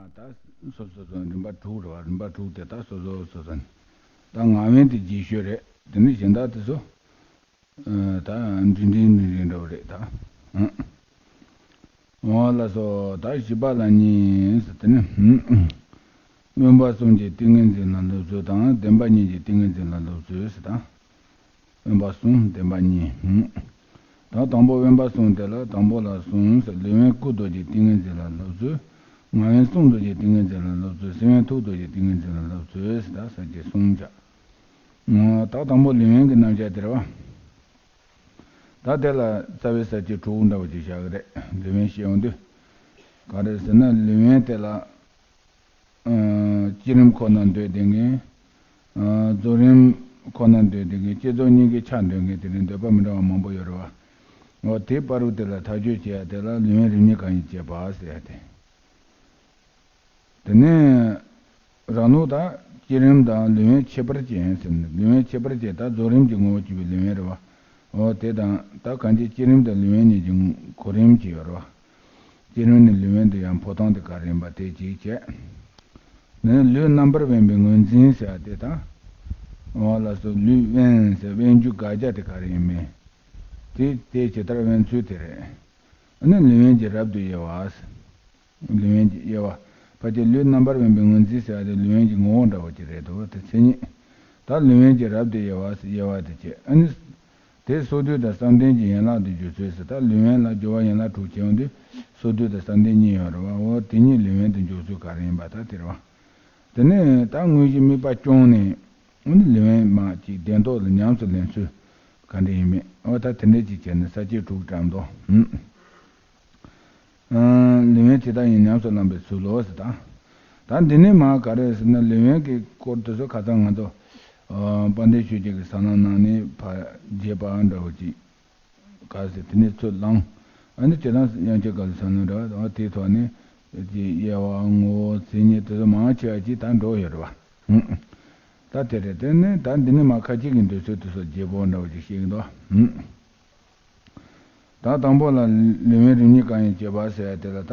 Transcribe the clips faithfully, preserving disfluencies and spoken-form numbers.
ད་སོ་སོ་སོ་རིམ་པ་དྲུག་རེད་བ། རིམ་པ་དྲུག་དེ་ད་སོ་སོ་སོ་སོ་ནི་ད་ངག་དབང་དེ་རྗེས་ཤོས་རེད། དེ་ནི་གཞན་དག་དེ་ཚོ་ད་འབྲིང་འབྲིང་འབྲིང་འབྲིང་འདྲ་བོ་རེད་ད། འོ་ལགས་སོ། ད་བཞི་པ་ལ་གཉིས་ཟེར་དེ་ནི། སྨོན་པ་གསུམ་གྱི་ཏིང་ངེ་འཛིན་ལ་སློབ་ཚུལ་དང་། བདེན་པ་གཉིས་ཀྱི་ཏིང་ངེ་འཛིན་ལ་སློབ་ཚུལ་ཟེར་དང་། དབེན་པ་གསུམ་བདེན་པ་གཉིས། ད་དང་པོ་དབེན་པ་གསུམ་དེ་ལ་དང་པོ་ལ་གསུམ་ཟེར། ལུས་དབེན་སྐུ་རྡོ་རྗེ་ཏིང་ངེ་འཛིན་ལ་སློབ་ཚུལ། ངག་དབེན་གསུང་རྡོ་རྗེ་ཏིང་ངེ་འཛིན་ལ་སློབ་ཚུལ། སེམས་དབེན་ཐུགས་རྡོ་རྗེ་ཏིང་ངེ་འཛིན་ལ་སློབ་ཚུལ་ཟེར། ད་ས་བཅད་གསུམ་བྱ། ད་དང་པོ་ལུས་དབེན་གྱི་རྣམ་གཞག་དེ་རེད་བ། ད་དེ་ལ་རྩ་བའི་ས་བཅད་དྲུག་འདྲ་བོ་ཅིག་བཞག་གི་རེད། ལུས་དབེན་བཤད་ཡོང་དུས། ག་རེ་ཟེར་ན་ལུས་དབེན་དེ་ལ། ཨ། བསྐྱེད་རིམ་ཁོ་ན་འདོད་བསྡད་མཁན། ཨ། རྫོགས་རིམ་ཁོ་ན་འདོད་བསྡད་མཁན། བསྐྱེད་རྫོགས་གཉིས་ཀའི་ཆ་འདོད་མཁན། དེ་རིང་འདོད་པ་མི་འདྲ་བ་མང་པོ་ཡོད་རེད་བ། འོ་དེ་བར་དུ་དེ་ལ་ཐག་གཅོད་བྱེད་ཡ་དེ་ལ་ལུས་དབེན་རིམ་གཉིས་གང་ཡིན་དཔྱད་པ་ཟེར་ཡ་དེ། དེ་ནས་རང་ལུགས་ད་བསྐྱེད་རིམ་དང་ལུས་དབེན་ཁྱད་པར་ཅན་ཟེར་ནས། ལུས་དབེན་ཁྱད་པར་ཅན་ད་རྫོགས་རིམ་གྱི་ངོ་བོ་གཅིག་པའི་ལུས་དབེན་རེད་བ། འོ་དེ་དང་ད་གང་ཅི་བསྐྱེད་རིམ་དང་ལུས་དབེན་གཉིས་ཀྱི་གོ་རིམ་གཅིག་ཡོད་རེད་བ། བསྐྱེད་རིམ་ནས་ལུས་དབེན་དུ་ཡང་འཕོ་སྟངས་དེ་ག་རེ་ཡིན་པ་དེ་གཅིག་བྱས། ནས་ལུས་རྣམ་པར་དབེན་པའི་ངོས་འཛིན་ཟེར་བ་དེ་དང་། འོ་ལགས་སོ། ལུས་དབེན་ཟེར་དབེན་རྒྱུ་དགག་བྱ་དེ་ག་རེ་ཡིན་མིན། དེ་དེ་ཇི་ལྟར་དབེན་ཚུལ་དེ་རེད། ཨ་ནི་ལུས་དབེན་གྱི་རབ་ཏུ་དབྱེ་བ། ལུས་དབེན་གྱི་དབྱེ་བ། ཕལ་ཆེར་ལུས་རྣམ་པར་དབེན་པའི་ངོས་འཛིན་ཟེར་བ་དེ་ལུས་དབེན་གྱི་ངོ་བོ་འདྲ་བོ་ཅིག་རེད་འདུག་དེ་མཚན་ཉིད། ད་ལུས་དབེན་གྱི་རབ་ཏུ་དབྱེ་བ་ཟེར་དབྱེ་བ་དེ་བྱས། ཨ་ནི། དེ་སོ་བསྡུ་དང་བསམ་གཏན་གྱི་ཡན་ལག་ཏུ་འཇོག་ཚུལ་ཟེར། ད་ལུས་དབེན་ལ་སྦྱོར་བ་ཡན་ལག་དྲུག་བྱས་ཡོང་དུས་སོ་བསྡུ་དང་བསམ་གཏན་གཉིས་ཡོད་རེད་བ། འོ་དེ་གཉིས་ལུས་དབེན་དུ་འཇོག་ཚུལ་ག་རེ་ཡིན་པ་ད་དེ་རེད་བ། དེ་ནས་ད་དངོས་གཞི་དམིགས་པ་སྐྱོང་ནས། ཨ་ནི་ལུས་དབེན་མ་གཅིག་བདེན་རྟོག་ལ་ཉམས་སུ་ལེན་ཚུལ་ག་འདྲ་ཡིན་མིན། འོ་ད་དེ་འདྲ་ཅིག་བྱས་ནས་ས་བཅད་དྲུག་བཀྲམ་འདུག་ཨ། ལུས་དབེན་ཇི་ལྟར་ཡིན་ཉམས་སུ་བླངས་པའི་ཚུལ་ལོ་ཟེར་ད། ད་འདི་ནས་མ་ག་རེ་ཟེར་ན་ལུས་དབེན་གྱི་སྐོར་དེ་ཚོ་ཁ་སང་ང་ཚོ། ཨ། དཔལ་ལྡན་ཆོས་རྒྱལ་གྱི་ཟབ་ལམ་ནང་ནས་ཕར་རྒྱས་པ་འདྲ་བོ་ཅིག་ག་ཟེར་དེ་ནས་ཚུར་བླངས། ཨ་ནི་སྤྱིར་བཏང་དབྱངས་ཅན་དཀར་པོའི་ཟབ་ལམ་འདྲ་བ་དེའི་ཐོག་ནས་ཀྱི་དབྱེ་བ་ངོ་བོ་མཚན་ཉིད་དེ་ཚོ་མང་ཆེ་བ་ཅིག་ད་འགྲོ་ཡོད་རེད་བ། ད་དེ་རེད། དེ་ནས་ད་འདི་ནས་མ་ཁ་ཅིག་གི་འདོད་ཚུལ་དེ་ཚོ་རྒྱས་པོ་འདྲ་བོ་ཅིག་བཤད་ཀྱི་འདུག་ད་དང་པོ་ལ་ལུས་དབེན་རིམ་གཉིས་གང་ཡིན་དཔྱད་པ་ཟེར་ཡ་དེ་ལ་ད་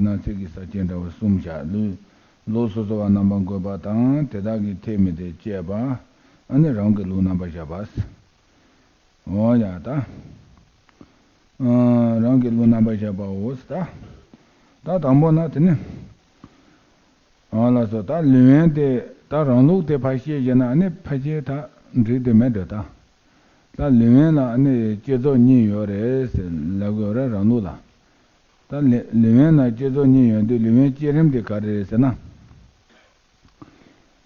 ནང་གསེས་ཀྱི་ས་བཅད་འདྲ་བོ་གསུམ་བཞག་ལུས། ལུགས་སོ་སོ་བ་རྣམ་པ་འགོད་པ་དང་དེ་དག་གི་ཐེག་དམན་དེ་དཔྱད་པ། ཨ་ནི་རང་གི་ལུགས་རྣམ་པར་བཞག་པ། འོ་ཡ་ད། ཨ། རང་གི་ལུགས་རྣམ་པར་བཞག་པའོ་ཟེར་ད། ད་དང་པོ་ན་དེ་ནི། འོ་ལགས་སོ། ད་ལུས་དབེན་དེ་ད་རང་ལུགས་དེ་ཕར་བཤད་བཞག་ན་ཨ་ནི་ཕལ་ཆེར་ད་འགྲིག་དེ་མེད་འགྲོ་ད། ད་ལུས་དབེན་ལ་ཨ་ནི་བསྐྱེད་རྫོགས་གཉིས་ཡོད་རེད་ཟེར་ལབ་དགོས་རེད་རང་ལུགས་ལ། ད་ལུས་དབེན་ལ་བསྐྱེད་རྫོགས་གཉིས་ཡོད་དུས་ལུས་དབེན་བསྐྱེད་རིམ་དེ་ག་རེ་རེད་ཟེར་ན།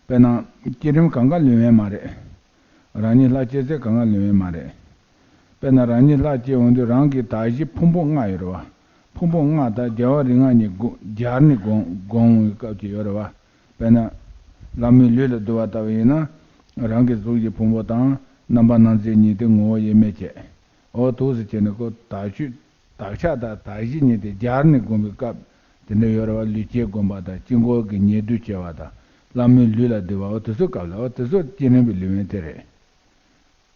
དཔེར་ན། བསྐྱེད་རིམ་གང་ག་ལུས་དབེན་མ་རེད། རང་ཉིད་ལྷ་བསྐྱེད་ཚད་གང་ག་ལུས་དབེན་མ་རེད། དཔེར་ན་རང་ཉིད་ལྷ་བསྐྱེད་འོང་དུས་རང་གི་དག་གཞི་ཕུང་པོ་ལྔ་ཡོད་རེད་བ། ཕུང་པོ་ལྔ་དང་རྒྱལ་བ་རིགས་ལྔ་གཉིས་སྒོ་སྦྱར་ནས་བསྒོམ་བསྒོམ་པའི་སྐབས་ཅིག་ཡོད་རེད་བ། དཔེར་ན། ལྷ་མོའི་ལུས་ལ་བསྡུ་བ་ལྟ་བུ་ཡིན་ན། རང་གི་གཟུགས་ཀྱི་ཕུང་པོ་དང་རྣམ་པ་སྣང་མཛད་གཉིས་དེ་ངོ་བོ་དབྱེར་མེད་བྱས། འོ་འདུག་སེ་བྱས་ནས་ཁོ་དག་ཆོས། དག་ཆ་དང་དག་གཞི་གཉིས་དེ་སྦྱར་ནས་བསྒོམ་པའི་སྐབས་དེ་འདྲ་ཡོད་རེད་བ། ལུས་བསྐྱེད་བསྒོམ་པ་དང་དཀྱིལ་འཁོར་གྱི་ཉེ་དུ་བྱེད་པ་དང་ལྷ་མོའི་ལུས་ལ་བསྡུ་བ། འོ་དེ་ཚོའི་སྐབས་ལ་འོ་དེ་ཚོ་བསྐྱེད་རིམ་པའི་ལུས་དབེན་དེ་རེད།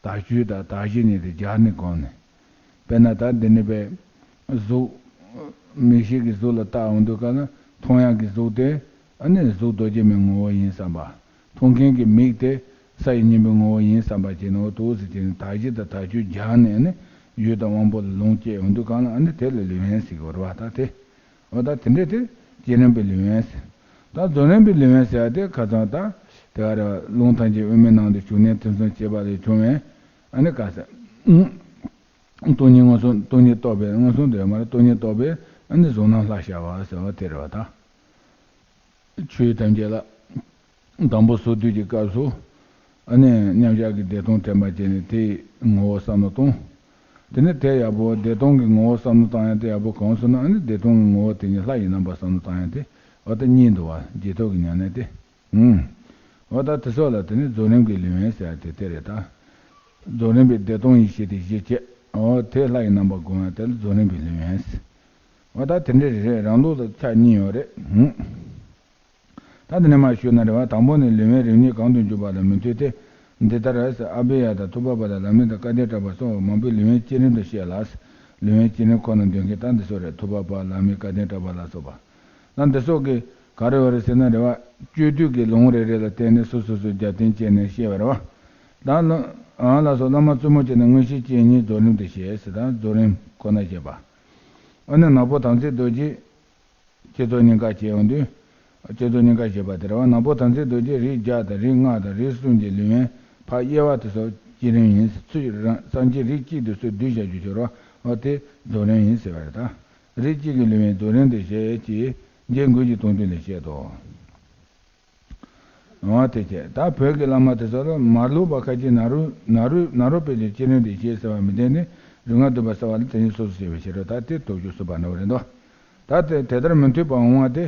དག་ཆོས་དང་དག་གཞི་གཉིས་དེ་སྦྱར་ནས་བསྒོམ་ནས། དཔེར་ན་ད་འདི་ནི་བས། གཟུགས། མིག་ཤེས་ཀྱི་གཟུགས་ལ་བལྟ་འོང་དུས་སྐབས་ལ་མཐོང་ཡག་གི་གཟུགས་དེ། ཨ་ནི་གཟུགས་རྡོ་རྗེ་མའི་ངོ་བོ་ཡིན་བསམ་པ། མཐོང་མཁན་གྱི་མིག་དེ་ས་ཡི་སྙིང་པོའི་ངོ་བོ་ཡིན་བསམ་པ་བྱས་ནས་འོ་འདུག་སེ་བྱས་ནས་དག་གཞི་དང་དག་ཆོས་སྦྱར་ནས་ཨ་ནི་ཡུལ་དང་དབང་པོ་ལ་ལོངས་སྤྱད་འོང་དུས་སྒང་ལ་ཨ་ནི་དེ་ལ་ལུས་དབེན་ཟེར་གྱི་ཡོད་རེད་བ། ད་དེ། འོ་ད་དེ་འདྲས་དེ་བསྐྱེད་རིམ་པའི་ལུས་དབེན་ཟེར། ད་རྫོགས་རིམ་པའི་ལུས་དབེན་ཟེར་ཡ་དེ་ཁ་སང་ད་དེ་ག་རེ་བ། ལུང་ཐམས་ཅད་དབུ་མའི་ནང་དུ་ཞུགས་ནས་ཐེ་ཚོམ་བཅས་པ་ལས་བྱུང་བའི་ཨ་ནི་ག་ས། སྟོང་ཉིད་མངོན་སུམ། སྟོང་ཉིད་རྟོགས་པའི་མངོན་སུམ་དུ་ཡོད་མ་རེད། སྟོང་ཉིད་རྟོགས་པའི་ཨ་ནི་གཟུགས་སྣང་ལྷར་ཤར་བ་ཟེར་བ་དེ་རེད་བ་ད། ཆོས་ཐམས་ཅད་ལ། དང་པོ་སོ་བསྡུ་གྱི་སྐབས་སུ། ཨ་ནི་མཉམ་གཞག་གི་བདེ་སྟོང་དྲན་པ་བྱས་ནས་དེའི་ངོ་བོ་བསམ་བློ་གཏོང་། དེ་ནས་དེ་ཡག་པོ་བདེ་སྟོང་གི་ངོ་བོ་བསམ་བློ་བཏང་ཡ་དེ་ཡག་པོ་གང་སོང་ན་ཨ་ནི་བདེ་སྟོང་གི་ངོ་བོ་དེ་ཉིད་ལྷ་ཡི་རྣམ་པ་བསམ་བློ་བཏང་ཡ་དེ་འོ་ད་གཉིས་འདུག་བ། རྗེས་ཐོབ་ཀྱི་ཉམས་ལེན་དེ། ཨུམ། འོ་ད་དེ་སོགས་ལ་དེ་ནི་རྫོགས་རིམ་གྱི་ལུས་དབེན་ཟེར་ཡ་དེ་དེ་རེད་ད། རྫོགས་རིམ་པའི་བདེ་སྟོང་ཡེ་ཤེས་དེ་གཞི་བྱས། འོ་དེ་ལྷ་ཡི་རྣམ་པ་བསྒོམ་ཡ་དེ་ལ་རྫོགས་རིམ་པའི་ལུས་དབེན་ཟེར། འོ་ད་དེ་འདྲ་རེད། རང་ལུགས་ལ་ཆ་གཉིས་ཡོད་རེད། ཨུམ། ད་དེ་ནས་མར་ཞུས་ན་རེད་བ། དང་པོ་ནི་ལུས་དབེན་རིམ་གཉིས་གང་དུ་འཇུག་པ་ལ་མི་མཐུན་ཏེ། འདི་ལྟར་ཨ་བྷྱ་དང་ཐུབ་པ་པ་དང་བླ་མེད་དང་སྐལ་ལྡན་གྲགས་པ་སོགས་མང་པོས་ལུས་དབེན་བསྐྱེད་རིམ་དུ་བཤད་ལ། ལུས་དབེན་བསྐྱེད་རིམ་ཁོ་ན་འདོད་མཁན་ད་འདི་ཚོ་རེད། ཐུབ་པ་པ་བླ་མེད་སྐལ་ལྡན་གྲགས་པ་ལ་སོགས་པ། ད་འདི་ཚོ་གིས་ ག་རེ་བ་རེད་ཟེར་ན་རེད་བ། སྤྱོད་བསྡུས་ཀྱི་ལུང་རེ་རེ་ལ་བརྟེན་ནས་སོ་སོ་སོའི་རྒྱབ་རྟེན་བྱས་ནས་བཤད་པ་རེད་བ། ད་ལ་ཨ་ལ་སོགས་བླ་མ་བཙུན་མོ་བྱས་ནས་མངོན་ཤེས་སྐྱེ་ཉིད་རྫོགས་རིམ་དུ་བཤད་ཟེར། ད་རྫོགས་རིམ་ཁོ་ན་བཤད་པ། ཨ་ནི་ནག་པོ་དམ་ཚིག་རྡོ་རྗེ། བསྐྱེད་རྫོགས་གཉིས་ཀ་བྱས་ཡོང་དུས། བསྐྱེད་རྫོགས་གཉིས་ཀ་བྱས་པ་དེ་རེད་བ། ནག་པོ་དམ་ཚིག་རྡོ་རྗེ་རིགས་བརྒྱ་དང་རིགས་ལྔ་དང་རིགས་གསུམ་གྱི་ལུས་དབེན་ཕར་དབྱེ་བ་དེ་སོགས་བསྐྱེད་རིམ་ཡིན། ཚུལ་རང་སངས་རྒྱས་རིགས་གཅིག་དེ་ཚོས་བསྡུས་བཞག་རྒྱུ་ཞོར་བ་འོ་དེ་རྫོགས་རིམ་ཡིན་ཟེར་བ་རེད་ད། རིགས་གཅིག་གི་ལུས་དབེན་རྫོགས་རིམ་དེ་བཤད་ཅེས་རྒྱན་དགོས་ཀྱི་དོན་བསྡུས་ལས་བཤད་དོ། འོ་དེ་བྱས་ད་བོད་ཀྱི་བླ་མ་དེ་ཚོ་ལ་མར་ལུགས་པ་ཁ་ཅིག་ནཱ་རོ་ནཱ་རོ་ནཱ་རོ་པའི་ལུགས་བསྐྱེད་རིམ་དེ་བཤད་ཟེར་བ་མི་བདེན་ནི་རིགས་ལྔ་བསྡུས་པ་ཟེར་བ་ལ་དེ་ཉིད་སོ་སོ་བྱས་པའི་ཕྱིར་རོ། ད་དེ་སྟོབས་བཅུ་གསུམ་པ་འདྲ་བ་རེད་འདུག་ད་དེ་དེ་ལྟར་མི་མཐུན་པ་འོང་བ་དེ།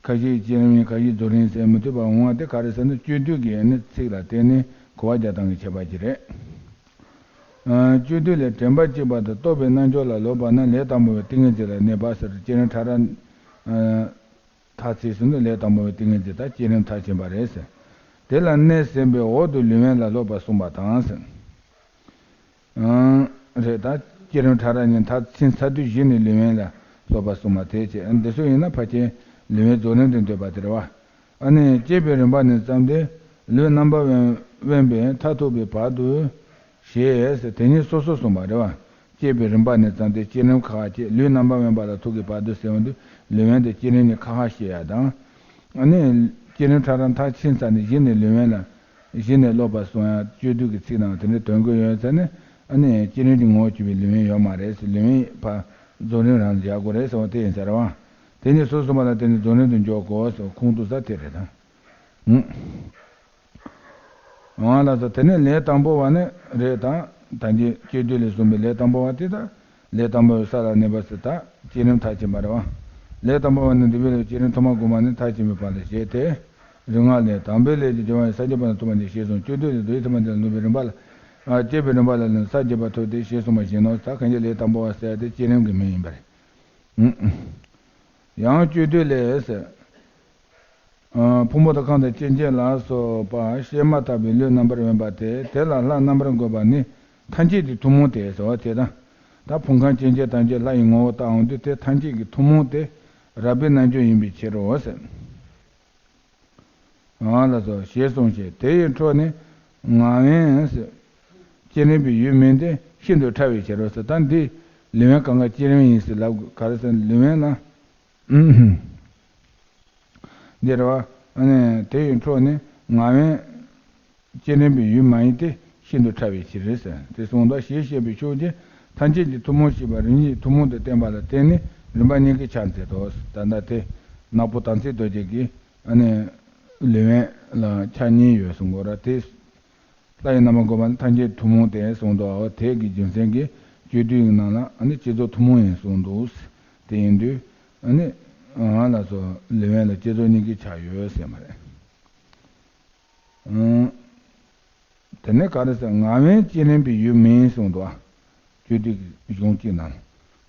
ཁ་ཅིག་བསྐྱེད་རིམ་ཡིན། ཁ་ཅིག་རྫོགས་རིམ་ཟེར་མི་མཐུན་པ་འོང་བ་དེ་ག་རེ་ཟེར་ན་སྤྱོད་བསྡུས་ཀྱི་ཨ་ནི་ཚིག་ལ་བརྟེན་ནས་གོ་བ་རྒྱག་སྟངས་ཀྱི་ཁྱད་པར་ཅིག་རེད། ཨ་སྤྱོད་བསྡུས་ལས་དྲན་པ་གཅིག་པ་དང་རྟོགས་པའི་རྣལ་འབྱོར་ལ་ལོག་པ་ན་ལས་དང་པོ་བའི་ཏིང་ངེ་འཛིན་ལ་གནས་པ་ཟེར། བསྐྱེད་རིམ་ཕྲ་རགས་ཨ་མཐར་ཕྱིན་ཟེར་ན་ལས་དང་པོ་བའི་ཏིང་ངེ་འཛིན་དང་བསྐྱེད་རིམ་མཐར་ཕྱིན་པ་རེད་ཟེར། དེ་ལ་གནས་ཟིན་པའི་འོག་ཏུ་ལུས་དབེན་ལ་སློབ་པ་གསུངས་པ་དང་ཟེར། ཨང་། རེད་ད། བསྐྱེད་རིམ་ཕྲ་རགས་གཉིས་མཐར་ཕྱིན་ཚར་དུས་གཞི་ནས་ལུས་དབེན་ལ་སློབ་པ་གསུངས་པ་དེ་བྱས། འདི་ཚོ་ཡིན་ན་ཕལ་ཆེར་ལུས་དབེན་རྫོགས་རིམ་དུ་འདོད་པ་དེ་རེད་བ། ཨ་ནི་བསྐྱེད་པའི་རིམ་པ་ནས་བརྩམས་ཏེ་ལུས་རྣམ་པ་དབེན་དབེན་པའི་མཐར་ཐུག་པའི་བར་དུ་ཞེས་དེ་ཉིད་སོ་སོར་གསུངས་པ་རེད་བ། བསྐྱེད་པའི་རིམ་པ་ནས་བརྩམས་ཏེ་བསྐྱེད་རིམ་ཁག་ཁག་བྱས། ལུས་རྣམ་པ་དབེན་པ་ལ་ཐུག་གི་བར་དུ་ཟེར་ཡོང་དུས་ལུས་དབེན་དེ་བསྐྱེད་རིམ་གྱི་ཁག་ཁག་བཤད་ཡ་དང་། ཨ་ནི་བསྐྱེད་རིམ་ཕྲ་རགས་མཐར་ཕྱིན་ཚར་ནས་གཞི་ནས་ལུས་དབེན་ལ། གཞི་ནས་སློབ་པ་གསུང་ཡང་སྤྱོད་བསྡུས་ཀྱི་ཚིག་ནང་དེ་འདྲའི་དོན་གོ་ཡོད་ཚེ་ནི་ཨ་ནི་བསྐྱེད་རིམ་གྱི་ངོ་བོ་གཅིག་པའི་ལུས་དབེན་ཡོད་མ་རེད་ཟེར། ལུས་དབེན་ཕར་རྫོགས་རིམ་རང་ལ་བཞག་དགོས་རེད་ཟེར་བ་དེ་ཡིན་ས་རེད་བ། དེ་ནི་སོ་སོ་མ་ལ་བརྟེན་ནས་རྫོགས་རིམ་དུ་འཇོག་དགོས་ཟེར་ཁུངས་གཏུགས་ས་དེ་རེད་ད། ཨུ། འོ་ལགས་སོ། དེ་ནས་ལས་དང་པོ་བ་ནི་རེད་ད། ད་གིན་སྤྱོད་བསྡུས་ལས་གསུངས་པའི་ལས་དང་པོ་བ་དེ་ད། ལས་དང་པོ་བའི་ས་ལ་གནས་པ་ཟེར་ད་བསྐྱེད་རིམ་མཐར་ཕྱིན་པ་རེད་བ། ལས་དང་པོ་བ་ནི་འདུལ་བའི་ལས་བསྐྱེད་རིམ་ཐོག་མ་གོང་མ་ནས་མཐར་ཕྱིན་པའི་བར་ལ་བཤད་དེ། རིགས་ལྔ་ལས་དང་པོའི་ལས་ཀྱི་སྦྱོར་བ་ཡི་ས་བརྒྱད་པ་ནས་ཐོབ་པ་ནས་ཞེས་གསུངས། སྤྱོད་བསྡུས་ལས་རྡོ་རྗེ་ཐེག་པ་འདི་ལ་ལུས་པའི་རིམ་པ་ལ། ཨ་བསྐྱེད་པའི་རིམ་པ་ལ་ལུས་ས་བརྒྱད་པ་ཐོབ་སྟེ་ཞེས་གསུངས་པ་བཞིན་ནོ། ད་གང་ཅི་ལས་དང་པོ་བ་ཟེར་དེ་བསྐྱེད་རིམ་གྱི་མིང་ཡིན་པ་རེད། ཡང་སྤྱོད་བསྡུས་ལས་ཟེར། ཕུང་པོ་དང་ཁམས་དང་སྐྱེ་མཆེད་ལ་སོགས་པ་བཤད་མ་ཐག་པའི་ལུས་རྣམ་པར་དབེན་པ་སྟེ། དེ་ལ་ལྷ་རྣམ་པར་བཀོད་པ་ནི་ཐམས་ཅད་ཀྱི་ཐུན་མོང་སྟེ་ཟེར་བ་དེ་དང་། ད་ཕུང་ཁམས་སྐྱེ་མཆེད་ཐམས་ཅད་ལྷ་ཡི་ངོ་བོར་བལྟ་འོང་དུས་དེ་ཐམས་ཅད་ཀྱི་ཐུན་མོང་སྟེ་རགས་པའི་རྣལ་འབྱོར་ཡིན་པའི་ཕྱིར་རོ་ཟེར། ཨ་ལགས་སོ། ཞེས་གསུངས་ཤིང་དེ་ཡི་འཕྲོ་ནས་ངག་དབེན་ཟེར། བསྐྱེད་རིམ་པའི་ཡུལ་མིན་ཏེ་ཤིན་ཏུ་ཕྲ་བའི་ཕྱིར་རོ་ཟེར། ད་འདི་ལུས་དབེན་གང་ག་བསྐྱེད་རིམ་ཡིན་ཟེར་ལབ་དགོས། ག་རེ་ཟེར་ན་ལུས་དབེན་ལ། འདི་རེད་བ། ཨ་ནི་དེ་ཡི་འཕྲོ་ནས་ངག་དབེན། བསྐྱེད་རིམ་པའི་ཡུལ་མ་ཡིན་ཏེ་ཤིན་ཏུ་ཕྲ་བའི་ཕྱིར་ཟེར་དེ་གསུངས་འདུག་ཞེས་བཤད་པའི་ཕྱོགས་ཀྱི་ཐམས་ཅད་ཀྱི་ཐུན་མོང་ཞེས་པ་རིམ་གཉིས་ཐུན་མོང་དུ་བསྟན་པ་ལ་བརྟེན་ནས་རིམ་པ་གཉིས་ཀྱི་ཆ་མཛད་དོ། ད་ལྟ་དེ་ནག་པོ་དམ་ཚིག་རྡོ་རྗེ་གིས་ཨ་ནི་ལུས་དབེན་ལ་ཆ་གཉིས་ཡོད་གསུངས་གོ་ར། དེ་ལྷ་ཡི་རྣམ་པར་བཀོད་པ་ནི་ཐམས་ཅད་ཐུན་མོང་སྟེ་གསུངས་འདུག་དེ་གི་རྒྱུ་མཚན་གྱིས་སྤྱོད་བསྡུས་ནང་ལ་ཨ་ནི་བསྐྱེད་རྫོགས་ཐུན་མོང་ཡིན་གསུངས་འདུག་དེ་ཡིན་དུས་ཨ་ནི་ང་ལ་སོགས་ལུས་དབེན་ལ་བསྐྱེད་རྫོགས་གཉིས་ཀྱི་ཆ་ཡོད་ཟེར་མ་རེད། དེ་ནས་ག་རེ་ཟེར། ངག་དབེན་བསྐྱེད་རིམ་པའི་ཡུལ་མིན་གསུངས་འདུག་སྤྱོད་བསྡུས་ཀྱི་གཞུང་གཅིག་ནང་།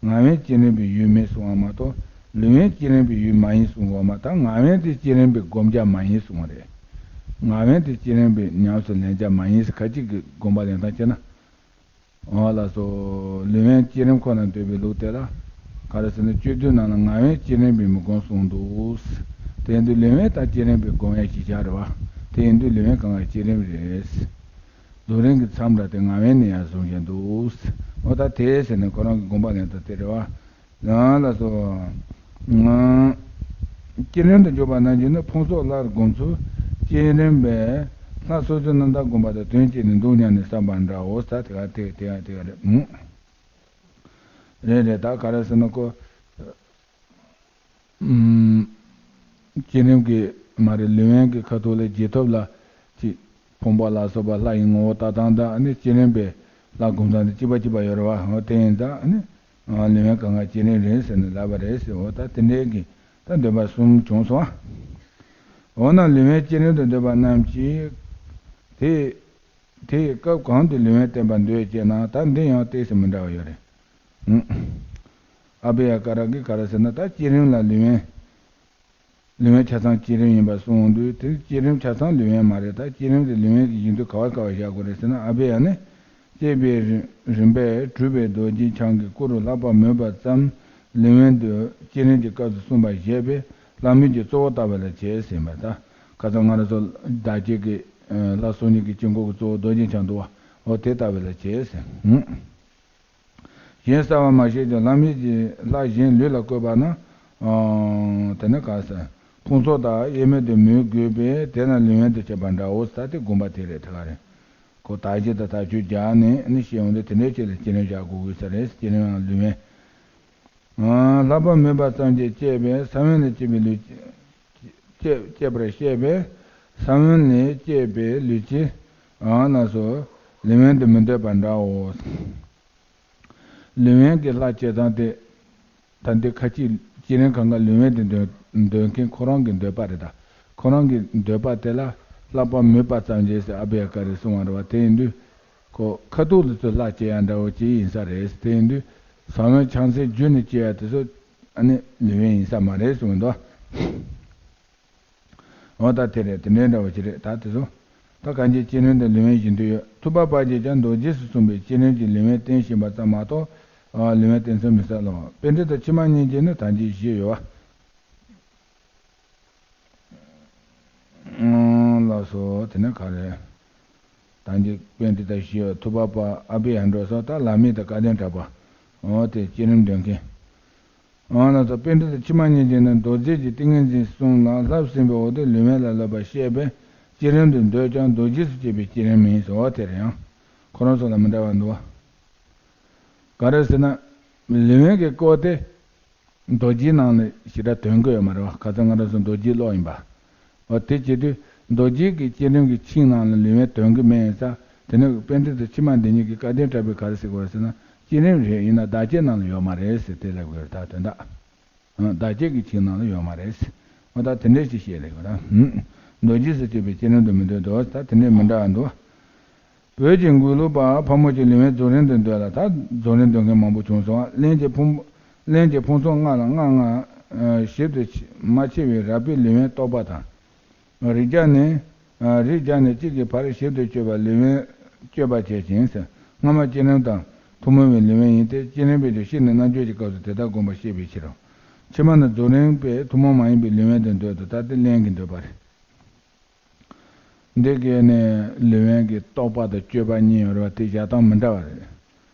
ངག་དབེན་བསྐྱེད་རིམ་པའི་ཡུལ་མིན་གསུངས་པ་མ་གཏོགས་ལུས་དབེན་བསྐྱེད་རིམ་པའི་ཡུལ་མ་ཡིན་གསུངས་པ་མ། ད་ངག་དབེན་དེ་བསྐྱེད་རིམ་པའི་བསྒོམ་བྱ་མ་ཡིན་གསུངས་པ་རེད། ངག་དབེན་དེ་བསྐྱེད་རིམ་པའི་ཉམས་སུ་ལེན་བྱ་མ་ཡིན་ཟེར་ཁ་ཅིག་གིས་དགོངས་པ་ལེན་སྟངས་བྱས་ན། འོ་ལགས་སོ། ལུས་དབེན་བསྐྱེད་རིམ་ཁོ་ན་འདོད་པའི་ལུགས་དེ་ལ། ག་རེ་ཟེར་ན་སྤྱོད་བསྡུས་ནང་ལ་ངག་དབེན་བསྐྱེད་རིམ་པའི་མི་སྒོམ་གསུངས་འདུག་དེ་ཡིན་དུས་ལུས་དབེན་དང་བསྐྱེད་རིམ་པའི་སྒོམ་ཡ་གཞི་བཞག་རེད་བ། དེ་ཡིན་དུས་ལུས་དབེན་གང་ག་བསྐྱེད་རིམ་རེད། རྫོགས་རིམ་གྱི་མཚམས་རེད་དེ་ངག་དབེན་ནས་ཡར་བཟུང་བཞིན་འདུག་འོ་ད་དེ་ཟེར་ནས་ཁོ་རང་གི་དགོངས་པ་ལེན་སྟངས་དེ་རེད་བ། ཡང་ལ་སོ། ང་། བསྐྱེད་རིམ་དུ་འཇོག་པ་ནང་བཞིན་ནི་ཕུང་སོགས་ལྷར་བསྒོམ་ཚུལ་བསྐྱེད་རིམ་པས་ལྷ་སོ་སོའི་རྣམ་དག་བསྒོམ་པ་དང་དོན་གཅིག་ནི་འདུག་སྙམ་ནས་བསམ་པ་འདྲའོ། ས་དེ་ག་དེ་དེ་ག་དེ་ག་རེད། རེད་རེད། ད་ག་རེ་ཟེར་ན་ཁོ། བསྐྱེད་རིམ་གྱི་མ་རེད། ལུས་དབེན་གྱི་ཁ་ཐུག་ལ་རྗེས་ཐོབ་ལ་ཅིག་ཕུང་པོ་ལ་སོགས་པ་ལྷ་ཡི་ངོ་བོ་ལྟ་སྟངས་དང་ཨ་ནི་བསྐྱེད་རིམ་པའི་ལྷ་སྒོམ་སྟངས་དེ་གཅིག་པ་གཅིག་པ་ཡོད་རེད་བ། འོ་དེ་ཡིན་ཙང་ཨ་ནི་ལུས་དབེན་གང་ག་བསྐྱེད་རིམ་རེད་ཟེར་ནས་ལབ་པ་རེད་ཟེར། འོ་ད་དེ་འདྲའི་གི་ད་འདོད་པ་གསུམ་བྱུང་སོང་ཨ། འོ་ན་ལུས་དབེན་བསྐྱེད་རིམ་དུ་འདོད་པ་རྣམས་ཀྱིས་དེ་དེ་ཡི་སྐབས་གང་དུ་ལུས་དབེན་བསྟན་པར་འདོད་ཅེ་ན། ད་འདི་ཡང་ཏོག་ཙམ་མི་འདྲ་བ་ཡོད་རེད། ཨ་བྷེ་ཡ་ཀ་ར་གིས་ག་རེ་ཟེར་ན་ད་བསྐྱེད་རིམ་ལ་ལུས་དབེན། ལུས་དབེན་ཆ་ཚང་བསྐྱེད་རིམ་ཡིན་པར་གསུངས་དུས་དེ་བསྐྱེད་རིམ་ཆ་ཚང་ལུས་དབེན་མ་རེད། ད་བསྐྱེད་རིམ་དེ་ལུས་དབེན་གྱི་ཡིན་དུས་ག་བ་ག་བ་བཞག་དགོས་རེད་ཟེར་ན། ཨ་བྷེ་ཡ་ནི་བསྐྱེད་པའི་རིམ་པས་གྲུབ་པའི་རྡོ་རྗེ་འཆང་གི་སྐུ་རུ་ལྷག་པར་མོས་པ་ཙམ་ལུས་དབེན་དུ་བསྐྱེད་རིམ་གྱི་སྐབས་སུ་གསུངས་པ་བཞེད་པས་ ལྷ་མོས་ཀྱི་གཙོ་བོ་ལྟ་བུ་ལ་བྱས་ཟིན་པ་དང་། ཁ་སང་ང་རང་ཚོ་བདག་བསྐྱེད་ཀྱི་ལྷ་སྲུང་ཉིད་ཀྱི་དཀྱིལ་འཁོར་གྱི་གཙོ་བོ་རྡོ་རྗེ་འཆང་འདུག་བ། འོ་དེ་ལྟ་བུ་ལ་བྱས་ཟིན། གཞན་གསལ་བར་མ་བཤད་ཀྱང་ལྷ་མོས་ཀྱི་ལྷ་གཞན་ལུས་ལ་བཀོད་པ་ན། དེ་ནི་ག་ས། ཕུང་ཚོགས་དང་དབྱེར་མེད་དུ་མོས་དགོས་པས་དེ་ལ་ལུས་དབེན་དུ་བྱེད་པ་འདྲའོ། ད་དེ་དགོངས་པ་དེ་རེད། དེ་ག་རེད། ཁོ་དག་བྱེད་དང་དག་བྱེད་སྦྱར་ནས་ནི་བཤད་འོང་དུས་དེ་འདྲའི་ཆེད་ལ་བསྐྱེད་རིམ་བཞག་དགོས་དགོས་ས་རེད། བསྐྱེད་རིམ་ཡང་ལུས་དབེན། ལྷག་པར་མོས་པ་ཙམ་གྱིས་སྐྱེས་པའི་ས་བོན་ལས་སྐྱེས་པའི་ལུས། སྐྱེ་སྐྱེས་པར་བཤད་པས་ས་བོན་ལས་སྐྱེས་པའི་ལུས་ཀྱི་ལ་སོགས་ལུས་དབེན་དུ་མི་འདོད་པ་འདྲའོ། ལུས་དབེན་གྱི་ལྷ་བྱེད་སྟངས་དེ། ད་འདི་ཁ་ཅིག་བསྐྱེད་རིམ་གང་ག་ལུས་དབེན་དུ་འདོད་འདོད་མཁན་ཁོ་རང་གི་འདོད་པ་རེད་ད། ཁོ་རང་གི་འདོད་པ་དེ་ལ་ལྷག་པར་མོས་པ་ཙམ་གྱིས་ཟེར་ཨ་བྷྱ་ཀ་རེ་གསུང་བ་རེད་བ། དེ་ཡིན་དུས། ཁོ་ཁ་ཐུག་ལ་ཚུར་ལྷ་བསྐྱེད་ཡ་འདྲ་བོ་ཅིག་ཡིན་ས་རེད། དེ་ཡིན་དུས་ས་བོན་ཕྱག་མཚན་བརྒྱུད་ནས་བསྐྱེད་ཡ་དེ་ཚོ་ཨ་ནི་ལུས་དབེན་ཡིན་ས་མ་རེད་གསུངས་འདུག་འོ་ད་དེ་རེད། དེ་འདྲའི་འདྲ་བོ་ཅིག་རེད་ད་དེ་ཚོ། ད་གང་ཅིའི་བསྐྱེད་རིམ་དུ་ལུས་དབེན་བཞིན་དུ་ཡོད། ཐུབ་པ་པ་གིས་ཀྱང་རྡོ་རྗེས་སུ་གསུངས་པའི་བསྐྱེད་རིམ་གྱི་ལུས་དབེན་བསྟན་བཞིན་པ་ཙམ་མ་གཏོགས། ལུས་དབེན་བསྟན་ཚུལ་མི་གསལ་ལོ། པཎྜི་ཏ་ཕྱི་མ་གཉིས་ཀྱིས་ནི་ད་གིན་བཞི་ཡོད་པ། ལགས་སོ། དེ་ནས་ག་རེ། ད་གིན་པཎྜི་ཏ་བཞི་ཡོད། ཐུབ་པ་པ་ཨ་བྷྱ་ཀྲོ་སོགས་ད་ལྷ་མོས་དང་སྐལ་ལྡན་གྲགས་པ། འོ་དེ་བསྐྱེད་རིམ་འདོན་མཁན། འོ་ལགས་སོ། པཎྜི་ཏ་ཕྱི་མ་གཉིས་ཀྱིས་ནི་མདོ་རྫས་ཀྱི་ཏིང་ངེ་འཛིན་གསུམ་ལ་བསླབས་ཟིན་པའི་འོག་ཏུ་ལུས་དབེན་ལ་སློབ་པར་བཤད་པས་བསྐྱེད་རིམ་དུ་འདོད་ཀྱང་རྡོ་རྗེས་སུ་བསྐྱེད་པའི་བསྐྱེད་རིམ་མིན་ཟེར་བ་དེར་ཡང་ཁོ་རང་ཚོ་ལ་མི་འདྲ་བ་འདུག་བ། ག་རེ་ཟེར་ན། ལུས་དབེན་གྱི་སྐོར་དེ། རྡོ་རྗེའི་ནང་ལ་ཞེ་དྲག་དོན་གྱི་ཡོད་མ་རེད་བ། ཁ་སང་ང་རང་ཚོ་རྡོ་རྗེའི་ཀློག་ཡིན་པ། འོ་དེ་བྱེད་དུས་རྡོ་རྗེ་གི་བསྐྱེད་རིམ་གྱི་ཆིངས་ནང་ལ་ལུས་དབེན་དོན་གྱི་མེད་ཡིན་ཙང་། དེ་ནས་པཎྜི་ཏ་ཕྱི་མ་འདི་གཉིས་ཀྱིས་སྐལ་ལྡན་གྲགས་པས་ག་རེ་ཟེར་གྱི་ཡོད་ཟེར་ན། བསྐྱེད་རིམ་རེད། ཡིན་ན་བདག་བསྐྱེད་ནང་ལ་ཡོད་མ་རེད་ཟེར་དེ་ལབ་ཀྱི་ཡོད་རེད། ད་དོན་དག་བདག་བསྐྱེད་ཀྱི་ཆིངས་ནང་ལ་ཡོད་མ་རེད་ཟེར། འོ་ད་དེ་འདྲས་ཞིག་བཤད་ལེ་ཡོད་ར། རྡོ་རྗེས་སུ་བསྐྱེད་པའི་བསྐྱེད་རིམ་དུ་མི་འདོད་དོ། ད་དེ་འདྲས་མི་འདྲ་བ་འདུག་བོད་ཀྱི་མགུར་གླུ་པ་ཕག་མོ་ཆེ་ལུས་དབེན་རྫོགས་རིམ་དུ་འདོད་ལ། ད་རྫོགས་རིམ་འདོད་མཁན་མང་པོ་བྱུང་སོང་། རླན་གྱི་ཕུང་རླན་གྱི་ཕུང་ཚོགས་ལྔ་ལ་ལྔ་ལྔ། ཞིབ་ཏུ་མ་ཕྱེ་བའི་རགས་པའི་ལུས་དབེན་རྟོག་པ་དང་། རིགས་བརྒྱ་ནས། རིགས་བརྒྱ་ནས་གཅིག་གི་བར་ཞིབ་ཏུ་དཔྱོད་པ་ལུས་དབེན་དཔྱོད་པ་བྱེད་ཅིང་ཟེར། སྔ་མ་བསྐྱེད་རིམ་དང་ཐུན་མོང་བའི་ལུས་དབེན་ཡིན་ཏེ། བསྐྱེད་རིམ་པས་ཀྱང་ཤིན་ཏུ་རྣལ་འབྱོར་གྱི་སྐབས་སུ་དེ་ལྟར་བསྒོམ་པར་བཤད་པའི་ཕྱིར་རོ། ཕྱི་མ་ནི་རྫོགས་རིམ་པས་ཐུན་མོང་མ་ཡིན་པའི་ལུས་དབེན་དུ་འདོད་དོ། ད་དེ་རླན་གྱི་འདོད་པ་རེད། འདི་གའི་ནི་ལུས་དབེན་གྱི་རྟོག་པ་དང་དཔྱོད་པ་གཉིས་ཡོད་རེད་བ། དེ་བཞག་སྟངས་མི་འདྲ་བ་རེད།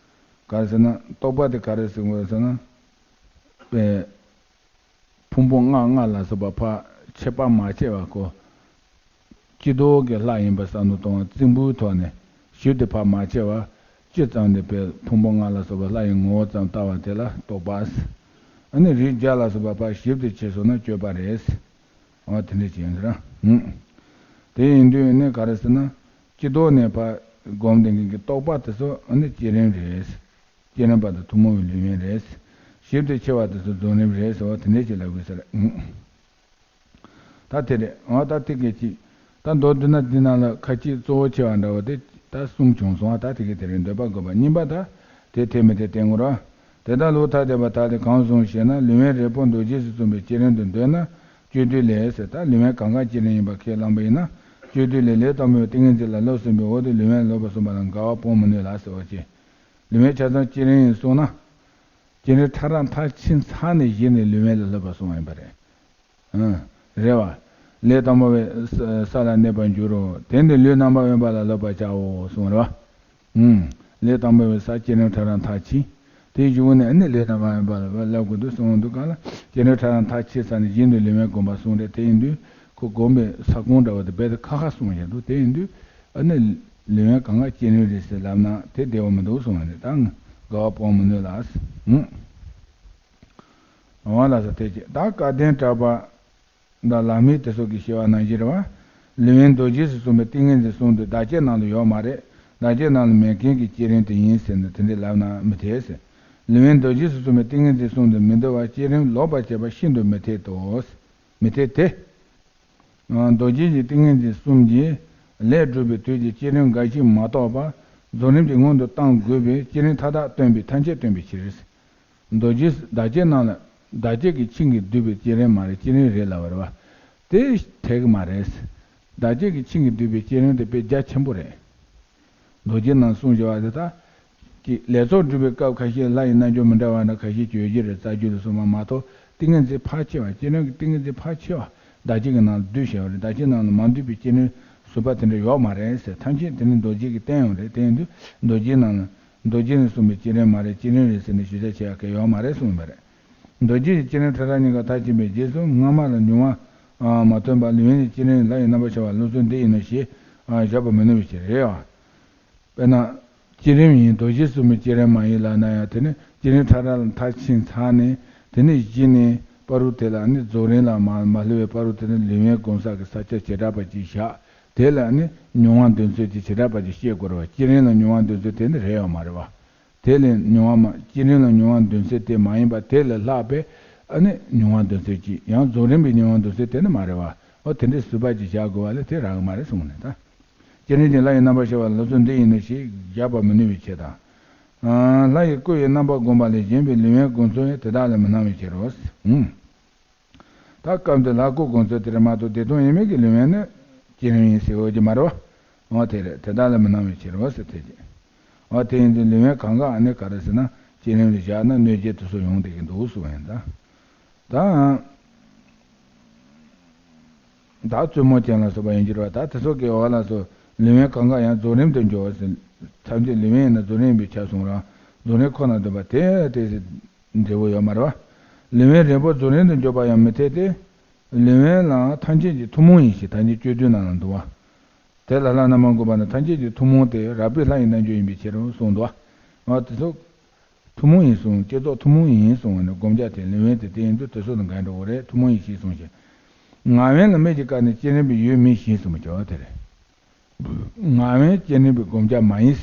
ག་རེ་ཟེར་ན། རྟོག་པ་དེ་ག་རེ་ཟེར་དགོས་ཟེར་ན། པའི་ཕུང་པོ་ལྔ་ལྔ་ལ་སོགས་པ་ཕར་ཕྱེ་བར་མ་ཕྱེ་བ་ཁོ། སྤྱི་ལྡོག་གི་ལྷ་ཡིན་པ་བསམ་བློ་གཏོང་བ་རྩིང་པོའི་ཐོག་ནས་ཞིབ་ཏུ་ཕར་མ་ཕྱེ་བར་སྤྱི་ཙམ་དུ་པའི་ཕུང་པོ་ལྔ་ལ་སོགས་པ་ལྷ་ཡི་ངོ་བོ་ཙམ་ལྟ་བ་དེ་ལ་རྟོག་པ། ཨ་ནི་རིགས་བརྒྱ་ལ་སོགས་པ་ཕར་ཞིབ་ཏུ་ཕྱེ་སོང་ན་དཔྱོད་པ་རེད། འོ་དེ་འདྲ་ཅིག་ཡིན་ཟེར། ཧུམ། དེ་ཡིན་དུས་ནི་ག་རེ་ཟེར་ན། སྤྱི་ལྡོག་ནས་ཕར་སྒོམ་བསྡད་མཁན་གྱི་རྟོག་པ་དེ་ཚོ་ཨ་ནི་བསྐྱེད་རིམ་རེད། བསྐྱེད་རིམ་པ་དང་ཐུན་མོང་བའི་ལུས་དབེན་རེད། ཞིབ་ཏུ་ཕྱེ་བ་དེ་ཚོ་རྫོགས་རིམ་རེད་ཟེར་བ་དེ་འདྲ་ཅིག་ལབ་དགོས་ཟེར། ཧུམ། ད་དེ་རེད། འོ་ད་དེ་གལ་ཆེ། ད་མདོར་བསྡུ་ན་འདི་ནང་ལ་ཁ་ཅིག་གཙོ་བོ་ཆེ་བ་འདྲ་བོ་དེ་ད་གསུམ་བྱུང་སོང་བ། ད་དེ་གའི་དེ་རེད། འདོད་པ་དགོས་པ་གཉིས་པ་ད་དེ་འཐད་མི་འཐད་བསྟན་དགོས་ར། དེ་ལྟར་ལུགས་ཐ་དད་པ་དག་ལས་གང་གསུངས་ཞེ་ན། ལུས་དབེན་རིལ་པོ་རྡོ་རྗེས་སུ་གསུངས་པའི་བསྐྱེད་རིམ་དུ་འདོད་ན་སྤྱོད་བསྡུས་ལས་ཟེར། ད་ལུས་དབེན་གང་ག་བསྐྱེད་རིམ་ཡིན་པ་ཁས་བླངས་པ་ཡིན་ན་སྤྱོད་བསྡུས་ལས་ལས་དང་པོའི་ཏིང་ངེ་འཛིན་ལ་སློབ་ཟིན་པའི་འོག་ཏུ་ལུས་དབེན་ལ་སློབ་པར་གསུངས་པ་ལ་འགལ་བ་སྤོང་མི་ནུས་ལ་ཟེར་བ་ཅན། ལུས་དབེན་ཆ་ཚང་བསྐྱེད་རིམ་ཡིན་གསུངས་ན། བསྐྱེད་རིམ་ཕྲ་རགས་མཐར་ཕྱིན་ཚར་ནས་གཞི་ནས་ལུས་དབེན་ལ་སློབ་པར་གསུངས་པ་ཡིན་པ་རེད། ཨང་། རེད་བ། ལས་དང་པོ་པའི་ས་ས་ལ་གནས་པར་འགྱུར་རོ། དེ་ནི་ལུས་རྣམ་པར་དབེན་པ་ལ་སློབ་པར་བྱའོ་གསུངས་རེད་བ། ཨང་། ལས་དང་པོ་པའི་ས་བསྐྱེད་རིམ་ཕྲ་རགས་མཐར་ཕྱིན། དེའི་གཞུག་ནས་ཨ་ནི་ལུས་རྣམ་པར་དབེན་པ་ལ་སློབ་དགོས་འདུག་གསུངས་འདུག་ག་ལ། བསྐྱེད་རིམ་ཕྲ་རགས་མཐར་ཕྱིན་ཚར་ནས་གཞི་ནས་ལུས་དབེན་བསྒོམ་པར་གསུངས་རེད། དེ་ཡིན་དུས་ཁོ་བསྒོམ་པའི་ས་ཁོངས་འདྲ་བ་དེ་རྦད་དེ་ཁ་ཁ་གསུངས་བཞག་འདུག་དེ་ཡིན་དུས་ཨ་ནི་ལུས་དབེན་གང་ག་བསྐྱེད་རིམ་རེད་ཟེར་ལབ་ན་དེ་བདེ་བ་མི་འདུག་གསུངས་རེད། ད་འགལ་བ་སྤོང་མི་ནུས་ལ། ཨང་། འོ་ལགས་སོ། དེ་ཅི་ད་སྐལ་ལྡན་གྲགས་པ་དང་བླ་མའི་དེ་སོགས་ཀྱིས་བཤད་པ་ནང་བཞིན་རེད་བ། ལུས་དབེན་རྡོ་རྗེས་སུ་གསུངས་པའི་ཏིང་ངེ་འཛིན་གསུམ་དེ་བདག་བསྐྱེད་ནང་ལ་ཡོད་མ་རེད། བདག་བསྐྱེད་ནང་ལ་མེད་མཁན་གྱི་བསྐྱེད་རིམ་དེ་ཡིན་ཟེར་ནས་དེ་འདྲས་ལབ་ན་མི་འཐད་ཟེར། ལུས་དབེན་རྡོ་རྗེས་སུ་གསུངས་པའི་ཏིང་ངེ་འཛིན་གསུམ་དུ་མི་འདུ་བར་བསྐྱེད་རིམ་ལོག་པར་བྱེད་པ་ཤིན་ཏུ་མི་འཐད་དོ། མི་འཐད་དེ། རྡོ་རྗེ་གི་ཏིང་ངེ་འཛིན་གསུམ་གྱིས་ལས་སྒྲུབ་པའི་དུས་ཀྱི་བསྐྱེད་རིམ་འགའ་ཞིག་མ་གཏོགས་པ་རྫོགས་རིམ་གྱི་སྔོན་དུ་བཏང་དགོས་པའི་བསྐྱེད་རིམ་མཐའ་དག་སྟོན་པའི་ཐམས་ཅད་སྟོན་པའི་ཕྱིར། རྡོ་རྗེ་བདག་བསྐྱེད་ནང་ལ་བདག་བསྐྱེད་ཀྱི་ཆིངས་ཀྱིས་བསྡུས་པའི་བསྐྱེད་རིམ་མ་རེད། བསྐྱེད་རིམ་རེད་ལབ་པ་རེད་བ། དེ་འཐད་ཀྱི་མ་རེད། བདག་བསྐྱེད་ཀྱི་ཆིངས་ཀྱིས་བསྡུས་པའི་བསྐྱེད་རིམ་དེ་དཔེ་རྒྱ་ཆེན་པོ་རེད། རྡོ་རྗེ་ནང་གསུངས་བཞག་པ་དེ་དག་གི་ལས་ཚོགས་སྒྲུབ་པའི་སྐབས་ཁ་ཤས་ལྷ་ཡི་རྣལ་འབྱོར་མི་འདྲ་བ་འདྲ་ཁ་ཤས་ཡོད་ཀྱི་རེད། རྩ་རྒྱུད་ལ་གསུངས་པ་མ་གཏོགས་ ཏིང་ངེ་འཛིན་ཕལ་ཆེ་བ། བསྐྱེད་རིམ་གྱི་ཏིང་ངེ་འཛིན་ཕལ་ཆེ་བ་བདག་བསྐྱེད་ཀྱི་ནང་ལ་བསྡུས་བཞག་པ་རེད། བདག་བསྐྱེད་ནང་ལ་མ་འདུས་པའི་བསྐྱེད་རིམ་ཟུར་པ་དེ་འདྲ་ཡོད་མ་རེད་ཟེར། ཐམས་ཅད་དེ་ནི་མདོ་རྒྱུད་ཀྱི་བསྟན་ཡོད་རེད། དེ་ཡིན་དུས་མདོ་རྒྱུད་ནང་ལ། མདོ་རྒྱུད་ནས་གསུངས་པའི་བསྐྱེད་རིམ་མ་རེད། བསྐྱེད་རིམ་རེད་ཟེར་ནས་ཞུ་བྱ་བྱེད་ཡག་གི་ཡོད་མ་རེད་གསུངས་པ་རེད། མདོ་རྒྱུད་ཀྱི་བསྐྱེད་རིམ་ཕྲ་རགས་གཉིས་ཀ་མཐར་ཕྱིན་པའི་རྗེས་སུ་སྔ་མ་ལ་མྱོང་བ་མ་ཐོན་པ་ལུས་དབེན་གྱི་བསྐྱེད་རིམ་ལྷ་ཡི་རྣམ་པར་ཤར་བ་སློབ་ཚུལ་འདི་ཡིན་ནོ་ཞེས་བཞག་པར་མི་ནུས་པའི་ཕྱིར་རོ། དཔེར་ན། བསྐྱེད་རིམ་ཡིན། མདོ་རྒྱུད་གསུམ་པའི་བསྐྱེད་རིམ་མ་ཡིན་ལབ་ན་ཡང་། དེ་ནི་བསྐྱེད་རིམ་ཕྲ་རགས་ལ་མཐར་ཕྱིན་ཚར་ནས། དེ་ནས་གཞི་ནས་བར་དུ་དེ་ལ་ནི་རྫོགས་རིམ་ལ་མ་མ་སླེབས་པའི་བར་དུ་དེ་ནི་ལུས་དབེན་སྒོམ་ས་གི་ས་ཆ་བྱེ་བྲག་པ་ཅིག་བཞག་དེ་ལ་ནི་མྱོང་བ་འདོད་མཚོན་གྱི་བྱེ་བྲག་པ་ཅིག་བཤད་དགོས་རེད་བ། བསྐྱེད་རིམ་ལ་མྱོང་བ་འདོད་མཚོན་དེ་ནི་རེད་ཡོད་མ་རེད་བ། དེ་ལས་མྱོང་བ་མ། བསྐྱེད་རིམ་ལ་མྱོང་བ་འདོད་མཚོན་དེ་མ་ཡིན་པ་དེ་ལས་ལྷག་པའི་ཨ་ནི་མྱོང་བ་འདོད་མཚོན་གྱི། ཡང་རྫོགས་རིམ་པའི་མྱོང་བ་འདོད་མཚོན་དེ་ནི་མ་རེད་བ། འོ་དེ་འདྲའི་ཟུར་པ་ཅིག་བཞག་དགོས་པ་ལས་དེ་རག་གི་མ་རེད་གསུངས་ནས་ད། བསྐྱེད་རིམ་གྱི་ལྷ་ཡི་རྣམ་པར་ཤར་བ་སློབ་ཚུལ་འདི་ཡིན་ནོ་ཞེས་བཞག་པར་མི་ནུས་པའི་ཕྱིར་དང་། ལྷ་ཡི་སྐུ་ཡི་རྣམ་པ་བསྒོམ་པ་ལས་གཞན་པའི་ལུས་དབེན་སྒོམ་ཚུལ་ཡང་དེ་དག་ལས་མི་སྣང་བའི་ཕྱིར་རོ། ཨུམ། ད་སྐབས་འདིར་ལྷ་སྐུ་བསྒོམ་ཚུལ་དེར་མ་གཏོགས་བདེ་སྟོང་ཡིན་མིན་གྱི་ལུས་དབེན་ནི་བསྐྱེད་རིམ་ཡིན་ཟེར་འོས་ཀྱི་མ་རེད་བ། འོ་དེ་རེད། དེ་དག་ལས་མི་སྣང་བའི་ཕྱིར་རོ་ཟེར་ཐལ་ཅིག་འོ་དེ་ཡིན་དུས་ལུས་དབེན་གང་ག་ཨ་ནི་ག་རེ་ཟེར་ན་བསྐྱེད་རིམ་ལ་བཞག་ན་གནོད་བྱེད་དེ་ཚོ་ཡོང་བསྡད་ཀྱི་འདུག་གསུངས་ཡིན་ད། ད། བདག་བཙུན་མོ་ཅན་ལ་སོགས་པ་ཡིན་གྱི་རེད་བ། ད་དེ་སོགས་ཀྱི་འོག་ལ་སོགས་ལུས་དབེན་གང་ག་ཡང་རྫོགས་རིམ་དུ་འགྱུར་བ་ཟེར། ཐམས་ཅད་ལུས་དབེན་ཡིན་ན་རྫོགས་རིམ་ཡིན་པས་ཁྱབ་གསུངས་རང་རྫོགས་རིམ་ཁོ་ན་འདོད་པ་དེ་དེ་འབྲས་བུ་ཡོད་མ་རེད་བ། ལུས་དབེན་རིང་པོ་རྫོགས་རིམ་དུ་འགྱུར་བ་ཡང་མི་འཐད་དེ། ལུས་དབེན་ལའང་ཐམས་ཅད་ཀྱི་ཐུན་མོང་ཡིན་ཞེས་ཐམས་ཅད་སྤྱོད་བསྡུས་ནང་ལ་འདུག་བ། དེ་ལ་ལྷ་རྣམ་པར་བསྒོམ་པ་ནི་ཐམས་ཅད་ཀྱི་ཐུན་མོང་སྟེ་རགས་པའི་ལྷ་ཡི་རྣལ་འབྱོར་ཡིན་པའི་ཕྱིར་རོ་གསུངས་འདུག་བ། འོ་དེ་ཚོ། ཐུན་མོང་ཡིན་གསུངས། བསྐྱེད་རྫོགས་ཐུན་མོང་ཡིན་གསུངས་ནས་བསྒོམ་བྱ་དེ་ལུས་དབེན་དེ་དེ་ཡིན་དུས་དེ་སོགས་དང་འགལ་འགྲོ་བ་རེད། ཐུན་མོང་ཡིན་ཞེས་གསུངས་ཤིང་། ངག་དབེན་ལ་མིག་གིས་བཀར་ནས་བསྐྱེད་རིམ་པའི་ཡུལ་མིན་ཞེས་གསུངས་པ་བྱ་བ་དེ་རེད། ངག་དབེན་བསྐྱེད་རིམ་པའི་བསྒོམ་བྱ་མ་ཡིན།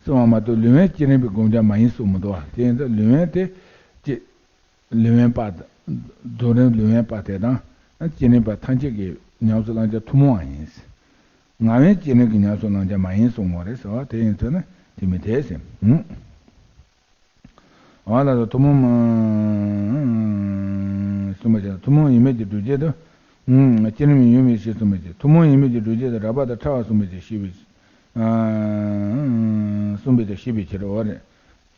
གསུངས་པ་མ་གཏོགས་ལུས་དབེན་བསྐྱེད་རིམ་པའི་བསྒོམ་བྱ་མ་ཡིན་གསུངས་མི་འདུག་བ། དེ་ཡིན་ཙང་ལུས་དབེན་དེ་བསྐྱེད། ལུས་དབེན་པ། རྫོགས་རིམ་ལུས་དབེན་པ་དེ་དང་། བསྐྱེད་རིམ་པ་ཐམས་ཅད་ཀྱི་ཉམས་སུ་བླང་བྱ་ཐུན་མོང་བ་ཡིན། ངག་དབེན་བསྐྱེད་རིམ་གྱི་ཉམས་སུ་བླང་བྱ་མ་ཡིན་གསུངས་པ་རེད་ཟེར་བ་དེ་ཡིན་ཚོད་ན་དེ་མི་འཐད་ཟེར། འོ་ལ་སོགས་ཐུན་མོང་མ་གསུངས་པ་བྱས། ཐུན་མོང་ཡིན་མིན་གྱི་སྒྲུབ་བྱེད་དུ། བསྐྱེད་རིམ་ཡུལ་མིན་ཞེས་གསུངས་པའི་ཕྱིར། ཐུན་མོང་ཡིན་མིན་གྱི་སྒྲུབ་བྱེད་དུ་རགས་པ་དང་ཕྲ་བ་གསུངས་པའི་ཕྱིར་ཞེས་པའི། གསུངས་པའི་ཕྱིར་ཞེས་པའི་ཕྱིར་རོ། རེད།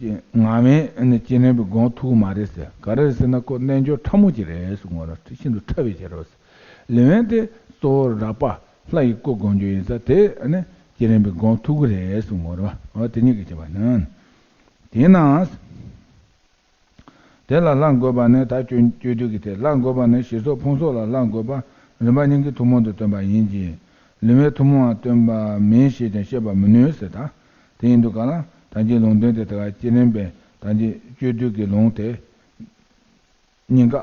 ངག་དབེན་ནི་བསྐྱེད་རིམ་པའི་སྒོམ་ཐུབ་མ་རེད་ཟེར། ག་རེ་ཟེར་ན་ཁོ་རྣལ་འབྱོར་ཕྲ་མོ་ཅིག་རེད་གསུངས་པ་རེད། ཤིན་ཏུ་ཕྲ་བའི་ཕྱིར་རོ། ལུས་དབེན་དེ་གཙོ་བོ་རགས་པ་ལྷ་ཡི་སྐུ་སྒོམ་རྒྱུ་ཡིན་ཙང་དེ་ནི་བསྐྱེད་རིམ་པའི་སྒོམ་ཐུབ་ཀྱི་རེད་གསུངས་པ་རེད། འོ་དེ་གཉིས་ཀྱི་ཁྱད་པར་ནི། དེས་ན། དེ་ལ་ལྷ་འགོད་པ་ནི་ད་སྤྱོད་སྤྱོད་བསྡུས་ཀྱི་དེ། ལྷ་འགོད་པ་ནི་ཞེས་སོགས་ཕུང་སོགས་ལ་ལྷ་འགོད་པ་རིམ་པ་གཉིས་ཀྱི་ཐུན་མོང་དུ་སྟོན་པ་ཡིན་གྱི། ལུས་དབེན་ཐུན་མོང་བ་སྟོན་པ་མིན་ཞེས་ཀྱང་བཤད་པར་མི་ནུས་ཟེར་ད། དེ་ཡིན་དུས་གང་ལ་ཐམས་ཅད་ལུང་སྟོན་དེ་དག་བསྐྱེད་རིམ་པའི་ཐམས་ཅད་སྤྱོད་བསྡུས་ཀྱི་ལུང་དེ། གཉིས་ཀ།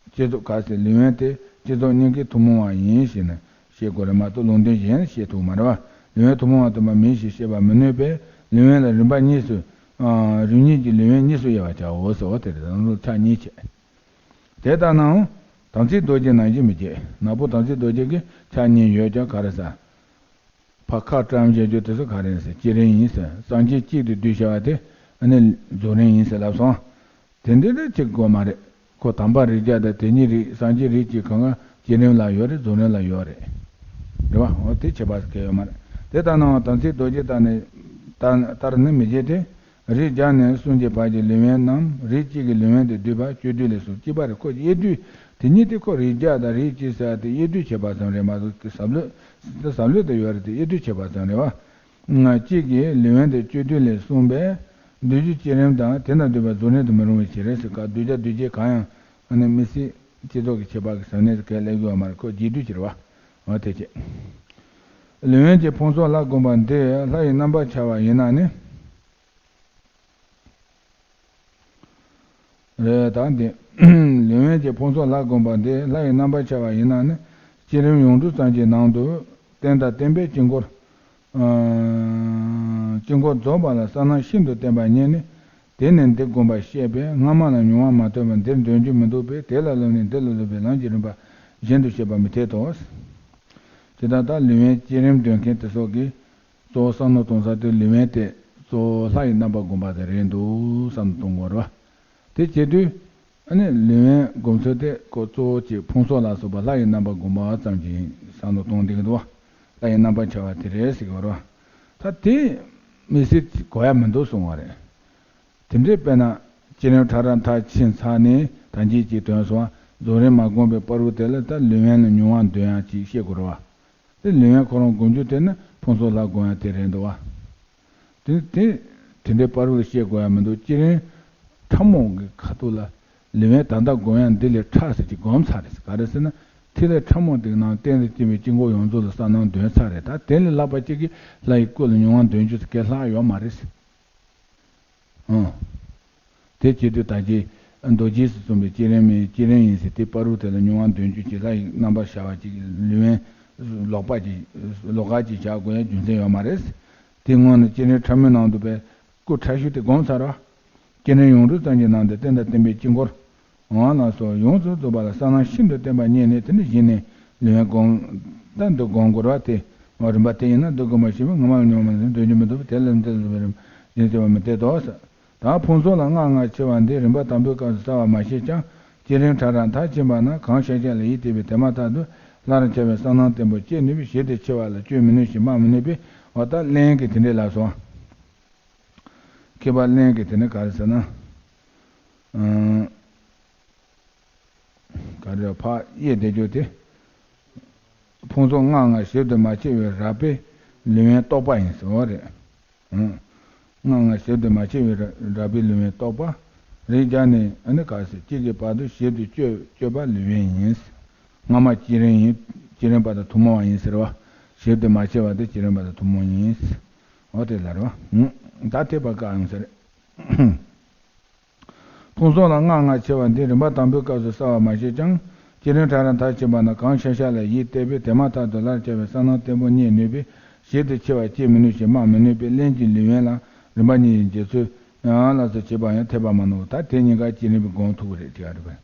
བསྐྱེད་རྫོགས་ག་ཟེར་ལུས་དབེན་དེ་བསྐྱེད་རྫོགས་གཉིས་ཀའི་ཐུན་མོང་བ་ཡིན་ཞེས་ནི་བཤད་དགོས་རེད་མ་གཏོགས་ལུང་སྟོན་གཞན་བཤད་ཐུབ་མ་རེད་བ། ལུས་དབེན་ཐུན་མོང་བ་སྟོན་པ་མིན་ཞེས་བཤད་པར་མི་ནུས་པས་ལུས་དབེན་ལ་རིམ་པ་གཉིས་སུ། རིམ་གཉིས་ཀྱི་ལུས་དབེན་གཉིས་སུ་དབྱེ་བར་བྱའོ་ཟེར་བ་དེ་རེད། རང་ལུགས་ཕྱག་གཉིས་བྱས། དེ་ལྟ་ནའང་། དམ་ཚིག་རྡོ་རྗེ་ནང་བཞིན་མི་བྱེད། ནག་པོ་དམ་ཚིག་རྡོ་རྗེ་གི་ཕྱག་གཉིས་ཡོད་ཀྱང་ག་རེ་ཟེར། ཕར་ཁ་བཀྲམ་བཞག་རྒྱུ་དེ་ཚོ་ག་རེ་ཡིན་ཟེར། བསྐྱེད་རིམ་ཡིན་ཟེར། སངས་རྒྱས་གཅིག་ཏུ་བསྡུས་བྱ་བ་དེ་ཨ་ནི་རྫོགས་རིམ་ཡིན་ཟེར་ལབ་སོང་། དེ་འདྲ་རེད་ཅིག་དགོས་མ་རེད། ཁོ་དམ་པ་རིགས་བརྒྱ་དང་དེ་ཉིད་རིགས་སངས་རྒྱས་རིགས་གཅིག་གང་ག་བསྐྱེད་རིམ་ལ་ཡོད་རེད། རྫོགས་རིམ་ལ་ཡོད་རེད། རེད་བ། འོ་དེ་ཁྱད་པར་གང་ཡང་ཡོད་མ་རེད། དེ་ལྟ་ནའང་དམ་ཚིག་རྡོ་རྗེ་ལྟར་ནི། ལྟར་ལྟར་ནི་མི་བྱེད་དེ། རིགས་བརྒྱ་ནས་གསུམ་གྱི་བར་གྱི་ལུས་དབེན་རྣམས་རིགས་གཅིག་གི་ལུས་དབེན་དུ་བསྡུས་པ་སྤྱོད་བསྡུས་ལས་སོ། གཅིག་པ་རེད། ཁོ་དབྱེ་བསྡུས། དེ་ཉིད་དེ་ཁོ་རིགས་བརྒྱ་དང་རིགས་གཅིག་ཟེར་ཏེ་དབྱེ་བསྡུས་བྱེད་པ་ཙམ་རེད་མ་གཏོགས་ཟབ་ལྷོད། ཟབ་ལྷོད་དུ་ཡོད་རེད་དེ་དབྱེ་བསྡུས་བྱེད་པ་ཙམ་རེད་བ། ང་གཅིག་གི་ལུས་དབེན་དེ་སྤྱོད་བསྡུས་ལས་གསུངས་པས། བསྡུས་རྒྱུ་བསྐྱེད་རིམ་དང་དེ་དང་བསྡུས་པ་རྫོགས་རིམ་དུ་མི་རུང་བའི་ཕྱིར་རེད་ཟེར་སྐབས་བསྡུས་བྱ་བསྡུས་བྱེད་གང་ཡང་ཨ་ནི་མི་སྲིད། བསྐྱེད་རྫོགས་ཀྱི་ཁྱད་པར་གྱི་ཟབ་གནད་དུ་གང་སླེབས་ཀྱི་ཡོད་མ་རེད། ཁོ་རྗེས་བསྡུས་ཕྱིར་བ། འོ་དེ་བྱས། ལུས་དབེན་གྱི་ཕུང་སོགས་ལ་བསྒོམ་པ་འདི་ལྷ་ཡི་རྣམ་པར་འཆར་བ་ཡིན་ན་ནི། རེད་ད་འདི། ལུས་དབེན་གྱི་ཕུང་སོགས་ལ་བསྒོམ་པ་འདི་ལྷ་ཡི་རྣམ་པར་འཆར་བ་ཡིན་ན་ནི། བསྐྱེད་རིམ་ཡོངས་གྲུབ་ཙམ་གྱི་ནང་དུ་རྟེན་དང་བརྟེན་པའི་དཀྱིལ་འཁོར། དཀྱིལ་འཁོར་རྫོགས་པ་ལ་གསལ་སྣང་ཤིན་ཏུ་བརྟན་པ་ཉིད་ནི། དེ་ནི་འདི་བསྒོམ་པར་བཤད་པས་སྔ་མ་ལ་མྱོང་བ་མ་ཐོན་པར་འདིར་འདོན་རྒྱུ་མི་འདུག་པས་དེ་ལ་སླེབས་ནས་འདི་ལ་སླེབས་པའི་ལམ་གྱི་རིམ་པ་གཞན་དུ་བཤད་པ་མི་འཐད་དོ། དེ་ལྟར་ད་ལུས་དབེན་བསྐྱེད་རིམ་འདོན་མཁན་དེ་སོགས་ཀྱིས་གཙོ་བོ་བསམ་བློ་གཏོང་ས་དེ་ལུས་དབེན་དེ་གཙོ་བོ་ལྷ་ཡི་རྣམ་པར་བསྒོམ་པ་དེ་རེད་འདུག་བསམ་བློ་གཏོང་དགོས་རེད་བ། དེ་བྱེད་དུས། ཨ་ནི་ལུས་དབེན་སྒོམ་ཚུལ་དེ་ཁོ་གཙོ་བོ་གཅིག་ཕུང་སོགས་ལ་སོགས་པ་ལྷ་ཡི་རྣམ་པར་བསྒོམ་པ་ཙམ་གྱིས་བསམ་བློ་གཏོང་བསྡད་ཀྱི་འདུག་བ། ལྷ་ཡི་རྣམ་པར་འཆར་བ་དེ་རེད་ཟེར་གྱི་ཡོད་རེད་བ། ད་དེ་མི་སྲིད་གོ་ཡ་མི་འདུག་གསུང་བ་རེད། དེ་འདྲའི་དཔེར་ན་ བསྐྱེད་རིམ་ཕྲ་རགས་མཐར་ཕྱིན་ཚར་ནས་ད་གིན་གཅིག་ཐོན་སོང་བ། རྫོགས་རིམ་མ་བསྒོམས་པའི་བར་དུ་དེ་ལ་ད་ལུས་དབེན་ལ་མྱོང་བ་འདོན་ཡག་ཅིག་ཤེས་དགོས་རེད་བ། དེ་ལུས་དབེན་ཁོ་རང་སྒོམ་རྒྱུ་དེ་ནི་ཕུན་ཚོགས་ལྷ་སྒོམ་ཡག་དེ་རེད་འདུག་བ། དེ་དེ་དེ་འདྲའི་བར་དུ་བཤད་དགོས་ཡག་མི་འདུག་བསྐྱེད་རིམ་ཕྲ་མོ་གི་ཁ་ཐུག་ལ་ལུས་དབེན་ད་ལྟ་སྒོམ་ཡག་འདི་ལས་ཕྲ་ཟེར་གྱི་སྒོམ་ཚར་རེད། ག་རེ་ཟེར་ན་ཐིག་ལེ་ཕྲ་མོ་འདི་ནང་གཏན་དུ་བྱེད་པའི་དཀྱིལ་འཁོར་ཡོངས་རྫོགས་ལ་གསལ་སྣང་འདོན་ཚར་རེད། ད་དེ་ལས་ལྷག་པ་གཅིག་གིས་ལྷ་ཡི་སྐུ་ལ་མྱོང་བ་འདོན་རྒྱུ་ཟེར་མཁན་ལྷག་ཡོད་མ་རེད། ཨང་། དེ་བྱེད་དུས་ད་གིན་རྡོ་རྗེས་སུ་གསུངས་པའི་བསྐྱེད་རིམ་ཡིན། བསྐྱེད་རིམ་ཡིན་ཟེར་དེ་བར་དུ་དེ་ལ་མྱོང་བ་འདོན་རྒྱུ་གྱི་ལྷ་ཡི་རྣམ་པར་ཤར་བ་གཅིག་ལུས་དབེན་ལོག་པ་གཅིག་ལོགས་ཀ་གཅིག་བྱ་དགོས་ཡག་རྒྱུ་མཚན་ཡོད་མ་རེད། དེ་སྔོན་ནས་བསྐྱེད་རིམ་ཕྲ་མོའི་ནང་དུ་པའི་སྐུ་ཕྲ་ཤོས་དེ་བསྒོམས་ཚར་བ། བསྐྱེད་རིམ་ཡོངས་གྲོལ་ཙམ་གྱི་ནང་དུ་རྟེན་དང་བརྟེན་པའི་དཀྱིལ་འཁོར། འོང་བ་ལ་སོགས་ཡོངས་སུ་རྫོགས་པ་ལ་གསལ་སྣང་ཤིན་ཏུ་བརྟན་པ་རྙེད་ནས་དེ་ནི་གཞི་ནས་ལུས་དབེན་བསྒོམ། ད་འདི་བསྒོམ་དགོས་པ་དེ། རིམ་པ་དེ་ཡིན་ན་འདི་བསྒོམ་པ་ཞེས་པས་སྔ་མ་ལ་མྱོང་བ་ནི་འདོད་རྒྱུ་མི་འདུག་པས། དེ་ལ་འདི་ལ་རིམ་བཞིན་བྱེད་པ་མི་འཐད་དོ། ད་ཕུན་ཚོགས་ལ་སྔགས་ལྔ་ཕྱེ་བ་འདི་རིམ་པ་དང་པོའི་སྐབས་སུ་གསལ་བར་མ་བཤད་ཀྱང་། བསྐྱེད་རིམ་ཕྲ་རགས་མཐར་ཕྱིན་པ་ན་གང་ཤར་ཤར་ལ་ཡིད་གཏད་པའི་དེ་མ་ཐག་ཏུ་སླར་འཆར་བའི་གསལ་སྣང་བརྟན་པོ་སྐྱེ་ནུས་པས། ཞིབ་ཏུ་ཕྱེ་བ་ལ་བཅོས་མི་ནུས་ཤིང་སྨྲ་མི་ནུས་པས། འོ་ད་གླེང་གི་དེ་འདྲས་ལ་སོང་། མཁས་པ་གླེང་གི་དེ་ནི་ག་རེ་ཟེར་ན། ཨང་། ག་རེ་ཕར་དབྱེ་བསྡད་རྒྱུ་དེ། ཕུན་ཚོགས་སྔགས་ལྔ་ཞིབ་ཏུ་མ་ཕྱེ་བའི་རགས་པའི་ལུས་དབེན་རྟོག་པ་ཡིན་ཟེར་བ་རེད། ཨང་། སྔགས་ལྔ་ཞིབ་ཏུ་མ་ཕྱེ་བའི་རགས་པའི་ལུས་དབེན་རྟོག་པ་རེད། རྒྱ་ནས་ཨ་ནི་ག་ཟེར་གཅིག་གི་བར་དུ་ཞིབ་ཏུ་དཔྱོད་དཔྱོད་པ་ལུས་དབེན་ཡིན། སྔ་མ་བསྐྱེད་རིམ་ཡིན། བསྐྱེད་རིམ་པ་དང་ཐུན་མོང་བ་ཡིན་ཟེར་བ། ཞིབ་ཏུ་མ་ཕྱེ་བ་དེ་བསྐྱེད་རིམ་པ་དང་ཐུན་མོང་ཡིན། འོ་དེ་ལ་རེད་བ། ད་དེ་བར་བཀག་ཡོང་ཟེར། ཕུན་ཚོགས་ལ་སྔགས་ལྔ་ཕྱེ་བ་འདི་རིམ་པ་དང་པོའི་སྐབས་སུ་གསལ་བར་མ་བཤད་ཀྱང་། བསྐྱེད་རིམ་ཕྲ་རགས་མཐར་ཕྱིན་པ་ན་གང་ཤར་ཤར་ལ་ཡིད་གཏད་པས་དེ་མ་ཐག་ཏུ་སླར་འཆར་བའི་གསལ་སྣང་བརྟན་པོ་རྙེད་ནུས་པས། ཞིབ་ཏུ་ཕྱེ་བ་བསྐྱེད་མི་ནུས་ཤིང་སྨྲ་མི་ནུས་པས། གླེང་གཅིག་ལུས་དབེན་ལ་རིམ་པ་གཉིས་ཀྱི་འབྱེད་ཚུལ་ཡང་ལ་སོགས་བྱེད་པ་ཡང་འཐད་པ་མ་ནོར། ད་དེ་གཉིས་ཀ་བསྐྱེད་རིམ་པས་བསྒོམ་ཐུབ་ཀྱི་རེད་ཅེས་རེད་པས།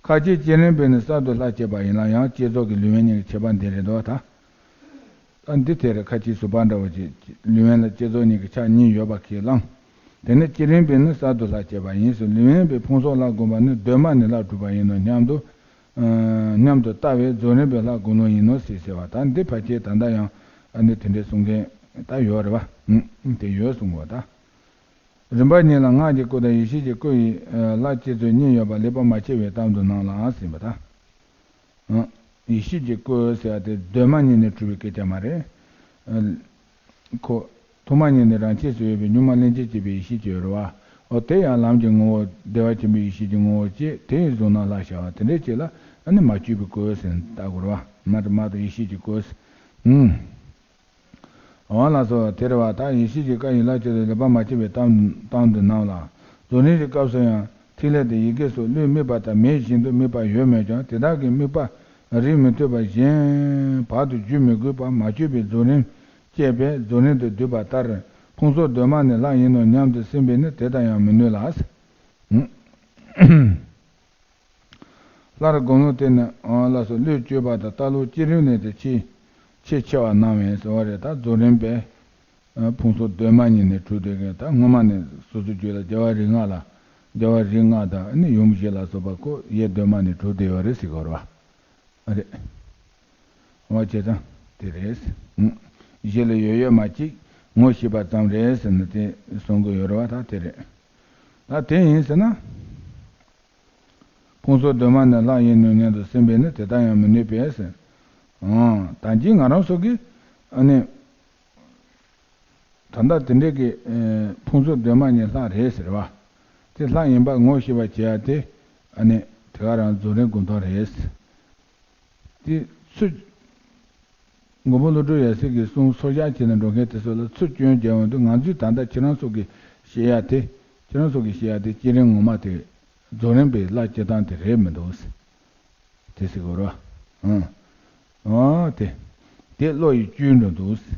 ཁ་ཅིག་བསྐྱེད་རིམ་པས་ནི་གསར་དུ་ལྷག་བྱེད་པ་ཡིན་ལ་ཡང་བསྐྱེད་རྫོགས་ཀྱི་ལུས་དབེན་གཉིས་ཀྱི་ཁྱད་པར་འདི་རེད་དོ། ད། ཨ་འདི་དེར་ཁ་ཅིག་ཟུར་པ་འདྲ་བོ་ཅིག་ལུས་དབེན་ལ་བསྐྱེད་རྫོགས་གཉིས་ཀྱི་ཆ་གཉིས་ཡོད་པ་ཁས་བླངས། དེ་ནི་བསྐྱེད་རིམ་པས་ནི་གསར་དུ་ལྷག་བྱེད་པ་ཡིན་ཟེར། ལུས་དབེན་པས་ཕུན་ཚོགས་ལྷ་བསྒོམ་པ་ནི་གདོད་མ་ནས་ལྷ་སྒྲུབ་པ་ཡིན་ནོ་སྙམ་དུ། ཨ་སྙམ་དུ་ལྟ་བས་རྫོགས་རིམ་པའི་ལྷ་བསྒོམ་ལུགས་ཡིན་ནོ་ཞེས་ཟེར་བ་དང་། འདི་ཕལ་ཆེར་ད་ལྟ་ཡང་ཨ་ནི་དེ་འདྲའི་གསུང་མཁན་ད་ཡོད་རེད་བ། ཨུམ་དེ་ཡོད་གསུང་གོ་ད། རིམ་པ་གཉིས་ལ་སྔགས་ཀྱི་སྐུ་དང་ཡེ་ཤེས་ཀྱི་སྐུ་ཡི་ལྷ་བསྐྱེད་ཚུལ་གཉིས་ཡོད་པ་ལེགས་པར་མ་ཕྱེ་བའི་གཏམ་དུ་སྣང་ལ་ཟེར་བ་དང་། ཡེ་ཤེས་ཀྱི་སྐུ་ཟེར་བ་དེ་གདོད་མ་ཉིད་ནས་གྲུབ་པའི་སྐད་ཆ་མ་རེད། ཁོ་ཐོག་མ་ཉིད་ནས་རང་ཆས་སུ་ཡོད་པའི་གཉུག་མ་ལྷན་ཅིག་སྐྱེས་པའི་ཡེ་ཤེས་ཀྱི་རེད་བ། འོ་དེ་ཡང་ལམ་གྱི་ངོ་བོ་བདེ་བ་ཆེན་པོའི་ཡེ་ཤེས་ཀྱི་ངོ་བོ་བཅས་དེ་ཡི་གཟུགས་སྣང་ལ་ཤར་བ་དེ་འདྲའི་ཅིག་ལ་ཨ་ནི་མ་བཅོས་པའི་སྐུ་ཟེར་ལྟ་དགོས་རེད་བ། མ་དང་མ་དང་ཡེ་ཤེས་ཀྱི་སྐུ་ཟེར། ཨུམ། འོ་ལགས་སོ། དེ་རེད་བ། ད་ཡེ་ཤེས་ཀྱི་སྐུ་ཡི་ལྷ་བསྐྱེད་ཚུལ་ལེགས་པར་མ་ཕྱེ་བའི་གཏམ་གཏམ་དུ་སྣང་ལ། རྫོགས་རིམ་གྱི་སྐབས་སུ་ཡང་ཐིག་ལེ་དང་ཡི་གེ་སོགས་བློས་དམིགས་པ་ལྟར་མེད་བཞིན་དུ་དམིགས་པ་ཡོད་མོད་ཀྱང་དེ་དག་གི་དམིགས་པ་རིག་མི་ཐུབ་པ་གཞན་བར་དུ་བརྗོད་མི་དགོས་པར་མ་བཅོས་པའི་རྫོགས་རིམ་བསྐྱེད་པས་རྫོགས་རིམ་དུ་བསྡུས་པ་ལྟར་ཕུན་ཚོགས་གདོད་མ་ནས་ལྷ་ཡིན་ནོ་སྙམ་དུ་སེམས་པས་ནི་དེ་ལྟར་ཡང་མི་ནུས་ལ། སླར་སྒོམ་ལུགས་དེ་ནི་ཨ་ལགས་སོ། བློས་བཅོས་པ་དང་ལྟ་ལུགས་བསྐྱེད་རིམ་ལས་དེ་ཆེས་ཆེས་ཆེ་བར་སྣང་བས་ཟེར་བ་རེད། ད་རྫོགས་རིམ་པས་ཕུན་ཚོགས་གདོད་མ་ཉིད་ནས་གྲུབ་སྡོད་མཁན། ད་སྔོན་མ་ནས་སོ་སོའི་རྒྱུད་ལ་རྒྱལ་བ་རིགས་ལྔ་ལ་རྒྱལ་བ་རིགས་ལྔ་དང་ནི་ཡུམ་བཞི་ལ་སོགས་པ་ཁོ་ཡེ་གདོད་མ་ནས་གྲུབ་བསྡད་ཡོད་རེད་ཟེར་གྱི་ཡོད་རེད་བ། ཨ་རེད། འོ་བྱས་ཙང་དེ་རེད། གཞི་ལ་ཡོད་ཡོད་མ་གཅིག་ངོ་ཤེས་པ་ཙམ་རེད་ཟེར་ནས་དེ་གསུང་གི་ཡོད་རེད་བ། ད་དེ་རེད། ད་དེ་ཡིན་ཟེར་ན། ཕུན་ཚོགས་གདོད་མ་ནས་ལྷ་ཡིན་ནོ་སྙམ་དུ་སེམས་པས་ནི་དེ་ལྟར་ཡང་མི་ནུས་པས་ཟེར། ཨང་། ད་གིན་ང་རང་ཚོ་གིས་ཨ་ནི། ད་ལྟ་དེ་འདྲའི་གི་ཨེ་ཕུན་ཚོགས་གདོད་མ་ཉིད་ལྷ་རེད་ཟེར་བ། དེ་ལྷ་ཡིན་པ་ངོ་ཤེས་པ་བྱེད་ཡ་དེ་ཨ་ནི་དེ་ག་རང་རྫོགས་རིམ་སྒོམ་སྟངས་རེད། དེ་ཚུར། མགོན་པོ་ཀླུ་སྒྲུབ་ཡབ་སྲས་ཀྱི་གསུང་ཚོར་བཞག་བྱས་ནས་འགྲོ་མཁན་དེ་ཚོ་ལ་ཚུར་སྐྱོན་རྒྱག་འོང་དུས་ང་ཚོས་ད་ལྟ་ཁྱེད་རང་ཚོ་གི་བཤད་ཡ་དེ། ཁྱེད་རང་ཚོ་གི་བཤད་ཡ་དེ་བསྐྱེད་རིམ་ངོ་མ་དེ་རྫོགས་རིམ་པའི་ལྷ་བསྐྱེད་སྟངས་དེ་རེད་མི་འདུག་ཟེར། དེ་ཟེར་དགོས་རེད་བ། ཨང་། ཨོ་དེ། དེ་བློ་ཡིས་བཅོས་འགྲོ་འདུག་ཟེར།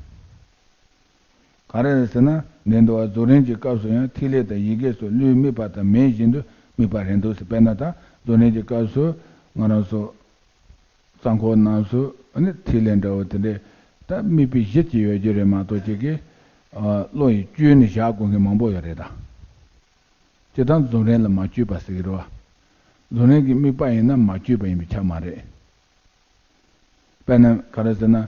ག་རེ་རེད་ཟེར་ན། འདི་འདུག་བ། རྫོགས་རིམ་གྱི་སྐབས་སུ་ཡང་ཐིག་ལེ་དང་ཡི་གེ་སོགས་བློས་དམིགས་པ་ལྟར་མེད་བཞིན་དུ་དམིགས་པ་རེད་འདུག་ཟེར། དཔེར་ན་ད་རྫོགས་རིམ་གྱི་སྐབས་སུ་ང་རང་ཚོ་རྩ་འཁོར་རྣམས་སུ་ཨ་ནི་ཐིག་ལེ་འདྲ་བོ་དེ་འདྲས་ད་དམིགས་པའི་གཞི་ཅིག་ཡོད་རྒྱུ་རེད་མ་གཏོགས་ཅིག་གིས་ཨ་བློ་ཡིས་བཅོས་ནས་བཞག་དགོས་མཁན་མང་པོ་ཡོད་རེད་ད། སྤྱིར་བཏང་རྫོགས་རིམ་ལ་མ་བཅོས་པ་ཟེར་གྱི་རེད་བ། རྫོགས་རིམ་གྱི་དམིགས་པ་ཡིན་ན་མ་བཅོས་པ་ཡིན་པས་ཁྱབ་མ་རེད། དཔེར་ན་ག་རེ་ཟེར་ན། ཨ་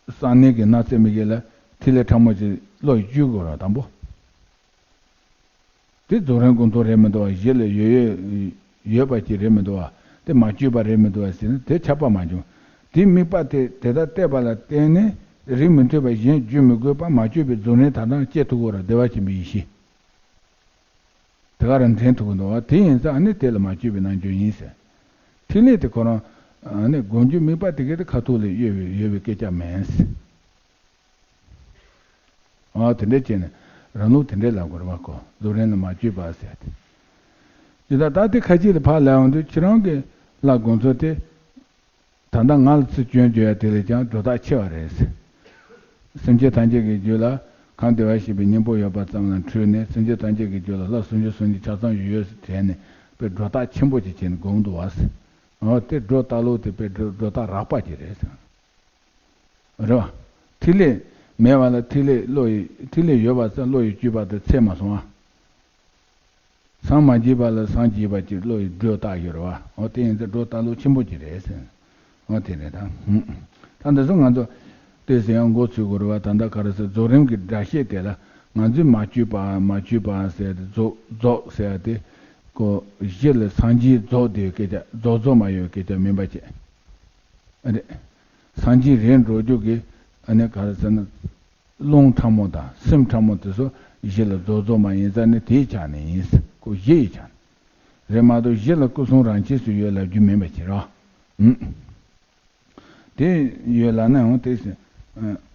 གསང་གནས་ཀྱི་སྣང་ཚད་མི་དགེ་ལ་ཐིག་ལེ་ཕྲ་མོ་ཅིག་བློ་ཡིས་བཅོས་དགོས་རེད་བ། དང་པོ། དེ་རྫོགས་རིམ་ཀུན་རྫོབ་རེད་མི་འདུག་བ། གཞི་ལ་ཡོད་ཡོད་ཡོད་པ་ཅིག་རེད་མི་འདུག་བ། དེ་མ་བཅོས་པ་རེད་མི་འདུག་བ་ཟེར་ན་དེ་ཁྱབ་པ་མ་བྱུང་། དེའི་དམིགས་པ་དེ་དེ་ལྟར་གཏད་པ་ལ་བརྟེན་ནས་རིགས་མི་མཐུན་པ་གཞན་བརྗོད་མི་དགོས་པར་མ་བཅོས་པའི་རྫོགས་རིམ་དག་དང་བཅས་ཐུབ་དགོས་ར། བདེ་བ་ཆེན་པོའི་ཡེ་ཤེས་དེ་ག་རང་འདྲེན་ཐུབ་ཀྱི་འདུག་བ། དེ་ཡིན་ཙང་ཨ་ནི་དེ་ལ་མ་བཅོས་པའི་རྣལ་འབྱོར་ཡིན་ཟེར། ཐིག་ལེ་དེ་ཁོ་རང་ཨ་ནི་སྒོམ་རྒྱུ་དམིགས་པ་དེ་གའི་དེ་ཁ་ཐུག་ལ་ཡོད་པའི་ཡོད་པའི་སྐད་ཆ་མིན་ཟེར། ཨ་དེ་འདྲས་བྱས་ནས་རང་ལུགས་དེ་འདྲས་ལབ་དགོས་རེད་བ། ཁོ་རྫོགས་རིམ་ལ་མ་བཅོས་པ་ཟེར་ཏེ། ཇི་ལྟར་ད་དེ་ཁ་ཅིག་ལ་ཕར་ལབ་ཡོང་དུས་ཁྱེད་རང་གི་ལ་དགོངས་ཚུལ་དེ། ད་ལྟ་ང་ལ་ཚུར་སྐྱོན་བརྗོད་ཡ་དེ་ལས་ཀྱང་སྒྲོ་བཏགས་ཆེ་བ་རེད་ཟེར། སེམས་ཅན་ཐམས་ཅད་ཀྱི་རྒྱུད་ལ་གང་བདེ་བར་གཤེགས་པའི་སྙིང་པོ་ཡོད་པ་ཙམ་ལ་འཁྲུལ་ནས་སེམས་ཅན་ཐམས་ཅད་ཀྱི་རྒྱུད་ལ་ལྷ་སུམ་ཅུ་སོ་གཉིས་ཆ་ཚང་ཡོད་ཡོད་ཟེར་དྲན་ནས་དཔེ་སྒྲོ་བཏགས་ཆེན་པོ་ཅིག་བྱས་ནས་སྒོམ་འདུག་བ་ཟེར། འོ་དེ་སྒྲོ་བཏགས་ལུགས་དེ་དཔེ་སྒྲོ་སྒྲོ་བཏགས་རགས་པ་ཅིག་རེད་ཟེར། རེད་བ། ཐིག་ལེ་མེད་པ་ལ་ཐིག་ལེ་བློ་ཡི་ཐིག་ལེ་ཡོད་པ་ཙམ་བློ་ཡིས་བཅུས་པ་དེ་ཚད་མ་སོང་བ། སངས་མ་རྒྱས་པ་ལ་སངས་རྒྱས་པ་ཅིག་བློ་ཡིས་སྒྲོ་བཏགས་ཡོད་རེད་བ། འོ་དེ་ཡིན་ཚེ་སྒྲོ་བཏགས་ལུགས་ཆེན་པོ་ཅིག་རེད་ཟེར། འོ་དེ་རེད་ད། ད་འདི་ཚོ་ང་ཚོ་ཏོག་ཙམ་ཡང་མགོ་ཚོས་དགོས་རེད་བ། ད་ལྟ་ག་རེ་ཟེར་རྫོགས་རིམ་གྱི་སྒྲ་བཤད་དེ་ལ་ང་ཚོས་མ་བཅོས་པ་མ་བཅོས་པ་ཟེར་ཏེ་རྫོགས་རྫོགས་ཟེར་ཏེ་ཀོ་གཞི་ལ་སངས་རྒྱས་རྫོགས་དེའི་སྐད་ཆ་རྫོགས་རྫོགས་མ་ཡོད་སྐད་ཆ་མིན་པ་བྱས། ཨ་རེད། སངས་རྒྱས་རེད་འགྲོ་རྒྱུ་གི་ཨ་ནི་ག་རེ་ཟེར་ན། རླུང་ཕྲ་མོ་དང་སེམས་ཕྲ་མོ་དེ་ཚོ་གཞི་ལ་རྫོགས་རྫོགས་མ་ཡིན་ཙང་ནི་དེའི་ཆ་ནས་ཡིན། ཁོ་གཞི་ཡི་ཆ་ནས་རེད་མ་གཏོགས་གཞི་ལ་སྐུ་གསུང་རང་ཆས་སུ་ཡོད་ལབ་རྒྱུ་མིན་པ་ཕྱིར་རོ། ཨུམ། དེ་ཡོད་ལབ་ན་ཡང་དེ་སེ་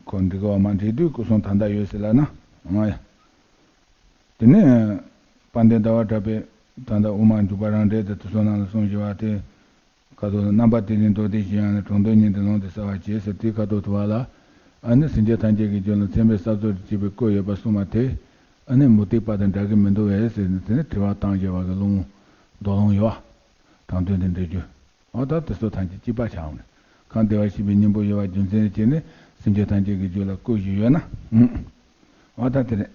ཁོ་འགྲིག་གི་བ་མ་འགྲིག་དུས་སྐུ་གསུང་ད་ལྟ་ཡོད་ཟེར་ལབ་ན་ང་ཡ། དེ་ནས་དཔལ་ལྡན་ཟླ་བ་གྲགས་པས་ད་ལྟ་དབུ་མ་འཇུག་པ་རང་འགྲེལ་དེ་དེ་ཚོ་ནང་ལ་གསུངས་བཞག་པ་དེ། ཁ་དོག་ལ་རྣམ་པ་དེ་བཞིན་མདོ་སྡེ་བཞི་ཡང་ན་དྲང་དོན་ཉིད་དུ་ལོངས་ཏེ་གསལ་བར་བྱེད་ཟེར་དེའི་ཁ་དོག་དུ་བ་ལ། ཨ་ནི་སེམས་ཅན་ཐམས་ཅད་ཀྱི་རྒྱུད་ལ་མཚན་མའི་ས་བཟོ་རུ་བྱེད་པའི་སྐུ་ཡོད་པ་གསུངས་པ་དེ། ཨ་ནི་མུ་སྟེགས་པ་དང་འདྲ་གི་མི་འདུག་བས་ཟེར་ནས་དེ་ནི་དྲི་བ་བཏང་བྱས་པ་གི་ལུང་། མདོ་ལུང་ཡོད་པ། དྲང་དོན་དུ་འགྲེལ་རྒྱུ། འོ་ད་དེ་ཚོ་ཐམས་ཅད་གཅིག་པ་ཆགས་འོང་ནས། གང་བདེ་བར་གཤེགས་པའི་སྙིང་པོ་ཡོད་པ་རྒྱུ་མཚན་བྱས་ནས་སེམས་ཅན་ཐམས་ཅད་ཀྱི་རྒྱུད་ལ་སྐུ་བཞི་ཡོད་ན། ཨུ། འོ་ད་དེ་རེད།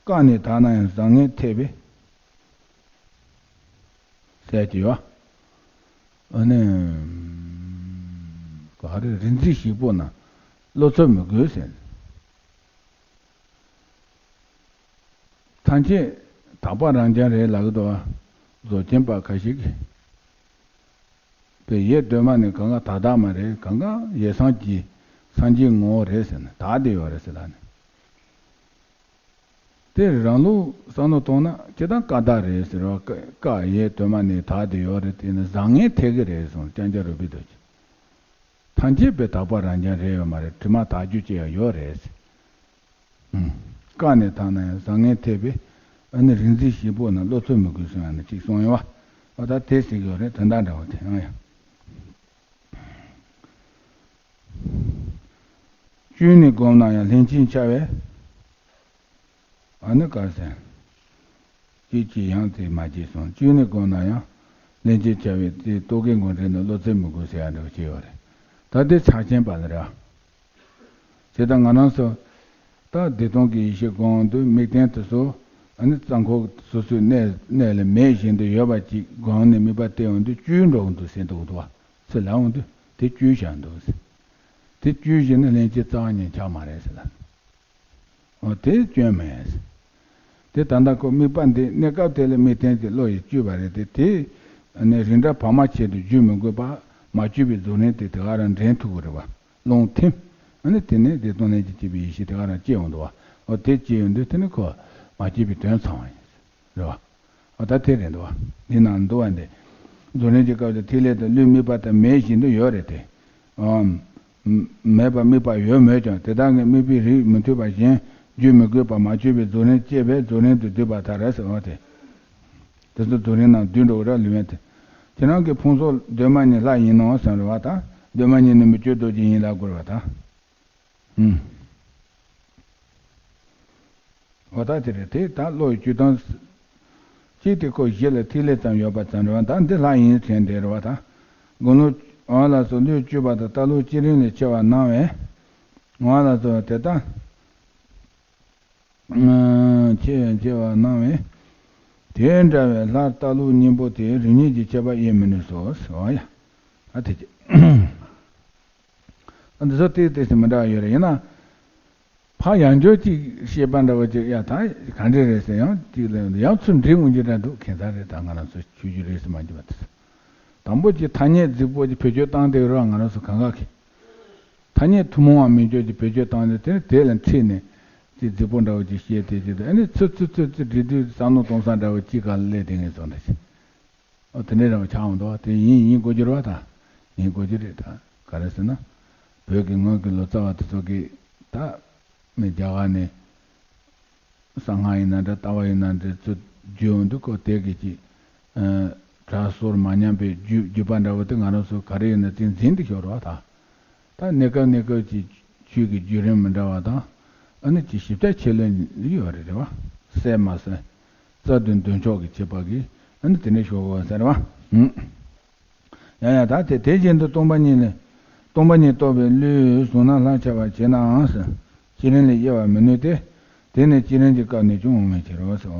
བཀག་ནས་དག་ན་ཡང་བཟང་ངན་ཐེག་པའི་ཟེར་གྱི་ཡོད། ཨ་ནི། ག་རེ་རིག་འཛིན་ཞིག་པོ་ན་བློ་ཚོད་མི་དགོས་ཟེར། ཐམས་ཅད་དག་པ་རང་རྐྱང་རེད་ལབ་ཀྱི་འདུག་བ། རྫོགས་ཆེན་པ་ཁ་ཤས་ཀྱིས། པའི་ཡེ་གདོད་མ་ནས་གང་ག་དག་དག་མ་རེད། གང་ག་ཡེ་སངས་རྒྱས་སངས་རྒྱས་ངོ་བོ་རེད་ཟེར་ན་དག་བསྡད་ཡོད་རེད་ཟེར་ལབ་ནས། དེ་རང་ལུགས་བསམ་བློ་གཏོང་ན་ཇི་ལྟར་བཀག་དག་རེད་ཟེར་བ། བཀག་ཡེ་གདོད་མ་ནས་དག་བསྡད་ཡོད་རེད། དེ་ནི་བཟང་ངན་ཐེག་གི་རེད་གསུངས། ལྕང་སྐྱ་རོལ་པའི་རྡོ་རྗེ། ཐམས་ཅད་པའི་དག་པ་རང་རྐྱང་རེད་ཡོད་མ་རེད། དྲི་མ་དག་རྒྱུ་ཅི་ཡང་ཡོད་རེད་ཟེར། བཀག་ནས་དག་ན་ཡང་བཟང་ངན་ཐེག་པའི། ཨ་ནི་རིག་འཛིན་ཞིག་པོ་ན་བློ་ཚོད་མི་དགོས་གསུང་ཡང་ན་ཅིག་གསུང་ཡོང་བ། ཨ་ད་དེ་ཟེར་གྱི་ཡོད་རེད། དོན་དག་འདྲ་བོ་དེ་ཨང་ཡ། བཅོས་ནས་བསྒོམས་ན་ཡང་ལྷན་ཅིག་འཆར་བས། ཨ་ནི་ག་ཟེར། ཅིག་ཅིག་ཡང་དེ་མ་བྱས་སོང་། བཅོས་ནས་བསྒོམས་ན་ཡང་ལྷན་ཅིག་འཆར་བས་དེ་རྟོག་གེ་ངོ་འདྲེན་ནི་བློ་ཚོད་མི་དགོས་ཟེར་ཡ་འདྲ་བོ་ཅིག་ཡོད་རེད། ད་དེ་ཕྱག་ཆེན་པ་ལ་རེད། དེ་ལྟར་ང་རང་ཚོ་ད་བདེ་སྟོང་གི་ཡེ་ཤེས་སྒོམ་དུས་དམིགས་རྟེན་དེ་ཚོ་ཨ་ནི་རྩ་འཁོར་སོ་སོའི་གནས་གནས་ལ་མེད་བཞིན་དུ་ཡོད་པ་ཅིག་སྒོམ་ནས་དམིགས་པ་གཏད་ཡོང་དུས་བཅོས་འགྲོ་གི་འདུག་ཟེར་འདུག་འདུག་བ། ཚུར་ལབ་འོང་དུས་དེ་བཅོས་བཞག་འདུག་ཟེར། དེ་བཅོས་བཞག་ན་ལྷན་སྐྱེས་རྩ་བ་ཉིད་འཆར་མ་རེད་ཟེར་ལ། འོ་དེ་སྐྱོན་མེད། དེ་ད་ལྟ་ཁོ་དམིགས་པ་འདི་གནས་སྐབས་དེ་ལ་དམིགས་རྟེན་གྱི་བློ་ཡིས་བཅོས་པ་རེད་དེ། དེ་ནི་རིགས་འདྲ་བར་མ་ཆད་དུ་བརྗོད་མི་དགོས་པ། མ་བཅོས་པའི་རྫོགས་རིམ་དེ་དེ་ག་རང་འདྲེན་ཐུབ་ཀྱི་རེད་བ། རླུང་ཐིམ། ཨ་ནི་དེ་ནས་བདེ་སྟོང་ལྷན་ཅིག་སྐྱེས་པའི་ཡེ་ཤེས་དེ་ག་རང་སྐྱེ་ཡོང་འདུག་བ། འོ་དེ་སྐྱེ་ཡོང་དུས་དེ་ནི་ཁོ་མ་སྐྱེས་པའི་དོན་ཚང་བ་ཡིན། རེད་བ། འོ་ད་དེ་རེད་འདུག་བ། འདི་ནང་འདུག་བ་འདི། རྫོགས་རིམ་གྱི་སྐབས་སུ་ཐིག་ལེ་དང་ལུས་དམིགས་པ་དང་མེད་བཞིན་དུ་ཡོད་རེད་དེ། ཨམ། མེད་པ་དམིགས་པ་ཡོད་མོད་ཀྱང་དེ་དག་གི་དམིགས་པའི་རིགས་མི་མཐུན་པ་གཞན་བརྗོད་མི་དགོས་པར་མ་བཅོས་པའི་རྫོགས་རིམ་སྐྱེས་པས་རྫོགས་རིམ་དུ་བསྡུས་པར་ཐལ་རེད་ཟེར་བ་དེ། དེ་ཚོ་རྫོགས་རིམ་ནང་བསྡུས་འགྲོ་གི་རེད་ལུས་ཡོན་ཏན། ཁྱེད་རང་གི་ཕུང་སོགས་གདོད་མ་ཉིད་ལྷ་ཡིན་ནོ་བསམ་རེད་བ་ད། གདོད་མ་ཉིད་ནི་མི་བསྐྱོད་རྡོ་རྗེ་ཡིན་ལབ་དགོས་རེད་བ་ད། ཧུམ། འོ་ད་དེ་རེད་དེ་ད་བློ་ཡི་བཅུད་དང་། གཅིག་དེ་ཁོ་གཞི་ལ་ཐིག་ལེ་ཙམ་ཡོད་པ་ཙམ་རེད་བ། ད་འདི་ལྷ་ཡིན་དྲན་བསྡད་རེད་བ་ད། དགུང་ལོ་འོ་ལ་སོགས་ལོ་བཅུ་པ་དང་རྟ་ལོ་སྐྱེས་རིམ་ལས་ཆེ་བ་སྣང་བས། འོ་ལ་སོགས་དེ་ལྟ། ཆེ་ཆེ་བ་སྣང་བས། དེ་འདྲ་བའི་ལྷ་རྟ་ལོ་སྙིང་པོ་དེ་རིམ་གཉིས་ཀྱི་ཁྱད་པར་དབྱེ་མི་ནུས་སོ། འོ་ཡ། ཨ་དེ་ཅི། འདི་ཚོ་ཏིག་ཏིག་ཙམ་མི་འདྲ་བ་ཡོད་རེད། ཡིན་ན། ཕ་ཡང་བསྐྱར་ཅིག་བཤད་པ་འདྲ་བོ་ཅིག་ཡ་ད་ག་འདྲས་རེད་ཟེར་ཡང་ཅིག་ལ་ཡང་ཚུར་འདྲི་འོང་རྒྱུ་འདྲ་འདུག་ཁྱད་མཚར་རེད། ད་ང་རང་ཚོ་ཆོས་བརྒྱུད་རེད་ཟེར་མ་འགྱུར་བ་དེ། དང་པོ་ཅིག་ཐ་སྙད་རྫིག་པོ་ཅིག་བེད་སྤྱོད་བཏང་བསྡད་རོགས་ང་རང་ཚོ་གང་ག་གི། ཐ་སྙད་ཐུན་མོང་བ་མིན་བརྗོད་ཀྱི་བེད་སྤྱོད་བཏང་ནས་དེ་ནི་དེ་ལ་འཁྲིད་ནས་ཅིག་རྫིག་པོ་འདྲ་བོ་ཅིག་བཤད་དེ་ཅིག་ཨ་ནི་ཚུར་ཚུར་ཚུར་ཚུར་འདྲི་དུས་བསམ་བློ་གཏོང་ས་འདྲ་བོ་ཅིག་ག་ལ་སླེབས་དེ་ངས་བཟོ་འདྲ་ཞིག་ཨོ་དེ་འདྲའི་རང་ཆགས་འོང་འདུག་དེ་ཡིན་ཡིན་དགོས་རྒྱུ་རེད་བ། ད་ཡིན་དགོས་རྒྱུ་རེད། ད་ག་རེ་ཟེར་ན། བོད་ཀྱི་སྔོན་གྱི་ལོ་ཙཱ་བ་དེ་ཚོ་གིས་ད་མི་རྒྱ་གར་ནས་གསང་སྔགས་ཡིན་ན་འདྲ་ལྟ་བ་ཡིན་ན་འདྲ་ཚུར་བརྒྱུད་འོང་དུས་ཁོ་དེ་གི་ཅིག་གྲྭ་ཟུར་མ་ཉམས་པའི་བརྒྱུད་བརྒྱུད་པ་འདྲ་བོ་དེ་ང་རང་ཚོ་ག་རེ་ཡིན་ན་ཅིག་འཛིན་དུ་ཤོར་བ་ད། ད་གནས་སྐབས་གནས་སྐབས་ཀྱི་ཆོས་ཀྱི་བརྒྱུད་རིམ་མི་འདྲ་བ་དང་། ཨ་ནི་ཅིག་ཞིབ་ཆ་ཆེ་ལོས་ཡོད་རེད་རེད་བ། གསལ་མ་གསལ། རྩ་བདུན་འདོན་ཆོག་གི་བྱེད་པ་གིས་ཨ་ནི་དེ་འདྲ་ཤོར་དགོས་ཟེར་བ། ཡང་ཡང་ད་དེ་དེ་བཞིན་དུ་སྟོང་པ་ཉིད་ལས། སྟོང་པ་ཉིད་རྟོགས་པའི་བློས་གཟུང་རྣམ་ལྷག་བྱ་བར་བྱེད་ནའང་ཟེར། བསྐྱེད་རིམ་ལས་དབྱེ་བར་མི་ནུས་ཏེ། དེ་ནི་བསྐྱེད་རིམ་གྱི་སྐབས་ནས་ཀྱང་འོང་བའི་ཕྱིར་རོ་ཟེར།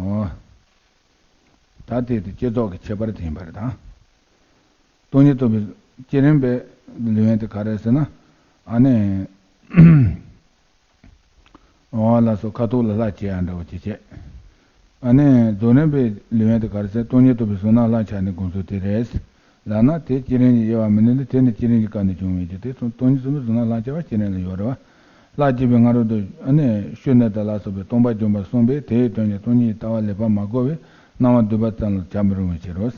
ད་དེ་དེ་བསྐྱེད་རྫོགས་ཀྱི་ཁྱད་པར་དེ་ཡིན་པ་རེད་ད། སྟོང་ཉིད་རྟོགས་པའི་བསྐྱེད་རིམ་པའི་ལེའུ་དེ་ག་རེ་ཟེར་ན། ཨ་ནི། འོ་ལགས་སོ། ཁ་ཐུག་ལ་ལྷག་བྱེད་ཡ་འདྲ་བོ་ཅིག་བྱས། ཨ་ནི་རྫོགས་རིམ་པའི་ལེའུ་དེ་ག་རེ་ཟེར། སྟོང་ཉིད་རྟོགས་པའི་གཟུང་རྣམ་ལྷག་བྱ་ནི་དགོངས་ཚུལ་དེ་རེད། ལབ་ན་དེ་བསྐྱེད་རིམ་གྱི་དབྱེ་བ་མི་ནུས་ཏེ། དེ་ནི་བསྐྱེད་རིམ་གྱི་སྐབས་ནས་བྱུང་བའི་ཕྱིར། དེ་སྟོང་ཉིད་རྟོགས་པའི་གཟུང་རྣམ་ལྷག་བྱ་བ་བསྐྱེད་རིམ་ལ་ཡོད་རེད་བ། ལྷག་བྱས་པའི་སྔ་རོལ་དུ་ཨ་ནི་ཤུལ་ནས་དང་ལ་སོགས་པའི་སྟོང་པ་བྱུང་བར་གསུངས་པས་དེའི་དོན་ནི་སྟོང་ཉིད་ཀྱི་ལྟ་བ་ལེགས་པར་མ་གོ་བས་སྣང་བ་འདུས་པ་ཙམ་ལ་བྱ་མི་རུང་བའི་ཕྱིར་རོ།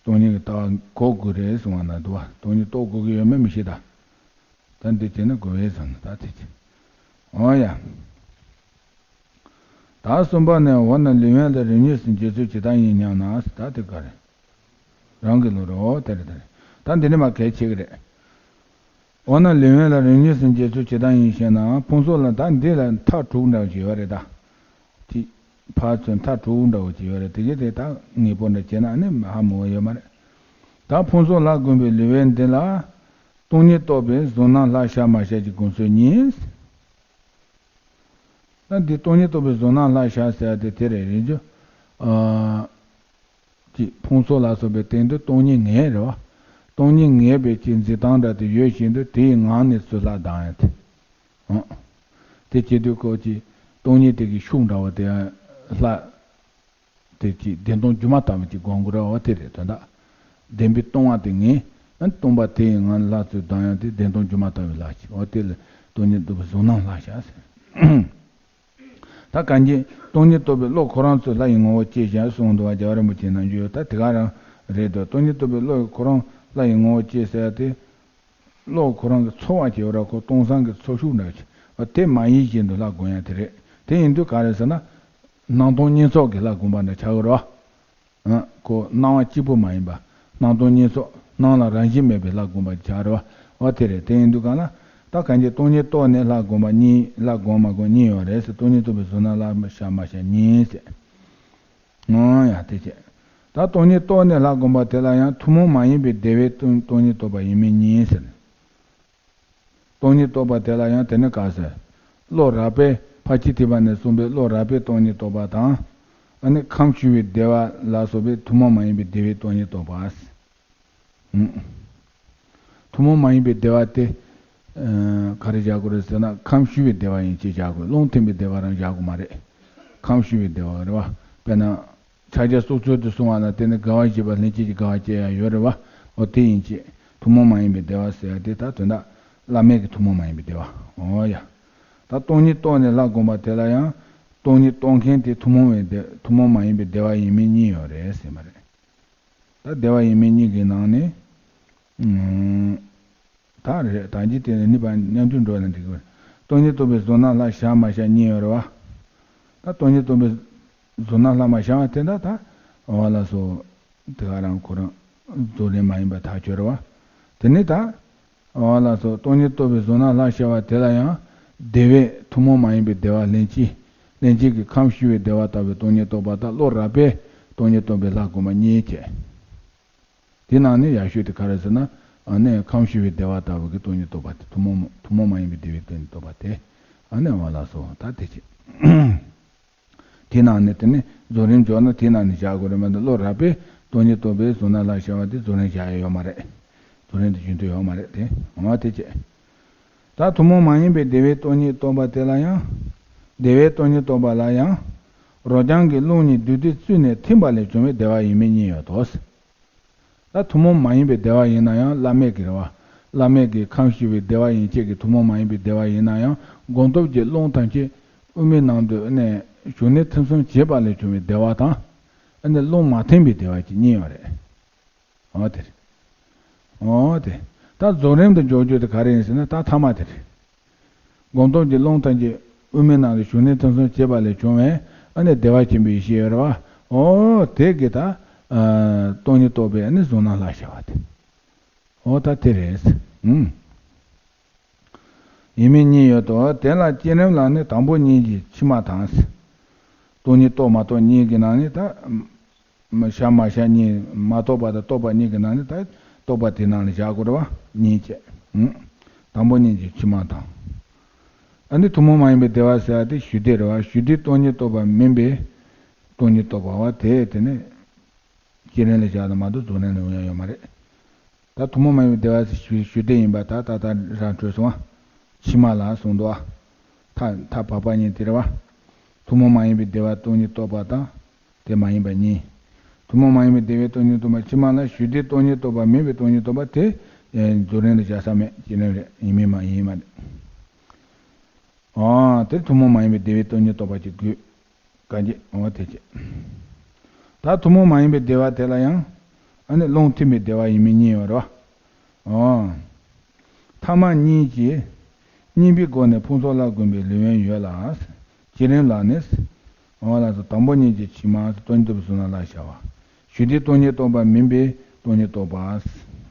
སྟོང་ཉིད་ཀྱི་ལྟ་བ་གོ་དགོས་རེད་གསུང་བ་ན་འདུག་བ། སྟོང་ཉིད་རྟོགས་དགོས་ཀྱི་ཡོད་མེད་མི་ཤེས་ད། ད་འདི་བྱས་ན་དགོས་པས་བསམ་ན་ད་དེ་བྱས། འོ་ཡ། ད་གསུམ་པ་ནས་འོ་ན་ལེའུ་ཡན་ལ་རིམ་གཉིས་སུ་འབྱེད་ཚུལ་ཇི་ལྟར་ཡིན་སྙམ་ན་ཟེར། ད་དེ་ག་རེད། རང་གི་ལུགས་རེད། འོ་དེ་རེད་དེ་རེད། ད་འདི་ནི་མ་གལ་ཆེ་གི་རེད། འོ་ན་ལེའུ་ཡན་ལ་རིམ་གཉིས་སུ་འབྱེད་ཚུལ་ཇི་ལྟར་ཡིན་ཞེ་ན་ཕུང་སོགས་ལ་ད་འདི་ལ་མཐའ་དྲུག་འདྲ་བོ་ཅིག་ཡོད་རེད་ད། དེ་ཕར་ཚུར་མཐའ་དྲུག་འདྲ་བོ་ཅིག་ཡོད་རེད། དེ་གི་དེ་ད་ངེས་པོ་འདྲ་བྱས་ན་ནི་ཧ་མ་གོ་ཡོད་མ་རེད། ད་ཕུང་སོགས་ལ་དགོངས་པའི་ལེའུ་འདི་ལ་སྟོང་ཉིད་རྟོགས་པའི་གཟུང་རྣམ་ལྷག་བྱ་མ་བྱ་གྱི་དགོངས་ཚུལ་གཉིས། ད་འདི་སྟོང་ཉིད་རྟོགས་པའི་གཟུང་རྣམ་ལྷག་བྱ་ཟེར་ཡ་དེ་དེ་རེད་རེད་ཅོ། ཨ། ཅིག་ཕུང་སོགས་ལ་སོགས་པའི་སྟེང་དུ་སྟོང་ཉིད་ངེས་རེད་བ། སྟོང་ཉིད་ངེས་པའི་ཅིག་འཛིན་སྟངས་འདྲ་དེ་ཡོད་བཞིན་དུ་དེའི་ངང་ནས་ཚུར་ལྷག་ལྡང་ཡ་དེ། ཨང་། དེ་བྱེད་དུས་ཁོ་ཅིག་སྟོང་ཉིད་དེ་གི་ཤུགས་འདྲ་བ་དེ་ལྷག་དེ་ཅིག་བདེན་སྟོང་སྒྱུ་མ་ལྟ་བུ་ཅིག་སྒོམ་དགོས་རེད་བ། དེ་རེད་དོན་དག་བདེན་པའི་སྟོང་བ་དེ་ངེས། ཨ་སྟོང་པ་དེ་ཡི་ངང་ལ་ཚུར་ལྡང་ཡང་དེ་བདེན་སྟོང་སྒྱུ་མ་ལྟ་བུའི་ལྷག་ཅིག་འོ་དེ་ལ་སྟོང་ཉིད་རྟོགས་པའི་གཟུང་རྣམ་ལྷག་བྱ་ཟེར། ད་གང་གིས་སྟོང་ཉིད་རྟོགས་པའི་བློ་ཁོ་རང་ཚོ་ལྷ་ཡི་ངོ་བོ་སྐྱེ་ཞེས་གསུངས་འདུག་བ། རྒྱལ་བ་རིན་པོ་ཆེའི་ནང་བཞིན་ཡོད། ད་དེ་ག་རང་རེད་དོ། སྟོང་ཉིད་རྟོགས་པའི་བློ་ཁོ་རང་ལྷ་ཡི་ངོ་བོ་སྐྱེ་ཟེར་ཡ་དེ། བློ་ཁོ་རང་གི་ཚོར་བ་སྐྱེ་བ་ར་ཁོ་སྟོང་སང་གི་ཚོར་ཤུགས་འདྲ་ཅིག་འོ་དེ་མ་ཡིན་བཞིན་དུ་ལྷ་སྒོམ་ཡ་དེ་རེད། དེ་ཡིན་དུས་ག་རེ་ཟེར་ན། སྣང་སྟོང་གཉིས་ཚོགས་ཀྱི་ལྷ་སྒོམ་པ་འདྲ་ཆགས་ཀྱི་རེད་བ། ཨ། ཁོ་སྣང་བ་གཅིག་པུ་མ་ཡིན་པ། སྣང་སྟོང་གཉིས་ཚོགས་སྣང་ལ་རང་བཞིན་མེད་པའི་ལྷ་སྒོམ་པ་ཆགས་རེད་བ། འོ་དེ་རེད། དེ་ཡིན་དུས་གང་ལ། ད་གང་གིས་སྟོང་ཉིད་རྟོགས་ནས་ལྷ་སྒོམ་པ་གཉིས་ལྷ་སྒོམ་མ་སྒོམ་གཉིས་ཡོད་རེད་ཟེར། སྟོང་ཉིད་རྟོགས་པའི་གཟུང་རྣམ་ལྷག་བྱ་མ་བྱ་གཉིས་ཟེར། འོ་ཡ་དེ་བྱས། ད་སྟོང་ཉིད་རྟོགས་ནས་ལྷ་སྒོམ་པ་དེ་ལ་ཡང་ཐུན་མོང་མ་ཡིན་པའི་བདེ་བའི་སྟོང་སྟོང་ཉིད་རྟོགས་པ་ཡིན་མིན་གཉིས་ཟེར། སྟོང་ཉིད་རྟོགས་པ་དེ་ལ་ཡང་དེ་ནི་ག་ཟེར། བློ་རགས་པས་ཕར་ཕྱིན་ཐེག་པ་ནས་གསུངས་པའི་བློ་རགས་པས་སྟོང་ཉིད་རྟོགས་པ་དང་། ཨ་ནི་ཁམས་ཞི་བའི་བདེ་བ་ལ་སོགས་པའི་ཐུན་མོང་མ་ཡིན་པའི་བདེ་བའི་སྟོང་ཉིད་རྟོགས་པ། ཨུམ། ཐུན་མོང་མ་ཡིན་པའི་བདེ་བ་དེ། ཨ། ག་རེ་བཞག་དགོས་རེད་ཟེར་ན་ཁམས་ཞི་བའི་བདེ་བ་ཡིན་ཅེས་བཞག་དགོས། རླུང་མཐུན་པའི་བདེ་བ་རང་བཞག་དགོས་མ་རེད། ཁམས་ཞི་བའི་བདེ་བ་རེད་བ། དཔེར་ན། ཕྱག་རྒྱ་སོར་ཆུད་དུ་སོང་བ་ལ་བརྟེན་ནས་དགའ་བ་བཞི་པ་ལྷན་སྐྱེས་ཀྱི་དགའ་བ་སྐྱེ་ཡ་ཡོད་རེད་བ། འོ་དེ་ཡིན་ཅེས། ཐུན་མོང་མ་ཡིན་པའི་བདེ་བ་ཟེར་ཡ་དེ་ད་དོན་དག་བླ་མེད་ཀྱི་ཐུན་མོང་མ་ཡིན་པའི་བདེ་བ། འོ་ཡ། ད་སྟོང་ཉིད་རྟོགས་ནས་ལྷ་བསྒོམ་པ་དེ་ལ་ཡང་། སྟོང་ཉིད་རྟོགས་མཁན་དེ་ཐུན་མོང་བའི་བདེ་ཐུན་མོང་མ་ཡིན་པའི་བདེ་བ་ཡིན་མིན་གཉིས་ཡོད་རེད་ཟེར་བ་རེད། ད་བདེ་བ་ཡིན་མིན་གཉིས་ཀྱི་ནང་ནས། ཨུམ། ད་རེད། ད་འཇིག་རྟེན་ནི་ནི་པ་མཉམ་དུ་འགྲོ་ན་འགྲིག་གི་རེད། སྟོང་ཉིད་རྟོགས་པའི་གཟུང་རྣམ་ལྷག་བྱ་མ་བྱ་གཉིས་ཡོད་རེད་བ། ད་སྟོང་ཉིད་རྟོགས་པའི་གཟུང་རྣམ་ལྷག་མ་བྱ་བ་དེ་འདྲ་ད། འོ་ལགས་སོ། དེ་ག་རང་ཁོ་རང་རྫོགས་རིམ་མ་ཡིན་པ་ཐག་ཆོད་རེད་བ། དེ་ནི་ད། འོ་ལགས་སོ། སྟོང་ཉིད་རྟོགས་པའི་གཟུང་རྣམ་ལྷག་བྱ་བ་དེ་ལ་ཡང་། བདེ་བས་ཐུན་མོང་མ་ཡིན་པའི་བདེ་བ་ལྷན་སྐྱེས། ལྷན་སྐྱེས་ཀྱི་ཁམས་ཞི་བའི་བདེ་བ་ལྟ་བུའི་སྟོང་ཉིད་རྟོགས་པ་དང་བློ་རགས་པས་སྟོང་ཉིད་རྟོགས་པའི་ལྷ་བསྒོམ་པ་གཉིས་བྱས། དེ་ནང་ནས་ཡག་ཤོས་དེ་ག་རེ་ཟེར་ན། ཨ་ནི་ཁམས་ཞི་བའི་བདེ་བ་ལྟ་བུ་གི་སྟོང་ཉིད་རྟོགས་པ་དེ་ཐུན་མོང་ཐུན་མོང་མ་ཡིན་པའི་བདེ་བའི་སྟོང་ཉིད་རྟོགས་པ་དེ། ཨ་ནི་འོ་ལགས་སོ། ད་དེ་བྱས། དེ་ནང་ནས་དེ་ནི་རྫོགས་རིམ་འཇོག་ན་དེ་ནང་ནས་བཞག་དགོས་རེད་མ་གཏོགས་བློ་རགས་པས་སྟོང་ཉིད་རྟོགས་པའི་གཟུང་རྣམ་ལྷག་བྱ་བ་དེ་རྫོགས་རིམ་བཞག་ཡ་ཡོད་མ་རེད། རྫོགས་རིམ་དེ་རྒྱུན་མཐུད་ཡོད་མ་རེད་དེ། འོ་དེ་བྱས། ད་ ད་ཐུན་མོང་མ་ཡིན་པའི་བདེ་བའི་སྟོང་ཉིད་རྟོགས་པ་དེ་ལ་ཡང་། བདེ་བའི་སྟོང་ཉིད་རྟོགས་པ་ལ་ཡང་། རོ་རྐྱང་གི་རླུང་གཉིས་འདུས་ཏེ་བཙུད་ནས་ཐིམ་པ་ལས་བྱུང་བའི་བདེ་བ་ཡིན་མིན་གཉིས་ཡོད་དོ། ད་ཐུན་མོང་མ་ཡིན་པའི་བདེ་བ་ཡིན་ན་ཡང་བླ་མེད་ཀྱི་རེད་བ། བླ་མེད་ཀྱི་ཁམས་ཞི་བའི་བདེ་བ་ཡན་ཆད་ཀྱི་ཐུན་མོང་མ་ཡིན་པའི་བདེ་བ་ཡིན་ན་ཡང་སྒོམ་སྟོབས་ཀྱི་རླུང་ཐམས་ཅད་དབུ་མའི་ནང་དུ་ནས་ཞུགས་ནས་ཐིམ་གསུམ་བྱེད་པ་ལས་བྱུང་བའི་བདེ་བ་དང་། ཨ་ནི་རླུང་མ་ཐིམ་པའི་བདེ་བ་གཅིག་གཉིས་ཡོད་རེད། འོ་དེ་རེད། འོ་དེ། ད་རྫོགས་རིམ་དུ་འཇོག་རྒྱུ་དེ་ག་རེ་ཡིན་ཟེར་ན་ད་ཐ་མ་དེ་རེད། སྒོམ་སྟོབས་ཀྱི་རླུང་ཐམས་ཅད་དབུ་མའི་ནང་དུ་ཞུགས་ནས་ཐིམ་གསུམ་བྱེད་པ་ལས་བྱུང་བའི་ཨ་ནི་བདེ་བ་ཆེན་པོའི་ཡེ་ཤེས་ཡོད་རེད་བ། འོ་དེ་གི་ད་སྟོང་ཉིད་རྟོགས་པའི་ཨ་ནི་གཟུང་རྣམ་ལ་བྱ་བ་དེ། འོ་ད་དེ་རེད། ཨུམ། ཡིན་མིན་གཉིས་ཡོད་དོ། དེ་ལ་བསྐྱེད་རིམ་ལ་ནི་དང་པོ་གཉིས་ཀྱི་ཕྱི་མ་དང་། སྟོང་ཉིད་རྟོགས་མ་རྟོགས་གཉིས་ཀྱི་ནང་ནས་ད། བྱ་མ་བྱ་གཉིས་མ་རྟོགས་པ་དང་རྟོགས་པ་གཉིས་ཀྱི་ནང་ནས་ད་རྟོགས་པ་དེ་ནང་ལ་བཞག་དགོས་རེད་བ། གཉིས་བྱས། དང་པོ་གཉིས་ཀྱི་ཕྱི་མ་དང་། ཨ་ནི་ཐུན་མོང་མ་ཡིན་པའི་བདེ་བ་ཟེར་བ་དེ་ཞུ་བདེ་རེད་བ། ཞུ་བདེ་སྟོང་ཉིད་རྟོགས་པ་མིན་པའི་སྟོང་ཉིད་རྟོགས་པ་བ་དེ་དེ་ནི། བསྐྱེད་རིམ་ལ་བཞག་ན་མ་གཏོགས་རྫོགས་རིམ་ལ་ཡོང་ཡ་ཡོད་མ་རེད། ད་ཐུན་མོང་མ་ཡིན་པའི་བདེ་བ་ཞུ་ཞུ་བདེ་ཡིན་པ་ད་ད་ལྟ་རང་གྲོལ་སོང་བ། ཕྱི་མ་ལ་གསུངས་འདུག་བ། ཐ་ཐ་བ་བ་གཉིས་དེ་རེད་བ། ཐུན་མོང་མ་ཡིན་པའི་བདེ་བ་སྟོང་ཉིད་རྟོགས་པ་དང་། དེ་མ་ཡིན་པ་གཉིས། ཐུན་མོང་མ་ཡིན་པའི་བདེ་བའི་སྟོང་ཉིད་རྟོགས་པ་ཕྱི་མ་ལ་ཞུ་བདེ་སྟོང་ཉིད་རྟོགས་པ་མིན་པའི་སྟོང་ཉིད་རྟོགས་པ་དེ། རྫོགས་རིམ་ལ་བཞག་ས་མེད། བསྐྱེད་རིམ་རེད། ཡིན་མིན་མ་ཡིན་མ་རེད། ཨ་དེ་ཐུན་མོང་མ་ཡིན་པའི་བདེ་བའི་སྟོང་ཉིད་རྟོགས་པ་གཅིག་དགོས། ག་འདི་འོ་དེ་བྱས། ད་ཐུན་མོང་མ་ཡིན་པའི་བདེ་བ་དེ་ལ་ཡང་། ཨ་ནི་རླུང་ཐིམ་པའི་བདེ་བ་ཡིན་མིན་གཉིས་ཡོད་རེད་བ། འོ། ཐ་མ་གཉིས་ཀྱིས་གཉིས་པའི་སྒོ་ནས་ཕུང་སོགས་ལ་གོམས་པའི་ལེའུ་ཡན་ཡོད་ལ། བསྐྱེད་རིམ་ལ་ནི། འོ་ལ་སོགས་དང་པོ་གཉིས་ཀྱི་ཕྱི་མ་སྟོང་ཉིད་རྟོགས་པའི་གཟུང་རྣམ་ལ་བྱ་བ། ཞུ་བདེ་སྟོང་ཉིད་རྟོགས་པ་མིན་པའི་སྟོང་ཉིད་རྟོགས་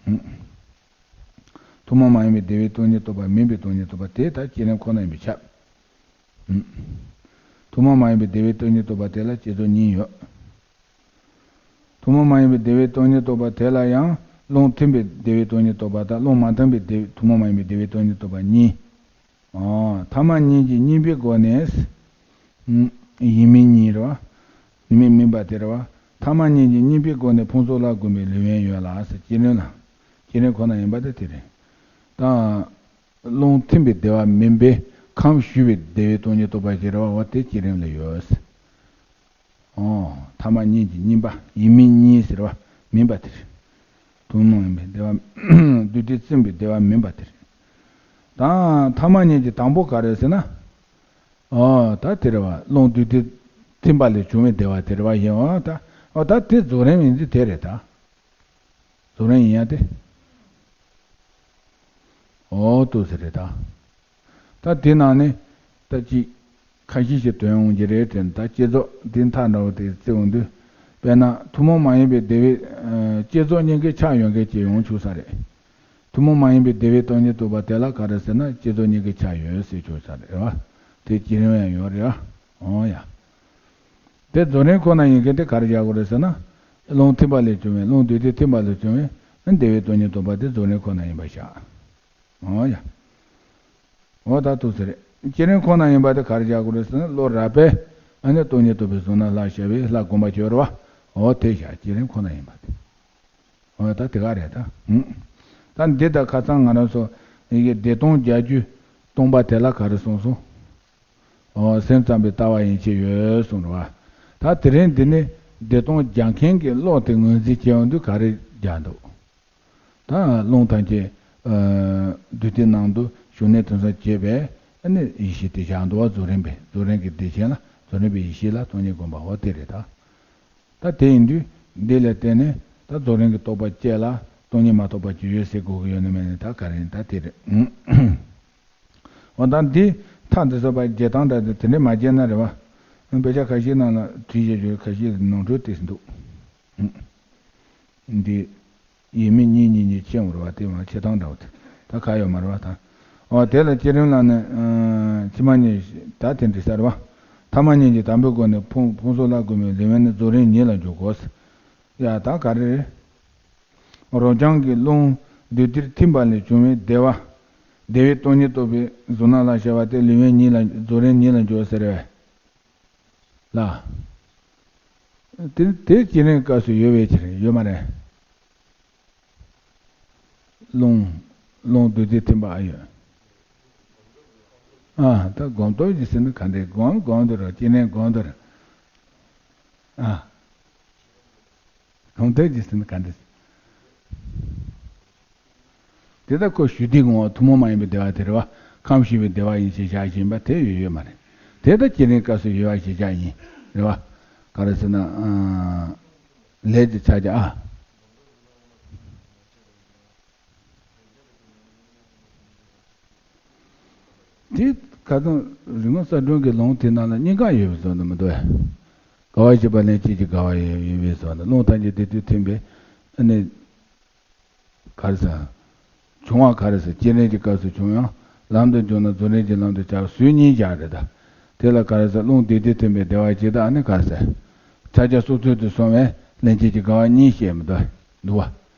པ། ཐུན་མོང་མ་ཡིན་པའི་བདེ་བའི་སྟོང་ཉིད་རྟོགས་པ་མིན་པའི་སྟོང་ཉིད་རྟོགས་པ་དེ་ད་བསྐྱེད་རིམ་ཁོ་ན་ཡིན་པས་ཁྱབ། ཐུན་མོང་མ་ཡིན་པའི་བདེ་བའི་སྟོང་ཉིད་རྟོགས་པ་དེ་ལ་བསྐྱེད་རྫོགས་གཉིས་ཡོད། ཐུན་མོང་མ་ཡིན་པའི་བདེ་བའི་སྟོང་ཉིད་རྟོགས་པ་དེ་ལ་ཡང་རླུང་ཐིམ་པའི་བདེ་བའི་སྟོང་ཉིད་རྟོགས་པ་དང་རླུང་མ་ཐིམ་པའི་བདེ་བའི་ཐུན་མོང་མ་ཡིན་པའི་བདེ་བའི་སྟོང་ཉིད་རྟོགས་པ་གཉིས། ཨོ། ཐ་མ་གཉིས་ཀྱིས་གཉིས་པའི་སྒོ་ནས། ཡིན་མིན་གཉིས་རེད་བ། ཡིན་མིན་མིན་པ་དེ་རེད་བ། ཐ་མ་གཉིས་ཀྱིས་གཉིས་པའི་སྒོ་ནས་ཕུང་སོགས་ལ་གོམས་པའི་ལེའུ་ཡན་ཡོད་ལ་ཟེར་བསྐྱེད་རིམ་ལ། བསྐྱེད་རིམ་ཁོ་ན་ཡིན་པ་དེ་དེ་རེད། ད། རླུང་ཐིམ་པའི་བདེ་བ་མིན་པའི་ཁམས་ཞུ་བའི་བདེ་བའི་སྟོང་ཉིད་རྟོགས་པ་ཞིག་རེད་བ། འོ་དེ་བསྐྱེད་རིམ་ལ་ཡོད། ཨོ། ཐ་མ་གཉིས་ཀྱི་གཉིས་པ་ཡིན་མིན་གཉིས་ཟེར་བ་མིན་པ་དེ་རེད། ཐུན་མོང་ཡིན་པའི་བདེ་བ། འདུས་ཏེ་ཚིམ་པའི་བདེ་བ་མིན་པ་དེ་རེད། ད་ཐ་མ་གཉིས་ཀྱི་དང་པོ་ག་རེ་ཟེར་ན། ཨོ་ད་དེ་རེད་བ། རླུང་འདུས་ཏེ་ཐིམ་པ་ལས་བྱུང་བའི་བདེ་བ་དེ་རེད་བ། ཡིན་འོ་ད། ཨོ་ད་དེ་རྫོགས་རིམ་ཡིན་དུས་དེ་རེད་ད། རྫོགས་རིམ་ཡིན་ཡ་དེ། ཨོ་ཏོ་ཟེར་རེད་ད། ད་དེ་ནང་ནས་ད་ཅིག་ཁ་ཤས་ཤིག་དོན་འོང་གི་རེད་དྲན། ད་བསྐྱེད་རྫོགས་འདི་མཐའ་འདྲ་བོ་དེ་བརྩི་འོང་དུས། དཔེར་ན་ཐུན་མོང་མ་ཡིན་པའི་བདེ་བའི་བསྐྱེད་རྫོགས་གཉིས་ཀའི་ཆ་ཡོད་མཁན་ཅིག་ཡོང་ཆོག་ས་རེད། ཐུན་མོང་མ་ཡིན་པའི་བདེ་བའི་སྟོང་ཉིད་རྟོགས་པ་དེ་ལ་ག་རེ་ཟེར་ན་བསྐྱེད་རྫོགས་གཉིས་ཀའི་ཆ་ཡོད་ཟེར་ཆོག་ས་རེད་བ། དེ་བསྐྱེད་རིམ་ཡང་ཡོད་རེད་བ། འོ་ཡ། དེ་རྫོགས་རིམ་ཁོ་ན་ཡིན་མཁན་དེ་ག་རེ་བཞག་དགོས་རེད་ཟེར་ན། རླུང་ཐིམ་པ་ལས་བྱུང་བའི་རླུང་འདུས་ཏེ་ཐིམ་པ་ལས་བྱུང་བའི་བདེ་བའི་སྟོང་ཉིད་རྟོགས་པ་དེ་རྫོགས་རིམ་ཁོ་ན་ཡིན་པར་བཞག་འོ་ཡ། འོ་ད་ཐུགས་ཟེར་རེད། བསྐྱེད་རིམ་ཁོ་ན་ཡིན་པ་དེ་ག་རེ་བཞག་དགོས་རེད་ཟེར་ན་བློ་རགས་པས་ཨ་ནི་སྟོང་ཉིད་རྟོགས་པའི་གཟུང་རྣམ་ལ་བྱ་བའི་ལྷ་བསྒོམ་པ་བྱེད་རེད་བ། འོ་དེ་བཞག་བསྐྱེད་རིམ་ཁོ་ན་ཡིན་པ་དེ། འོ་ད་དེ་ག་རེད་ད། ད་འདི་ད་ཁ་སང་ང་རང་ཚོ་ཡི་གེ་བདེ་སྟོང་བརྒྱད་ཅུ་སྟོང་པ་དེ་ལ་ག་རེ་གསུངས་སོང་། འོ་སེམས་ཙམ་པའི་ལྟ་བ་ཡན་ཆད་ཡོད་གསུངས་རེད་བ། ད་དེ་རིང་འདི་ནི་བདེ་སྟོང་རྒྱག་མཁན་གྱི་བློ་དེ་ངོས་འཛིན་བྱེད་ཡོང་དུས་ག་རེ་རྒྱག་འདུག་ད་རླུང་ཐམས་ཅད་འདུས་ཏེ་ནང་དུ་ཞུགས་ནས་ཐིམ་གསུམ་བྱེད་པའི་ཨ་ནི་ཡེ་ཤེས་དེ་བཞག་འདུག་བ། རྫོགས་རིམ་པའི་རྫོགས་རིམ་གྱི་བདེ་ཆེན་ལ་རྫོགས་རིམ་པའི་ཡེ་ཤེས་ལ་སྟོང་ཉིད་བསྒོམ་པ་འོ་དེ་རེད་ད། ད་དེ་ཡིན་དུས་འདི་ལ་བརྟེན་ནས་ད་རྫོགས་རིམ་གྱི་རྟོགས་པ་བཅས་ལ་སྟོང་ཉིད་མ་རྟོགས་པ་ཅི་ཡོད་ཟེར་དགོས་ཀྱི་ཡོད་ནི་མེད་ནི་ད་ག་རེ་ཡིན་ད་དེ་རེད། འོ་ད་འདི་མཐའ་འདི་ཚོ་པ་རྒྱལ་ཐང་འདྲ་དེ་དེ་འདྲས་མ་བརྒྱབ་ན་རེད་བ། དཔེ་ཆ་ཁ་ཤས་ནང་ལ་བྲིས་བཞག་རྒྱུ་ཁ་ཤས་ནོར་འཁྲུལ་དེ་འདུག་འདི། ཡིན་མིན་གཉིས་གཉིས་གཉིས་ཕྱེ་འོང་རེད་བ། དེ་མ་ཕྱེ་སྟངས་འདྲ་བོ་དེ་ད་ག་ཡོད་མ་རེད་བ་ད། འོ་དེ་ལ་བསྐྱེད་རིམ་ལ་ནི་ཕྱི་མ་གཉིས་ད་དེ་འདྲི་ས་རེད་བ། ཐ་མ་གཉིས་ཀྱི་དང་པོའི་སྒོ་ནས་ཕུང་ཕུང་སོགས་ལ་གོམས་པའི་ལེའུ་ཡན་ནི་རྫོགས་རིམ་ཉིད་ལ་འཇོག་གོ། ཡ་ད་ག་རེ་རེད། རོ་རྐྱང་གི་རླུང་འདུས་ཏེ་ཐིམ་པ་ལས་བྱུང་བའི་བདེ་བ། བདེ་བའི་སྟོང་ཉིད་རྟོགས་པའི་གཟུང་རྣམ་ལ་བྱ་བ་དེ་ལེའུ་ཡན་ཉིད་ལ་རྫོགས་རིམ་ཉིད་ལ་འཇོག་ཟེར་བས། ལ། དེ་དེ་བསྐྱེད་རིམ་སྐབས་སུ་ཡོད་པའི་ཕྱིར་ཡོད་མ་རེད། རླུང་རླུང་འདུས་ཏེ་ཐིམ་པ་ཨ་ཡོད། ཨ་ད་སྒོམ་སྟོབས་ཀྱིས་ཟེར་ན་ག་འདྲས། སྒོམ་སྒོམ་དུ་རོ། སྐྱེ་གནས་སྒོམ་དུ་རོ། ཨ། གང་ཐད་ཀྱི་ཟིན་ག་འདི། དེ་ལྟར་ཁོ་ཞུ་དུས་ངོ་བོ་ཐུན་མོང་མ་ཡིན་པའི་བདེ་བ་དེ་རེད་བ། ཁམས་ཞི་བའི་བདེ་བ་ཡིན་ཞེས་བཞག་བཞིན་པ་དེ་ཡོད་ཡོད་མ་རེད། དེ་ལྟར་སྐྱེ་རིང་སྐབས་སུ་ཡོད་པ་ཞེས་བཞག་ཡིན་རེད་བ། ག་རེ་ཟེར་ན། ལས་ཀྱི་ཕྱག་རྒྱ་ཨ། དེ་ཁ་སང་རིག་སྔགས་གསལ་སྒྲོན་གྱི་ལུང་དེ་ནང་ལ་གཉིས་ཀ་ཡོད་པའི་བཟོ་འདྲ་མི་འདུག་གས། དགའ་བ་བཞི་པ་ལན་གཅིག་གི་དགའ་བ་ཡོད་ཡོད་པའི་བཟོ་འདྲ། རླུང་ཐམས་ཅད་བདེ་སྡུག་མཐུན་པའི་ཨ་ནི། ག་རེ་ཟེར། བྱུང་བ་ག་རེ་ཟེར། སྐྱེ་རིང་གི་སྐབས་སུ་བྱུང་ཡང་ལམ་དུ་འཇུག་ན་རྫོགས་རིམ་གྱི་ལམ་དུ་བྱ་བ་ཟུར་གཉིས་བཞག་རེད་ད། དེ་ལ་ག་རེ་ཟེར། རླུང་བདེ་སྡུག་མཐུན་པའི་བདེ་བ་ཇི་ལྟར་ཨ་ནི་ག་རེ་ཟེར། ཕྱག་རྒྱ་སོ་སོར་དུ་སོང་བས་ལན་གཅིག་གི་དགའ་བ་གཉིས་བཤད་མི་འདུག་འདུག་བ།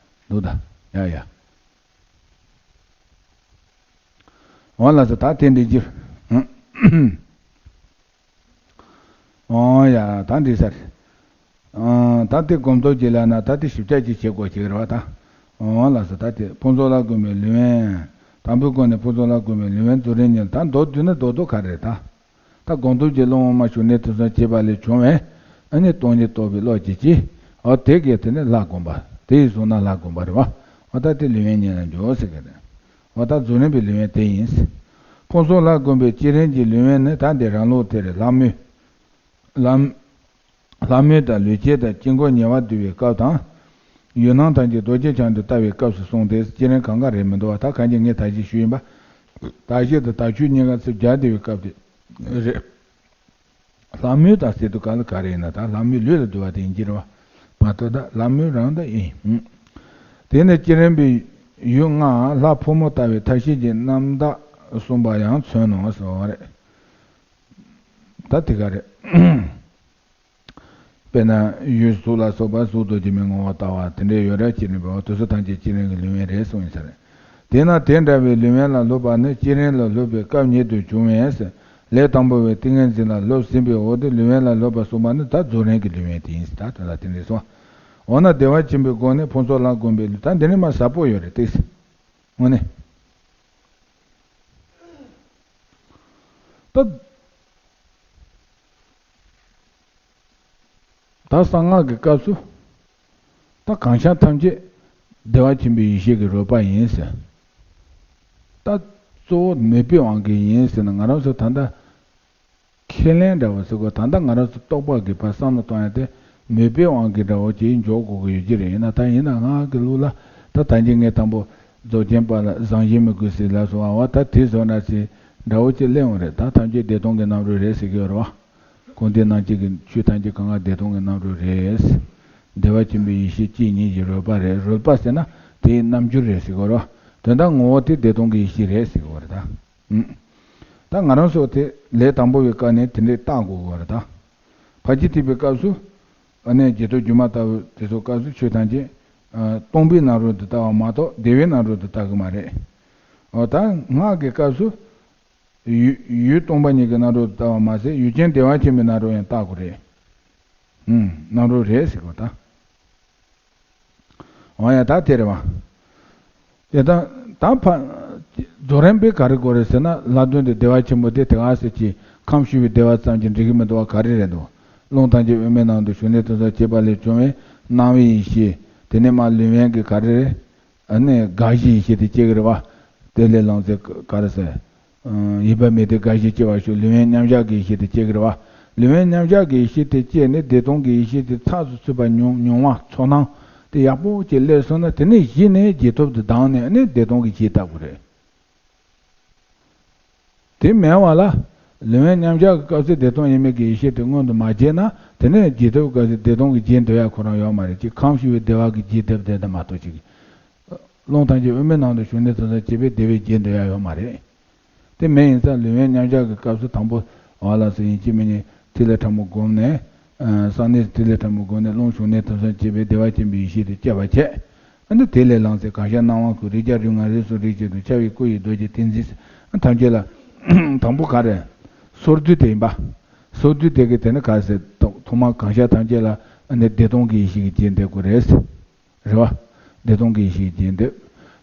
འདུག་ད། ཡ་ཡ། འོ་ལགས་སོ། ད་དེ་འདྲའི་རྒྱུ། འོ་ཡ། ད་འགྲིག་ས་རེད། ཨང་། ད་དེ་སྒོམ་སྟོབས་ཀྱིས་ལབ་ན་ད་དེ་ཞིབ་ཆ་ཅིག་བྱེད་དགོས་ཀྱི་རེད་བ་ད། འོ་ལགས་སོ། ད་དེ་ཕུན་ཚོགས་ལ་དགོངས་པའི་ལུས་དབེན། དང་པོའི་སྒོ་ནས་ཕུན་ཚོགས་ལ་དགོངས་པའི་ལུས་དབེན་རྫོགས་རིམ་གཉིས་ལ་ད་མདོར་བསྡུས་ན་རྡོག་རྡོག་ག་རེ་རེད་ད། ད་སྒོམ་སྟོབས་ཀྱིས་རླུང་དབུ་མ་ཞུགས་གནས་ཐོབ་གསུམ་སྐྱེས་པ་ལས་བྱུང་བའི་ཨ་ནི་སྟོང་ཉིད་རྟོགས་པའི་བློ་སྐྱེད་ཀྱི། འོ་དེ་གས་དེ་ནི་ལྷ་བསྒོམ་པ། དེ་ཡིས་བཟུང་ན་ལྷ་བསྒོམ་པ་རེད་བ། འོ་ད་དེ་ལུས་དབེན་གཉིས་ལ་འཇོག་ཟེར་གི་རེད། འོ་ད་རྫོགས་རིམ་པའི་ལུས་དབེན་དེ་ཡིན། ཕུན་ཚོགས་ལ་བསྒོམས་པའི་སྐྱེ་རིང་གི་ལུས་དབེན་ནི་ད་འདི་རང་ལུགས་དེ་རེད། ལྷ་མོའི། ལྷ། ལྷ་མོའི་དང་ལུས་སྐྱེས་དང་དཀྱིལ་འཁོར་ཉེ་བར་བསྡུ་བའི་སྐབས་དང་། ཡུལ་སྣང་ཐམས་ཅད་རྡོ་རྗེ་འཆང་དུ་ལྟ་བའི་སྐབས་སུ་གསུངས་ཏེ། སྐྱེ་རིང་གང་ག་རེད་མི་འདུག་བ། ད་གང་ཅི་ངས་ད་གཞི་ཞུས་ཡིན་པ། དག་བྱེད་དང་དག་ཆོས་གཉིས་ཀ་ཚུར་སྦྱར་བསྡུ་བའི་སྐབས་དེ་རེད། ལྷ་མོའི་དང་ཟེར་དུས་ག་ལ་ག་རེ་ཡིན་ན་ད་ལྷ་མོའི་ལུས་ལ་བསྡུ་བ་དེ་ཡིན་གྱི་རེད་བ། མ་གཏོགས་ད་ལྷ་མོའི་རང་ད་ཡིན། དེ་ནས་སྐྱེ་རིང་པའི་ཡུལ་ལྔ་ལྷ་ཕོ་མོ་ལྟ་བུའི་མཐའ་བཞི་གི་རྣམ་དག་གསུངས་པ་ཡང་མཚོན་ནོ་ཟེར་བ་རེད། ད་དེ་ག་རེད། དཔེར་ན་ཡུལ་གཟུགས་ལ་སོགས་པ་གཟུགས་རྡོ་རྗེ་མའི་ངོ་བོ་ལྟ་བུ་དེ་འདྲའི་ཡོད་རེད། སྐྱེ་རིང་པའི་འོ་དེ་ཚོ་ཐམས་ཅད་སྐྱེ་རིང་གི་ལུས་དབེན་རེད་གསུངས་ཡིན་ས་རེད། དེས་ན་དེ་འདྲ་བའི་ལུས་དབེན་ལ་སློབ་པ་ནི་སྐྱེ་རིང་ལ་སློབ་པའི་སྐབས་ཉིད་དུ་འབྱུང་བས། ལས་དང་པོ་བའི་ཏིང་ངེ་འཛིན་ལ་སློབ་ཟིན་པའི་འོག་ཏུ་ལུས་དབེན་ལ་སློབ་པ་གསུངས་པ་ནི་ད་རྫོགས་རིམ་གྱི་ལུས་དབེན་དེ་ཡིན། ད་དེ་ལ་དེ་འདྲས་སོ། འོ་ན་བདེ་བ་ཆེན་པོའི་སྒོ་ནས་ཕུན་ཚོགས་ལ་བསྒོམས་པའི་ལུས། ད་འདི་ནི་མ་ཟབ་པོ་ཡོད་རེད་ཏིག་ཙམ། དངོས་གནས། ད། ད་གསང་སྔགས་ཀྱི་སྐབས་སུ། ད་གང་ཤར་ཐམས་ཅད་བདེ་བ་ཆེན་པོའི་ཡེ་ཤེས་ཀྱི་རོལ་པ་ཡིན་ཟེར། ད་གཙོ་བོ་མོས་པའི་དབང་གིས་ཡིན་ཟེར་ན་ང་རང་ཚོ་ད་ལྟ། ཁས་ལེན་འདྲ་བོ་ཟེར་དགོས། ད་ལྟ་ང་རང་ཚོ་རྟོག་པ་གིས་ཕར་བསམ་བློ་གཏོང་ཡ་དེ་མོས་པའི་དབང་གིས་འདྲ་བོ་ཅིག་འཇོག་དགོས་ཀྱི་ཡོད་ཀྱི་རེད། ཡིན་ན་ད་ཡིན་ན་སྔགས་ཀྱི་ལུགས་ལ་ད་ད་གིན་ངས་དང་པོ་རྫོགས་ཆེན་པ་ལ་བཟང་ཞིང་མི་གུས་ཟེར་ལབ་སོང་བ། འོ་ད་དེ་བཟོ་ན་ཟེར་འདྲ་བོ་ཅིག་སླེབས་འོང་རེད། ད་ཐམས་ཅད་བདེ་སྟོང་གི་རྣམ་རོལ་རེད་ཟེར་གྱི་ཡོད་རེད་བ། གང་དེ་རྣམས་ཀྱི་ཆོས་ཐམས་ཅད་གང་ག་བདེ་སྟོང་གི་རྣམ་རོལ་རེད། བདེ་བ་ཆེན་པོའི་ཡེ་ཤེས་གཅིག་ཉིད་ཀྱི་རོལ་པ་རེད། རོལ་པ་ཟེར་ན་དེའི་རྣམ་འགྱུར་རེད་ཟེར་གྱི་ཡོད་རེད་བ། དོན་དག་ངོ་བོ་དེ་བདེ་སྟོང་གི་ཡེ་ཤེས་རེད་ཟེར་གྱི་ཡོད་རེད་ད། ཨུམ། ད་ང་རང་ཚོ་དེ་ལས་དང་པོ་བའི་སྐབས་ནས་དེ་འདྲས་བརྟག་དགོས་ཀྱི་ཡོད་རེད་ད། ཕར་ཕྱིན་ཐེག་པའི་སྐབས་སུ། ཨ་ནི་རྗེས་ཐོབ་སྒྱུ་མ་ལྟ་བུ་དེ་ཚོ་སྐབས་སུ་ཆོས་ཐམས་ཅད། ཨ། སྟོང་པའི་རྣམ་རོལ་དུ་ལྟ་བ་མ་གཏོགས་བདེ་བའི་རྣམ་རོལ་དུ་ལྟ་གི་མ་རེད། འོ་ད་སྔགས་ཀྱི་སྐབས་སུ། ཡུལ་ཡུལ་སྟོང་པ་ཉིད་ཀྱི་རྣམ་རོལ་དུ་ལྟ་བ་མ་ཟད་ཡུལ་ཅན་བདེ་བ་ཆེན་པོའི་རྣམ་རོལ་ཡང་ལྟ་དགོས་རེད། ཨུམ། རྣམ་རོལ་རེད་ཟེར་དགོས་ད། འོ་ཡ་ད་དེ་རེད་བ། དེ་ད་ད་ཕ། རྫོགས་རིམ་པའི་ག་རེ་དགོས་རེད་ཟེར་ན་ལྷ་ལྡན་དུ་བདེ་བ་ཆེན་པོ་དེ་དེ་ག་ཟེར་གྱི་ཁམས་ཞི་བའི་བདེ་བ་ཙམ་གྱིས་འགྲིག་གི་མི་འདུག་བ། ག་རེ་རེད་འདུག་རླུང་ཐམས་ཅད་དབུ་མའི་ནང་དུ་ཞུགས་གནས་ཐོབ་གསུམ་སྐྱེས་པ་ལས་བྱུང་བའི་སྣང་བའི་ཡེ་ཤེས། དེ་ནས་མར་ལུས་དབེན་གྱི་ག་རེ་རེད། ཨ་ནི་དགའ་བཞིའི་ཡེ་ཤེས་དེ་སྐྱེ་གི་རེད་བ། དེ་ལས་ལངས་ཚེ་ག་རེ་ཟེར། ཡིད་པ་མེད་དེ་དགའ་བཞིའི་སྐྱེ་བ་ཤོག་ལུས་དབེན་མཉམ་བཞག་གི་ཡེ་ཤེས་དེ་སྐྱེ་གི་རེད་བ། ལུས་དབེན་མཉམ་བཞག་གི་ཡེ་ཤེས་དེ་སྐྱེས་ནས་བདེ་སྟོང་གི་ཡེ་ཤེས་དེ་ཚགས་སུ་ཚུད་པ་མྱོང་མྱོང་བ་ཚོར་སྣང་དེ་ཡག་པོ་ཅིག་སླེབས་སོང་ན་དེ་ནས་གཞི་ནས་རྗེས་ཐོབ་ཏུ་ལྡང་ནས་ནི་བདེ་སྟོང་གི་གཞི་བལྟ་དགོས་རེད། དེ་མེད་པ་ལ། ལུས་དབེན་མཉམ་བཞག་གི་སྐབས་སུ་བདེ་སྟོང་ཡིན་མིན་གྱི་ཡེ་ཤེས་དེ་མངོན་དུ་མ་སྐྱེས་ན་དེ་ནས་རྗེས་ཐོབ་སྐབས་སུ་བདེ་སྟོང་གི་རྗེས་འདོད་ཡ་ཁོ་རང་ཡོད་མ་རེད། ཅིག་ཁམས་ཞི་བའི་བདེ་བ་གི་རྗེས་འདོད་དེ་ད་མ་གཏོགས་ཅིག་རླུང་ཐམས་ཅད་དབུ་མའི་ནང་དུ་ཞུགས་ནས་ཐོབ་ཙམ་སྐྱེས་པའི་བདེ་བའི་རྗེས་འདོད་ཡ་ཡོད་མ་རེད། དེ་མེད་ཡིན་ཙང་ལུས་དབེན་མཉམ་བཞག་གི་སྐབས་སུ་དང་པོ་འོ་ལགས་སོ་ཡིན་གཅིག་མིན་གཉིས་ཐིག་ལེ་ཕྲ་མོ་བསྒོམས་ནས། ཨ། གསང་གནས་ཐིག་ལེ་ཕྲ་མོ་བསྒོམས་ནས་རླུང་ཞུགས་གནས་ཐོབ་ཙམ་སྐྱེས་པའི་བདེ་བ་ཆེན་པོའི་ཡེ་ཤེས་དེ་སྐྱེ་བར་བྱེད། ཨ་ནི་དེ་ལས་ལངས་ཚེ་གང་ཤར་སྣང་བ་ཀུན། རིགས་བརྒྱ་རིགས་ལྔ་རིགས་གསུམ་རིགས་གཅིག་ཏུ་འཆར་བའི་སྐུ་ཡི་རྡོ་རྗེ་ཏིང་འཛིན། ཨ། ཐམས་ཅད་ལ། དང་པོ་ག་རེ། སོར་སྡུད་དེ་ཡིན་པ། སོར་སྡུད་དེ་གི་དེ་ནི་ག་རེ་ཟེར། ཐོག་ཐོག་མར་གང་ཤར་ཐམས་ཅད་ལ་ཨ་ནི་བདེ་སྟོང་གི་ཡེ་ཤེས་ཀྱི་རྗེས་འདེད་དགོས་རེད། རེད་བ། བདེ་སྟོང་གི་ཡེ་ཤེས་ཀྱི་རྗེས་འདེད།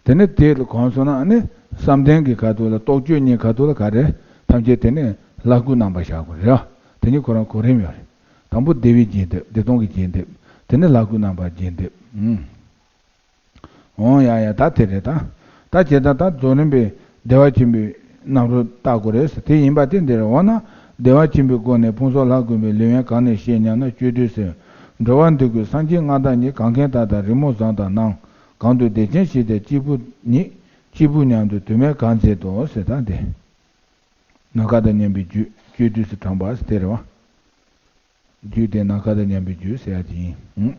དེ་ནི་དེ་ལ་གོམས་སོང་ན་ཨ་ནི་བསམ་གཏན་གྱི་ཁ་ཐུག་ལ་རྟོག་དཔྱོད་གཉིས་ཁ་ཐུག་ལ་ག་རེ། ཐམས་ཅད་དེ་ནི་ལྷ་སྐུའི་རྣམ་པ་བཞག་དགོས་རེད། དེ་ནི་ཁོ་རང་གོ་རིམ་ཡོད་རེད། དང་པོ་བདེ་བའི་རྒྱས་འདེབས། བདེ་སྟོང་གི་རྒྱས་འདེབས། དེ་ནི་ལྷ་སྐུའི་རྣམ་པ་རྒྱས་འདེབས། ཨུམ། འོང་ཡ་ཡ། ད་དེ་རེད་ད། ད་བྱས་ད་ད་རྫོགས་རིམ་པའི་བདེ་བ་ཆེན་པོའི་རྣམ་རོལ་བརྟག་དགོས་རེད་ཟེར། དེ་ཡིན་པ་དེ་འདིར་འོ་ན་བདེ་བ་ཆེན་པོའི་སྒོ་ནས་ཕུང་སོགས་ལྷ་བསྐུལ་བའི་ལེའུ་ཡན་གང་ནས་བཤད་སྙམ་ན། སྤྱོད་བསྡུས་སུ། འགྲོ་བ་འདི་ཀུན་སངས་རྒྱས་མངའ་བདག་ཉིད། གང་གིན་བདག་དང་རི་མོ་བཟང་དང་སྣང་། གང་དུ་བདེ་ཆེན་ཞེས་བྱ་གཅིག་པུ་ཉིད། གཅིག་པུ་མཉམ་དུ་དུ་མས་གང་མཛད་དོ་ཟེར། ད་འདི་ནམ་མཁའ་དང་མཉམ་པའི་རྒྱུད། སྤྱོད་བསྡུས་སུ་དྲངས་པ་ཟེར་དེ་རེད་བ། རྒྱུད་དེ་ནམ་མཁའ་དང་མཉམ་པའི་རྒྱུད་ཟེར་ཡ་དེ་ཡིན།